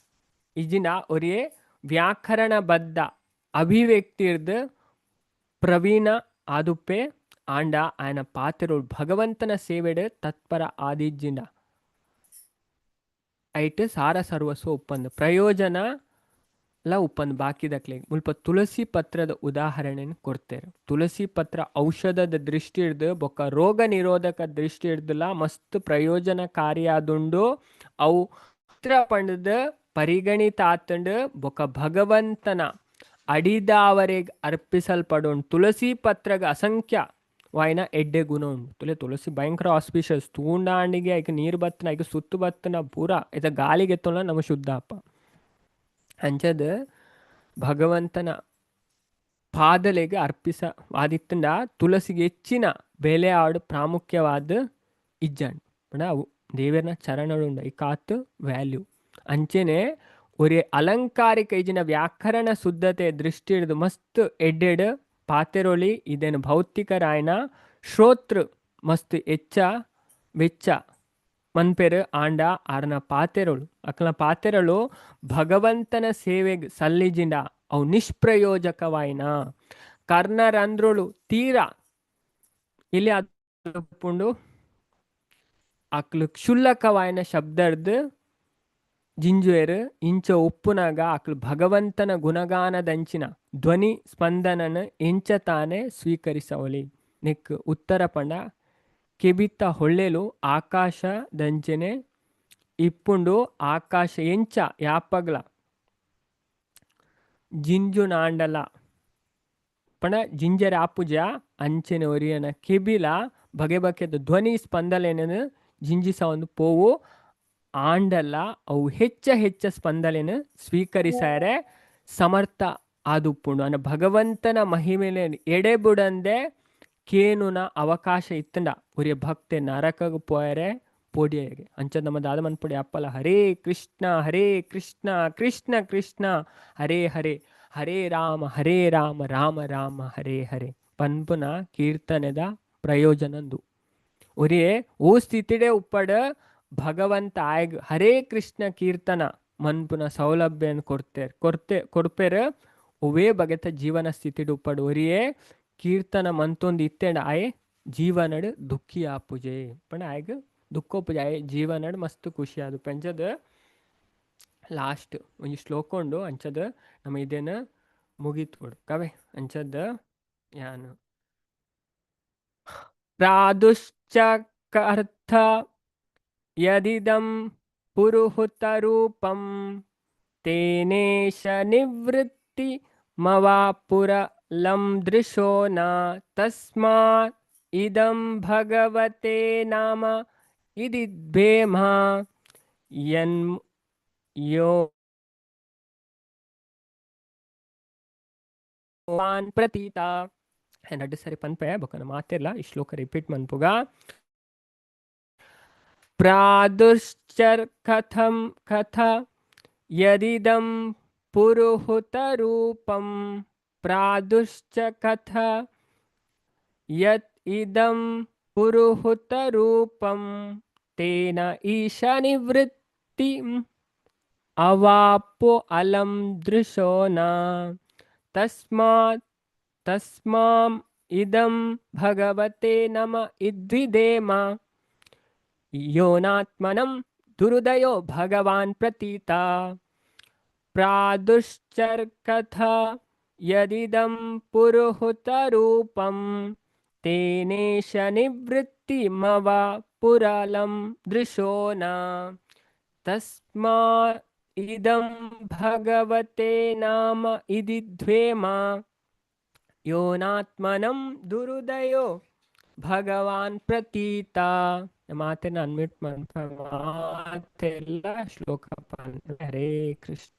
ಇಜಿಂಡ ಒರಿಯೇ ವ್ಯಾಕರಣಬದ್ಧ ಅಭಿವ್ಯಕ್ತಿರ್ದ್ ಪ್ರವೀಣ ಆದುಪ್ಪೆ. ಆಂಡ ಆಯನ ಪಾತೆರೊಳು ಭಗವಂತನ ಸೇವೆಡ್ ತತ್ಪರ ಆದಿಜ್ಜಿಂಡ ಐಟ್ ಸಾರ ಸರ್ವಸ್ವ ಉಪ್ಪಂದ್, ಪ್ರಯೋಜನ ಲ ಉಪ್ಪಂದ್ ಬಾಕಿದಕ್ಲೆಗ್. ಮುಲ್ಪ ತುಳಸಿ ಪತ್ರದ ಉದಾಹರಣೆನ್ ಕೊರ್ತೆರ್. ತುಳಸಿ ಪತ್ರ ಔಷಧದ ದೃಷ್ಟಿರ್ದ್ ಬೊಕ್ಕ ರೋಗ ನಿರೋಧಕ ದೃಷ್ಟಿರ್ದ್ಲ ಮಸ್ತ್ ಪ್ರಯೋಜನಕಾರಿಯಾದುಂಡು. ಅವು ಪತ್ರ ಪಂಡ್ದ್ ಪರಿಗಣಿತ ಆತ್ಂಡ್. ಬೊಕ್ಕ ಭಗವಂತನ ಅಡಿದಾವರೆಗ್ ಅರ್ಪಿಸಲ್ಪಡುಂಡು. ತುಳಸಿ ಪತ್ರಗ್ ಅಸಂಖ್ಯ ವಾಯಿನ ಎಡ್ಡೆ ಗುಣ ಉಂಡು. ತುಲೆ ತುಳಸಿ ಭಯಂಕರ ಆಸ್ಪಿಷಿಯಸ್. ತೂಂಡಾಂಡಿಗೆ ಐಕ್ ನೀರ್ ಬತ್ತನ ಐಕ್ ಸುತ್ತು ಬತ್ತನ ಪೂರ ಐತ ಗಾಳಿಗೆ ಎತ್ತೊಂಡ ನಮ ಶುದ್ಧ ಅಪ. ಅಂಚದ್ ಭಗವಂತನ ಪಾದಲೆಗ್ ಅರ್ಪಿಸ ವಾದಿತ್ತಂಡ ತುಳಸಿಗೆ ಹೆಚ್ಚಿನ ಬೆಲೆ ಆಡು ಪ್ರಾಮುಖ್ಯವಾದ ಇಜ್ಜಂಡ್. ಪಂಡ ಅವು ದೇವೆರ್ನ ಚರಣಡು ಐಕಾತ್ ವ್ಯಾಲ್ಯೂ. ಅಂಚೆನೆ ಒರಿ ಅಲಂಕಾರಿಕ ಇಜಿನ ವ್ಯಾಕರಣ ಶುದ್ಧತೆ ದೃಷ್ಟಿರ್ದ್ ಮಸ್ತ್ ಎಡ್ಡೆಡ್ ಪಾತೆರೊಳಿ. ಇದೆನ್ ಭೌತಿಕರಾಯನ ಶ್ರೋತೃ ಮಸ್ತ್ ಎಚ್ಚ ವೆಚ್ಚ ಮನ್ಪೆರ್. ಆಂಡ ಆರ್ನ ಪಾತೆರೊಳು ಅಕ್ಲ್ನ ಪಾತೆರೊಳು ಭಗವಂತನ ಸೇವೆಗ್ ಸಲ್ಲಿಜಿಂಡ ಅವು ನಿಷ್ಪ್ರಯೋಜಕವಾಯಿನ. ಕರ್ಣರಂಧ್ರೊಳು ತೀರಾ ಇಲ್ಲಿ ಆದುಪ್ಪುಂಡು. ಅಕ್ಲು ಕ್ಷುಲ್ಲಕವಾಯಿನ ಶಬ್ದರ್ದ್ ಜಿಂಜುವೆರ್. ಇಂಚ ಉಪ್ಪುನಗ ಅಕ್ಲು ಭಗವಂತನ ಗುಣಗಾನದಂಚಿನ ಧ್ವನಿ ಸ್ಪಂದನನ್ ಎಂಚ ತಾನೆ ಸ್ವೀಕರಿಸವಲಿ. ನೆಕ್ ಉತ್ತರ ಪಂಡ ಕೆಬಿತ ಹೊಳ್ಳೆಲು ಆಕಾಶದಂಚನೆ ಇಪ್ಪುಂಡು. ಆಕಾಶ ಎಂಚ ಯಾಪಗ್ಲ ಜಿಂಜುನಾಂಡಲ ಪಂಡ ಜಿಂಜರ ಆಪುಜ ಅಂಚೆನೆ ಒರಿಯನ ಕೆಬಿಲ ಬಗೆ ಬಗೆದ ಧ್ವನಿ ಸ್ಪಂದನೆನ್ ಜಿಂಜಿಸವೊಂದು ಪೋವು. ಆಂಡಲ ಅವು ಹೆಚ್ಚ ಹೆಚ್ಚ ಸ್ಪಂದನೆನ್ ಸ್ವೀಕರಿಸಾರೆ ಸಮರ್ಥ ಆದುಪ್ಪುಂಡು. ಅಂಡ ಭಗವಂತನ ಮಹಿಮೆಲೆ ಎಡೆಬುಡಂದೆ ಕೇನುನ ಅವಕಾಶ ಇತ್ತಂಡ ಒರಿಯ ಭಕ್ತೆ ನರಕಗ್ ಪೋಯರೆ ಪೋಡಿಯೆಗೆ. ಅಂಚ ನಮ್ಮ ದಾದ ಮನ್ಪೊಡಿ ಅಪ್ಪಲ ಹರೇ ಕೃಷ್ಣ ಹರೇ ಕೃಷ್ಣ ಕೃಷ್ಣ ಕೃಷ್ಣ ಹರೇ ಹರೇ ಹರೇ ರಾಮ ಹರೇ ರಾಮ ರಾಮ ರಾಮ ಹರೇ ಹರೇ ಪನ್ಪುನ ಕೀರ್ತನೆದ ಪ್ರಯೋಜನಂದು. ಒರಿಯೇ ಓ ಸ್ಥಿತಿಡೆ ಉಪ್ಪಡ ಭಗವಂತ ಆಯಗ್ ಹರೇ ಕೃಷ್ಣ ಕೀರ್ತನ ಮನ್ಪುನ ಸೌಲಭ್ಯನ್ ಕೊರ್ತೆರ್ ಕೊರ್ತೆ ಕೊರ್ಪೆರ್. ಒವ್ವೇ ಬಗೆತ ಜೀವನ ಸ್ಥಿತಿಡ್ ಉಪ್ಪಡ್ ಒರಿಯೇ ಕೀರ್ತನ ಮಂತೊಂದು ಇತ್ತೆಂಡ ಆಯೆ ಜೀವನಡ್ ದುಃಖಿ ಆಪುಜೆ. ಪಂಡ ಆಯಗ್ ದುಃಖ ಉಪ್ಪುಜೆ, ಆಯೆ ಜೀವನಡ್ ಮಸ್ತ್ ಖುಷಿ ಆದುಪ್ಪೆ. ಅಂಚದ್ ಲಾಸ್ಟ್ ಒಂಜಿ ಶ್ಲೋಕ ಉಂಡು. ಅಂಚದ್ ನಮ ಇದೇನ ಮುಗಿತ್ಕೊಡು ಕವೆ. ಅಂಚದ್ ಯಾನ್ ಪ್ರಾದುಶ್ಚ ಕರ್ಥ ಯದಿದಂ ಪುರುಹುತರೂಪಂ ತೇನೇಶ ನಿವೃತ್ತಿ ಮವಾಪುರಲಂ ದೃಶೋ ನ ತಸ್ಮಾತ್ ಇದಂ ಭಗವತೆ ನಾಮ ಇದಿದ್ಭೇಮ ಯನ್ ಯೋ ವಾನ್ ಪ್ರತೀತ. ರಡ್ಡ್ ಸರಿ ಪನ್ಪೆ ಬೊಕ್ಕ ಮಾತೆರ್ಲ ಈ ಶ್ಲೋಕ ರಿಪೀಟ್ ಮನ್ಪುಗ. ಪ್ರಾದುಶ್ಚರ್ ಕಥಂ ಕಥ ಯದಿದಂ ಪುರುಹುತರೂಪಂ ಪ್ರಾದುಶ್ಚ ಕಥ ಯತ್ ಇದಂ ಪುರುಹುತರೂಪಂ ತೇನ ಈಶ ನಿವೃತ್ತಿಂ ಅವಾಪೋ ಅಲಂ ದೃಶೋ ನ ತಸ್ಮಾತ್ ತಸ್ಮಾಂ ಇದಂ ಭಗವತೆ ನಮ ಇದ್ವಿದೇಮ ಯೋನಾತ್ಮನಂ ದುರುದಯೋ ಭಗವಾನ್ ಪ್ರತೀತ. ಪ್ರಾದುಶ್ಚರ್ಕಥ ಯದಿದಂ ಪುರುಹುತರೂಪಂ ತೇನೇಶ ನಿವೃತ್ತಿಮವ ಪುರಲಂ ದೃಶೋ ನ ತಸ್ಮಾ ಇದಂ ಭಗವತೆ ನಾಮ ಇದಿಧ್ವೇಮ ಯೋನಾತ್ಮನಂ ದುರುದಯೋ ಭಗವಾನ್ ಪ್ರತೀತ. ಮಾತೆನ ಅನ್ಮ್ಯೂಟ್ ಮಾತೆಲ್ಲ ಶ್ಲೋಕ. ಹರೇ ಕೃಷ್ಣ.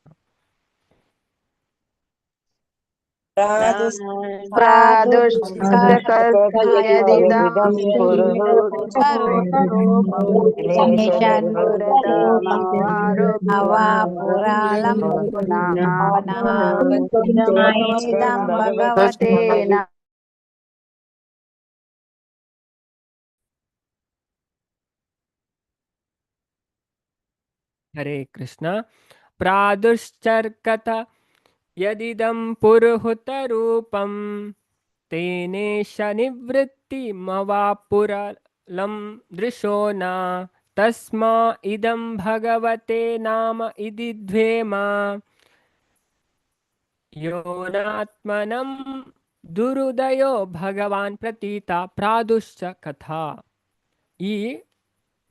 ಭಗವತೆ. ಹರೇ ಕೃಷ್ಣ. ಪ್ರಾದುಶ್ಚರ್ಕಥ ಯದಿದಂ ಪುರುಹುತರೂಪಂ ತೇನೇಶ ನಿವೃತ್ತಿಮವಾಪುರಲಂ ದೃಶೋ ನ ತಸ್ಮಾ ಇದಂ ಭಗವತೆ ನಾಮ ಇದಿಧ್ವೇಮ ಯೋನಾತ್ಮನಂ ದುರುದಯೋ ಭಗವಾನ್ ಪ್ರತೀತ. ಪ್ರಾದುಶ್ಚ ಕಥಾ ಈ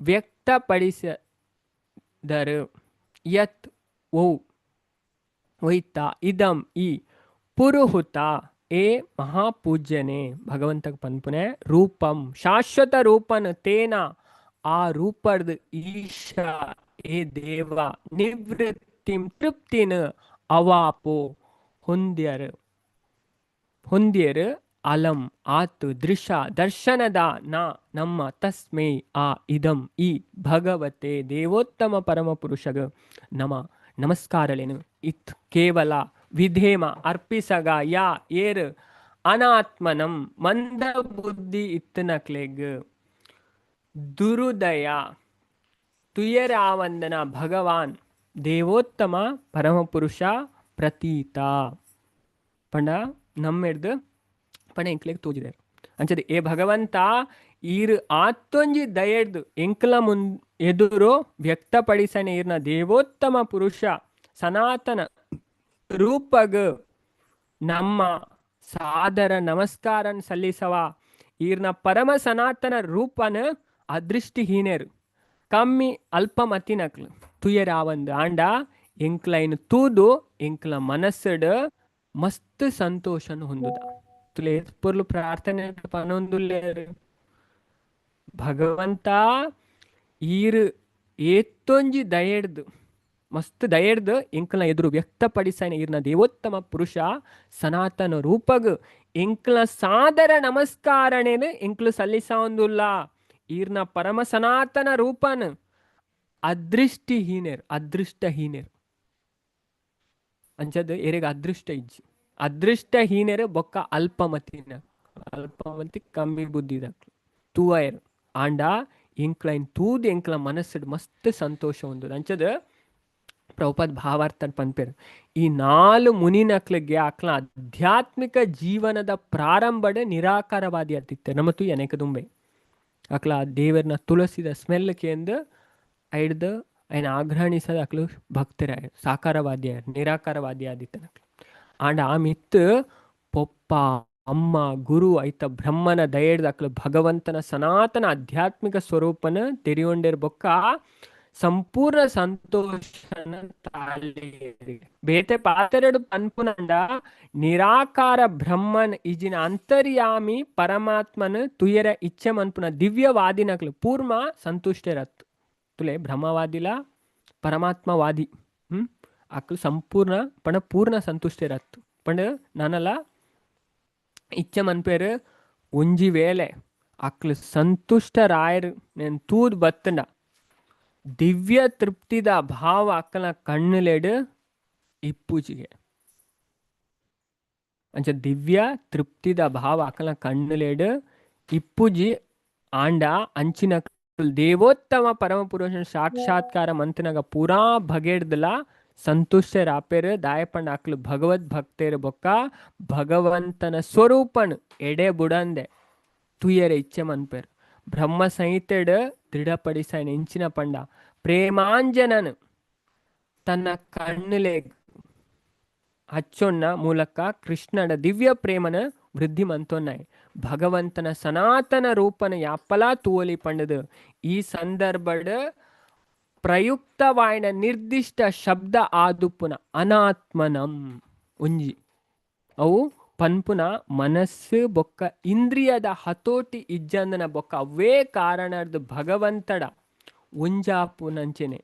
ವ್ಯಕ್ತಪಡಿಸಿದರು. ಯತ್ ಓ ಒಯ್ತ ಇದಂ ಈ ಪುರುಹುತ ಏ ಮಹಾಪೂಜ್ಯನೇ ಭಗವಂತ ಪನ್ಪುನೆ ರೂಪಂ ಶಾಶ್ವತ ರೂಪನ್ ತೇನ ಆ ರೂಪರ್ದ ಈಶ ಏ ದೇವ ನಿವೃತ್ತಿಂ ತೃಪ್ತಿನ ಅವಾಪೋ ಹೊಂದ್ಯರು ಹೊಂದ್ಯರು ಅಲಂ ಆತು ದೃಶ ದರ್ಶನದ ನ ನಮ್ಮ ತಸ್ಮೈ ಆ ಇದಂ ಈ ಭಗವತೆ ದೇವೋತ್ತಮ ಪರಮ ಪುರುಷಗ ನಮ ನಮಸ್ಕಾರಲೇನು ಇತ್ ಕೇವಲ ವಿಧೇಮ ಅರ್ಪಿಸಗ ಯಾ ಏರ್ ಅನಾತ್ಮನಂ ಮಂದ ಬುದ್ಧಿ ಇತ್ತನಕ್ಲೆಗ್ ದುರುದಯ ತುಯರಾವಂದನ ಭಗವಾನ್ ದೇವೋತ್ತಮ ಪರಮಪುರುಷ ಪ್ರತೀತ ಪಂಡ ನಮ್ಮೆಡ್ದು ಪಂಡ ಎಂಕ್ಲೆಗ್ ತೋಜಿದೆ. ಅಂಚದೆ ಏ ಭಗವಂತ ಈರ್ ಆತ್ತೊಂಜಿ ದಯೆಡ್ದು ಎಂಕ್ಲ ಮುನ್ ಎದುರು ವ್ಯಕ್ತಪಡಿಸನೆ ಈರ್ನ ದೇವೋತ್ತಮ ಪುರುಷ ಸನಾತನ ರೂಪಗ್ ನಮ್ಮ ಸಾದರ ನಮಸ್ಕಾರನ್ ಸಲ್ಲಿಸವ. ಈರ್ನ ಪರಮ ಸನಾತನ ರೂಪನ ಅದೃಷ್ಟಿಹೀನರು ಕಮ್ಮಿ ಅಲ್ಪಮತಿನಕ್ಲು ತುಯರಾವಂದು ಆಂಡ ಎಂಕ್ಲೈನ್ ತೂದು ಎಂಕ್ಲ ಮನಸ್ಸುಡ್ ಮಸ್ತ್ ಸಂತೋಷನ್ ಹೊಂದುದ. ತುಲೆ ಪೊರ್ಲು ಪ್ರಾರ್ಥನೆ ಪನೊಂದುಲ್ಲೇರು ಭಗವಂತ ಈರ್ ಏತ್ತೊಂಜಿ ದಯೆಡ್ದು ಮಸ್ತ್ ದಯೆಡ್ದು ಎಂಕ್ಲ ಎದುರು ವ್ಯಕ್ತಪಡಿಸನ ಈರ್ನ ದೇವೋತ್ತಮ ಪುರುಷ ಸನಾತನ ರೂಪಗ್ ಎಂಕ್ಲ ಸಾದರ ನಮಸ್ಕಾರಣೇನು ಎಂಕ್ಲು ಸಲ್ಲಿಸೊಂದುಲ್ಲ. ಈರ್ನ ಪರಮ ಸನಾತನ ರೂಪನ್ ಅದೃಷ್ಟಿಹೀನರ್ ಅದೃಷ್ಟಹೀನರ್ ಅಂಚದ ಎರೆಗ್ ಅದೃಷ್ಟ ಇಜ್ಜಿ ಅದೃಷ್ಟಹೀನರು ಬೊಕ್ಕ ಅಲ್ಪಮತಿನ ಅಲ್ಪಮತಿ ಕಮ್ಮಿ ಬುದ್ಧಿದಕ್ಲು ತೂವಯರ್ ಆಂಡ ಎಂಕ್ಲೈನ್ ತೂದು ಎಂಕ್ಲ ಮನಸ್ಸುಡ್ ಮಸ್ತ್ ಸಂತೋಷ ಹೊಂದುದು. ಅಂಚದ ಪ್ರಭುಪಾದ್ ಭಾವಾರ್ಥ ಪನ್ಪೆರ್ ಈ ನಾಲು ಮುನಿನಕ್ಲಿಗೆ ಅಕ್ಲ ಆಧ್ಯಾತ್ಮಿಕ ಜೀವನದ ಪ್ರಾರಂಭಡೆ ನಿರಾಕಾರವಾದಿ ಅತ್ತಿತ್ತೆ ನಮ್ಮ ತೂಯ ಅನೇಕ ದುಂಬೆ ಅಕ್ಲ ದೇವರ್ನ ತುಳಸಿದ ಸ್ಮೆಲ್ ಕೇಂದ್ ಐಡ್ದು ಐನ ಆಗ್ರಹಣಿಸದ ಅಕ್ಲು ಭಕ್ತರ ಸಾಕಾರವಾದಿ ನಿರಾಕಾರವಾದಿ ಆದಿತ್ತನಕ್ಲು. ಆಂಡ ಆ ಮಿತ್ತು ಪೊಪ್ಪ ಅಮ್ಮ ಗುರು ಐತ ಬ್ರಹ್ಮನ ದಯೆಡ್ದು ಅಕ್ಲು ಭಗವಂತನ ಸನಾತನ ಆಧ್ಯಾತ್ಮಿಕ ಸ್ವರೂಪನ ತೆರಿಯೊಂಡೆರ್ ಬೊಕ್ಕ ಸಂಪೂರ್ಣ ಸಂತೋಷನ ತಾಳಿ ಬೇತೆ ಪಾತೆರಡು ಪನ್ಪುನಂಡ ನಿರಾಕಾರ ಬ್ರಹ್ಮನ್ ಇಜಿನ ಅಂತರ್ಯಾಮಿ ಪರಮಾತ್ಮನ ತುಯರ ಇಚ್ಛೆ ಮನ್ಪುನ ದಿವ್ಯವಾದಿನಕ್ಲು ಪೂರ್ಮ ಸಂತುಷ್ಟರತ್ತು. ತುಲೆ ಬ್ರಹ್ಮವಾದಿಲ ಪರಮಾತ್ಮವಾದಿ. ಅಕ್ಲು ಸಂಪೂರ್ಣ ಪಂಡ ಪೂರ್ಣ ಸಂತುಷ್ಟರತ್ತು. ಪಂಡ ನನಲ ಇಚ್ಛೆ ಮನ್ಪೇರು ಒಂಜಿ ವೇಳೆ ಅಕ್ಲು ಸಂತುಷ್ಟರಾಯರು ನೆನ್ ತೂದ್ ಬತ್ತಂಡ ದಿವ್ಯ ತೃಪ್ತಿದ ಭಾವ ಅಕ್ಕನ ಕಣ್ಣುಲೆಡ್ ಇಪ್ಪುಜಿಗೆ. ಅಂಚ ದಿವ್ಯ ತೃಪ್ತಿದ ಭಾವ ಅಕ್ಕನ ಕಣ್ಣುಲೆಡ್ ಇಪ್ಪುಜಿ. ಆಂಡ ಅಂಚಿನ ದೇವೋತ್ತಮ ಪರಮ ಪುರುಷನ ಸಾಕ್ಷಾತ್ಕಾರ ಮಂತನಗ ಪೂರಾ ಬಗೆಡ್ದಲ ಸಂತುಷ್ಟರಾಪೆರ್. ದಾಯಪಂಡ ಅಕ್ಲು ಭಗವದ್ ಭಕ್ತೇರ್ ಬೊಕ್ಕ ಭಗವಂತನ ಸ್ವರೂಪನ್ ಎಡೆ ಬುಡಂದೆ ತುಯರೆ ಇಚ್ಛೆ ಮನ್ಪೆರ್. ಬ್ರಹ್ಮ ಸಂಹಿತೆಡ್ ದೃಢಪಡಿಸಾಯಿನ ಇಂಚಿನ ಪಂಡ ಪ್ರೇಮಾಂಜನನ್ ತನ್ನ ಕಣ್ಣುಲೆಗ್ ಹಚ್ಚೊಣ್ಣ ಮೂಲಕ ಕೃಷ್ಣನ ದಿವ್ಯ ಪ್ರೇಮನ ವೃದ್ಧಿ ಮಂತೊನ್ನಾಯ್ ಭಗವಂತನ ಸನಾತನ ರೂಪನ ಯಾಪಲಾ ತೂವಲಿ ಪಂಡದು. ಈ ಸಂದರ್ಭಡ್ ಪ್ರಯುಕ್ತವಾಯಿನ ನಿರ್ದಿಷ್ಟ ಶಬ್ದ ಆದುಪ್ಪುನ ಅನಾತ್ಮನಂ ಒಂಜಿ ಅವು ಪನ್ಪುನ ಮನಸ್ಸು ಬೊಕ್ಕ ಇಂದ್ರಿಯದ ಹತೋಟಿ ಇಜ್ಜಂದನ ಬೊಕ್ಕ ಅವೇ ಕಾರಣದ ಭಗವಂತಡ ಒಂಜಾಪುನಂಚೆನೆ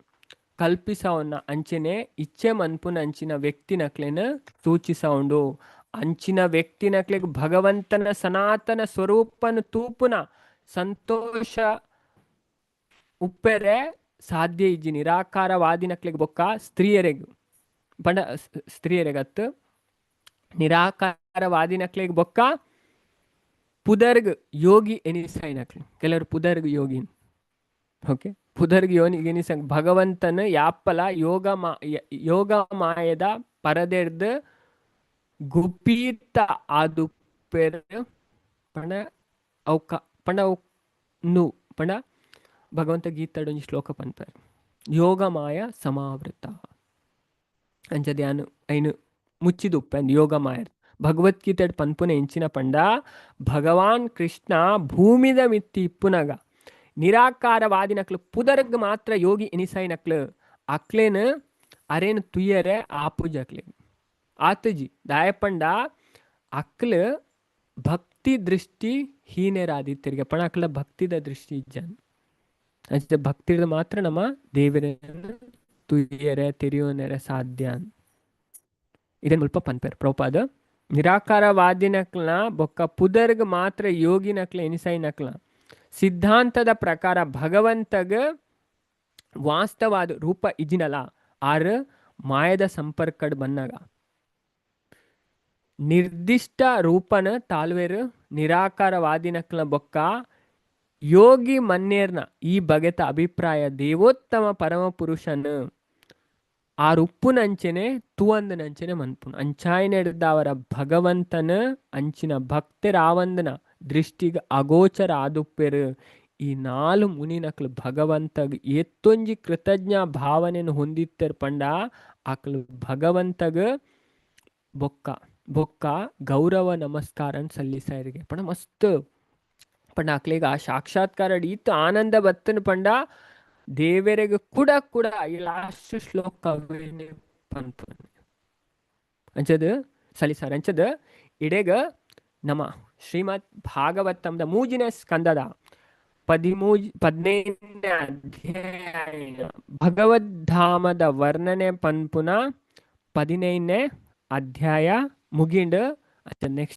ಕಲ್ಪಿಸವನ್ನ ಅಂಚೆನೆ ಇಚ್ಛೆ ಮನ್ಪುನ ಅಂಚಿನ ವ್ಯಕ್ತಿನಕ್ಲೆನ ಸೂಚಿಸವುಂಡು. ಅಂಚಿನ ವ್ಯಕ್ತಿನಕ್ಲೆಗ್ ಭಗವಂತನ ಸನಾತನ ಸ್ವರೂಪನ ತೂಪುನ ಸಂತೋಷ ಉಪ್ಪೆರೆ ಸಾಧ್ಯ ಇಜ್ಜಿ ನಿರಾಕಾರವಾದಿನಕ್ಲೆಗ್ ಬೊಕ್ಕ ಸ್ತ್ರೀಯರೆಗ್. ಪಂಡ ಸ್ತ್ರೀಯರೆಗತ್ತು ನಿರಾಕಾರವಾದಿನಕ್ಲೆಗ್ ಬೊಕ್ಕ ಪುದರ್ಗ್ ಯೋಗಿ ಎನಿಸೈನಕ್ಲು. ಕೆಲವರು ಪುದರ್ಗ್ ಯೋಗಿ, ಓಕೆ, ಪುದರ್ಗ್ ಯೋನಿ ಎನಿಸ ಭಗವಂತನ ಯಾಪಲ ಯೋಗ ಮಾ ಯೋಗ ಮಾಯದ ಪರದೆರ್ದ್ ಗುಪೀತ ಆದುಪ್ಪೆರ್. ಪಂಡ ಅವು ಪಂಡ ಅವು ನು ಪಂಡ ಭಗವಂತ ಗೀತಾಡ್ ಒಂಜಿ ಶ್ಲೋಕ ಪನ್ಪೆರ್, ಯೋಗ ಮಾಯ ಸಮಾವೃತ. ಅಂಚ ಧ್ಯಾನ ಐನು ಮುಚ್ಚಿದುಪ್ಪೆ ಯೋಗ ಮಾಯ. ಭಗವದ್ಗೀತೆ ಪನ್ಪುನ ಎಂಚಿನ ಪಂಡ ಭಗವಾನ್ ಕೃಷ್ಣ ಭೂಮಿದ ಮಿತ್ತಿ ಇಪ್ಪುನಗ ನಿರಾಕಾರವಾದಿನಕ್ಲು ಪುದರ್ಗ್ ಮಾತ್ರ ಯೋಗಿ ಎನಿಸೈನಕ್ಲು ಅಕ್ಲೇನ್ ಅರೇನು ತುಯ್ಯರೆ ಆಪುಜಕ್ಲೆ ಆತಜಿ. ದಾಯಪಂಡ ಅಕ್ಲು ಭಕ್ತಿ ದೃಷ್ಟಿ ಹೀನೆರಾದಿತ್ತೆರಿಗೆ. ಪಣ ಅಕ್ಲ ಭಕ್ತಿದ ದೃಷ್ಟಿ ಇಜ್ಜನ್. ಅಂಚ ಭಕ್ತಿದ ಮಾತ್ರ ನಮ್ಮ ದೇವರನ್ನು ತುಯ್ಯರೆ ತೆರಿಯೋನೆರೆ ಸಾಧ್ಯ. ಇದನ್ ಮುಲ್ಪ ಪನ್ಪೆರ್ ಪ್ರಭುಪಾದ. ನಿರಾಕಾರವಾದಿನಕ್ಲನ ಬೊಕ್ಕ ಪುದರ್ಗ್ ಮಾತ್ರ ಯೋಗಿನಕ್ಲ ಎನಿಸೈನಕ್ಲ ಸಿದ್ಧಾಂತದ ಪ್ರಕಾರ ಭಗವಂತಗ ವಾಸ್ತವಾದ ರೂಪ ಇಜಿನಲ ಆರ್ ಮಾಯದ ಸಂಪರ್ಕಡ್ ಬನ್ನಾಗ ನಿರ್ದಿಷ್ಟ ರೂಪನ ತಾಳ್ವೇರು. ನಿರಾಕಾರವಾದಿನಕ್ಲ ಬೊಕ್ಕ ಯೋಗಿ ಮನ್ನೇರ್ನ ಈ ಬಗೆತ ಅಭಿಪ್ರಾಯ ದೇವೋತ್ತಮ ಪರಮ ಪುರುಷನ್ ಆರ್ ಉಪ್ಪುನಂಚೆನೆ ತುವಂದನಂಚೆನೆ ಮನ್ಪುನು. ಅಂಚಾಯಿನೆಡ್ದಾವರ ಭಗವಂತನ ಅಂಚಿನ ಭಕ್ತರಾವಂದನ ದೃಷ್ಟಿಗ್ ಅಗೋಚರ ಆದುಪ್ಪೆರು. ಈ ನಾಲು ಮುನಿನಕ್ಲು ಭಗವಂತಗ್ ಏತ್ತೊಂಜಿ ಕೃತಜ್ಞ ಭಾವನೆಯನ್ನು ಹೊಂದಿತ್ತೆರ್ ಪಂಡ ಅಕ್ಲು ಭಗವಂತಗ್ ಬೊಕ್ಕ ಬೊಕ್ಕ ಗೌರವ ನಮಸ್ಕಾರ ಸಲ್ಲಿಸಾಯರಿಗೆ. ಪಂಡ ಮಸ್ತ್ ಪಂಡ ಅಕ್ಲೆಗ್ ಆ ಸಾಕ್ಷಾತ್ಕಾರ ಈತ್ ಆನಂದ ಬತ್ತನ್ ಪಂಡ ದೇವೆರೆಗ್ ಕೂಡ ಕೂಡ ಈ ಲಾಸ್ಟ್ ಶ್ಲೋಕ ಪನ್ಪುನ ಅಂಚದ ಸಲ್ಲಿಸಾರ. ಅಂಚದ ಇಡೆಗ ನಮ ಶ್ರೀಮದ್ ಭಾಗವತಂದ ಮೂಜಿನ ಸ್ಕಂದದ 15ನೇ ಅಧ್ಯಾಯ ಭಗವದ್ಧಾಮದ ವರ್ಣನೆ ಪನ್ಪುನ 15ನೇ ಅಧ್ಯಾಯ ಮುಗಿಂಡ್. ನೆಕ್ಸ್ಟ್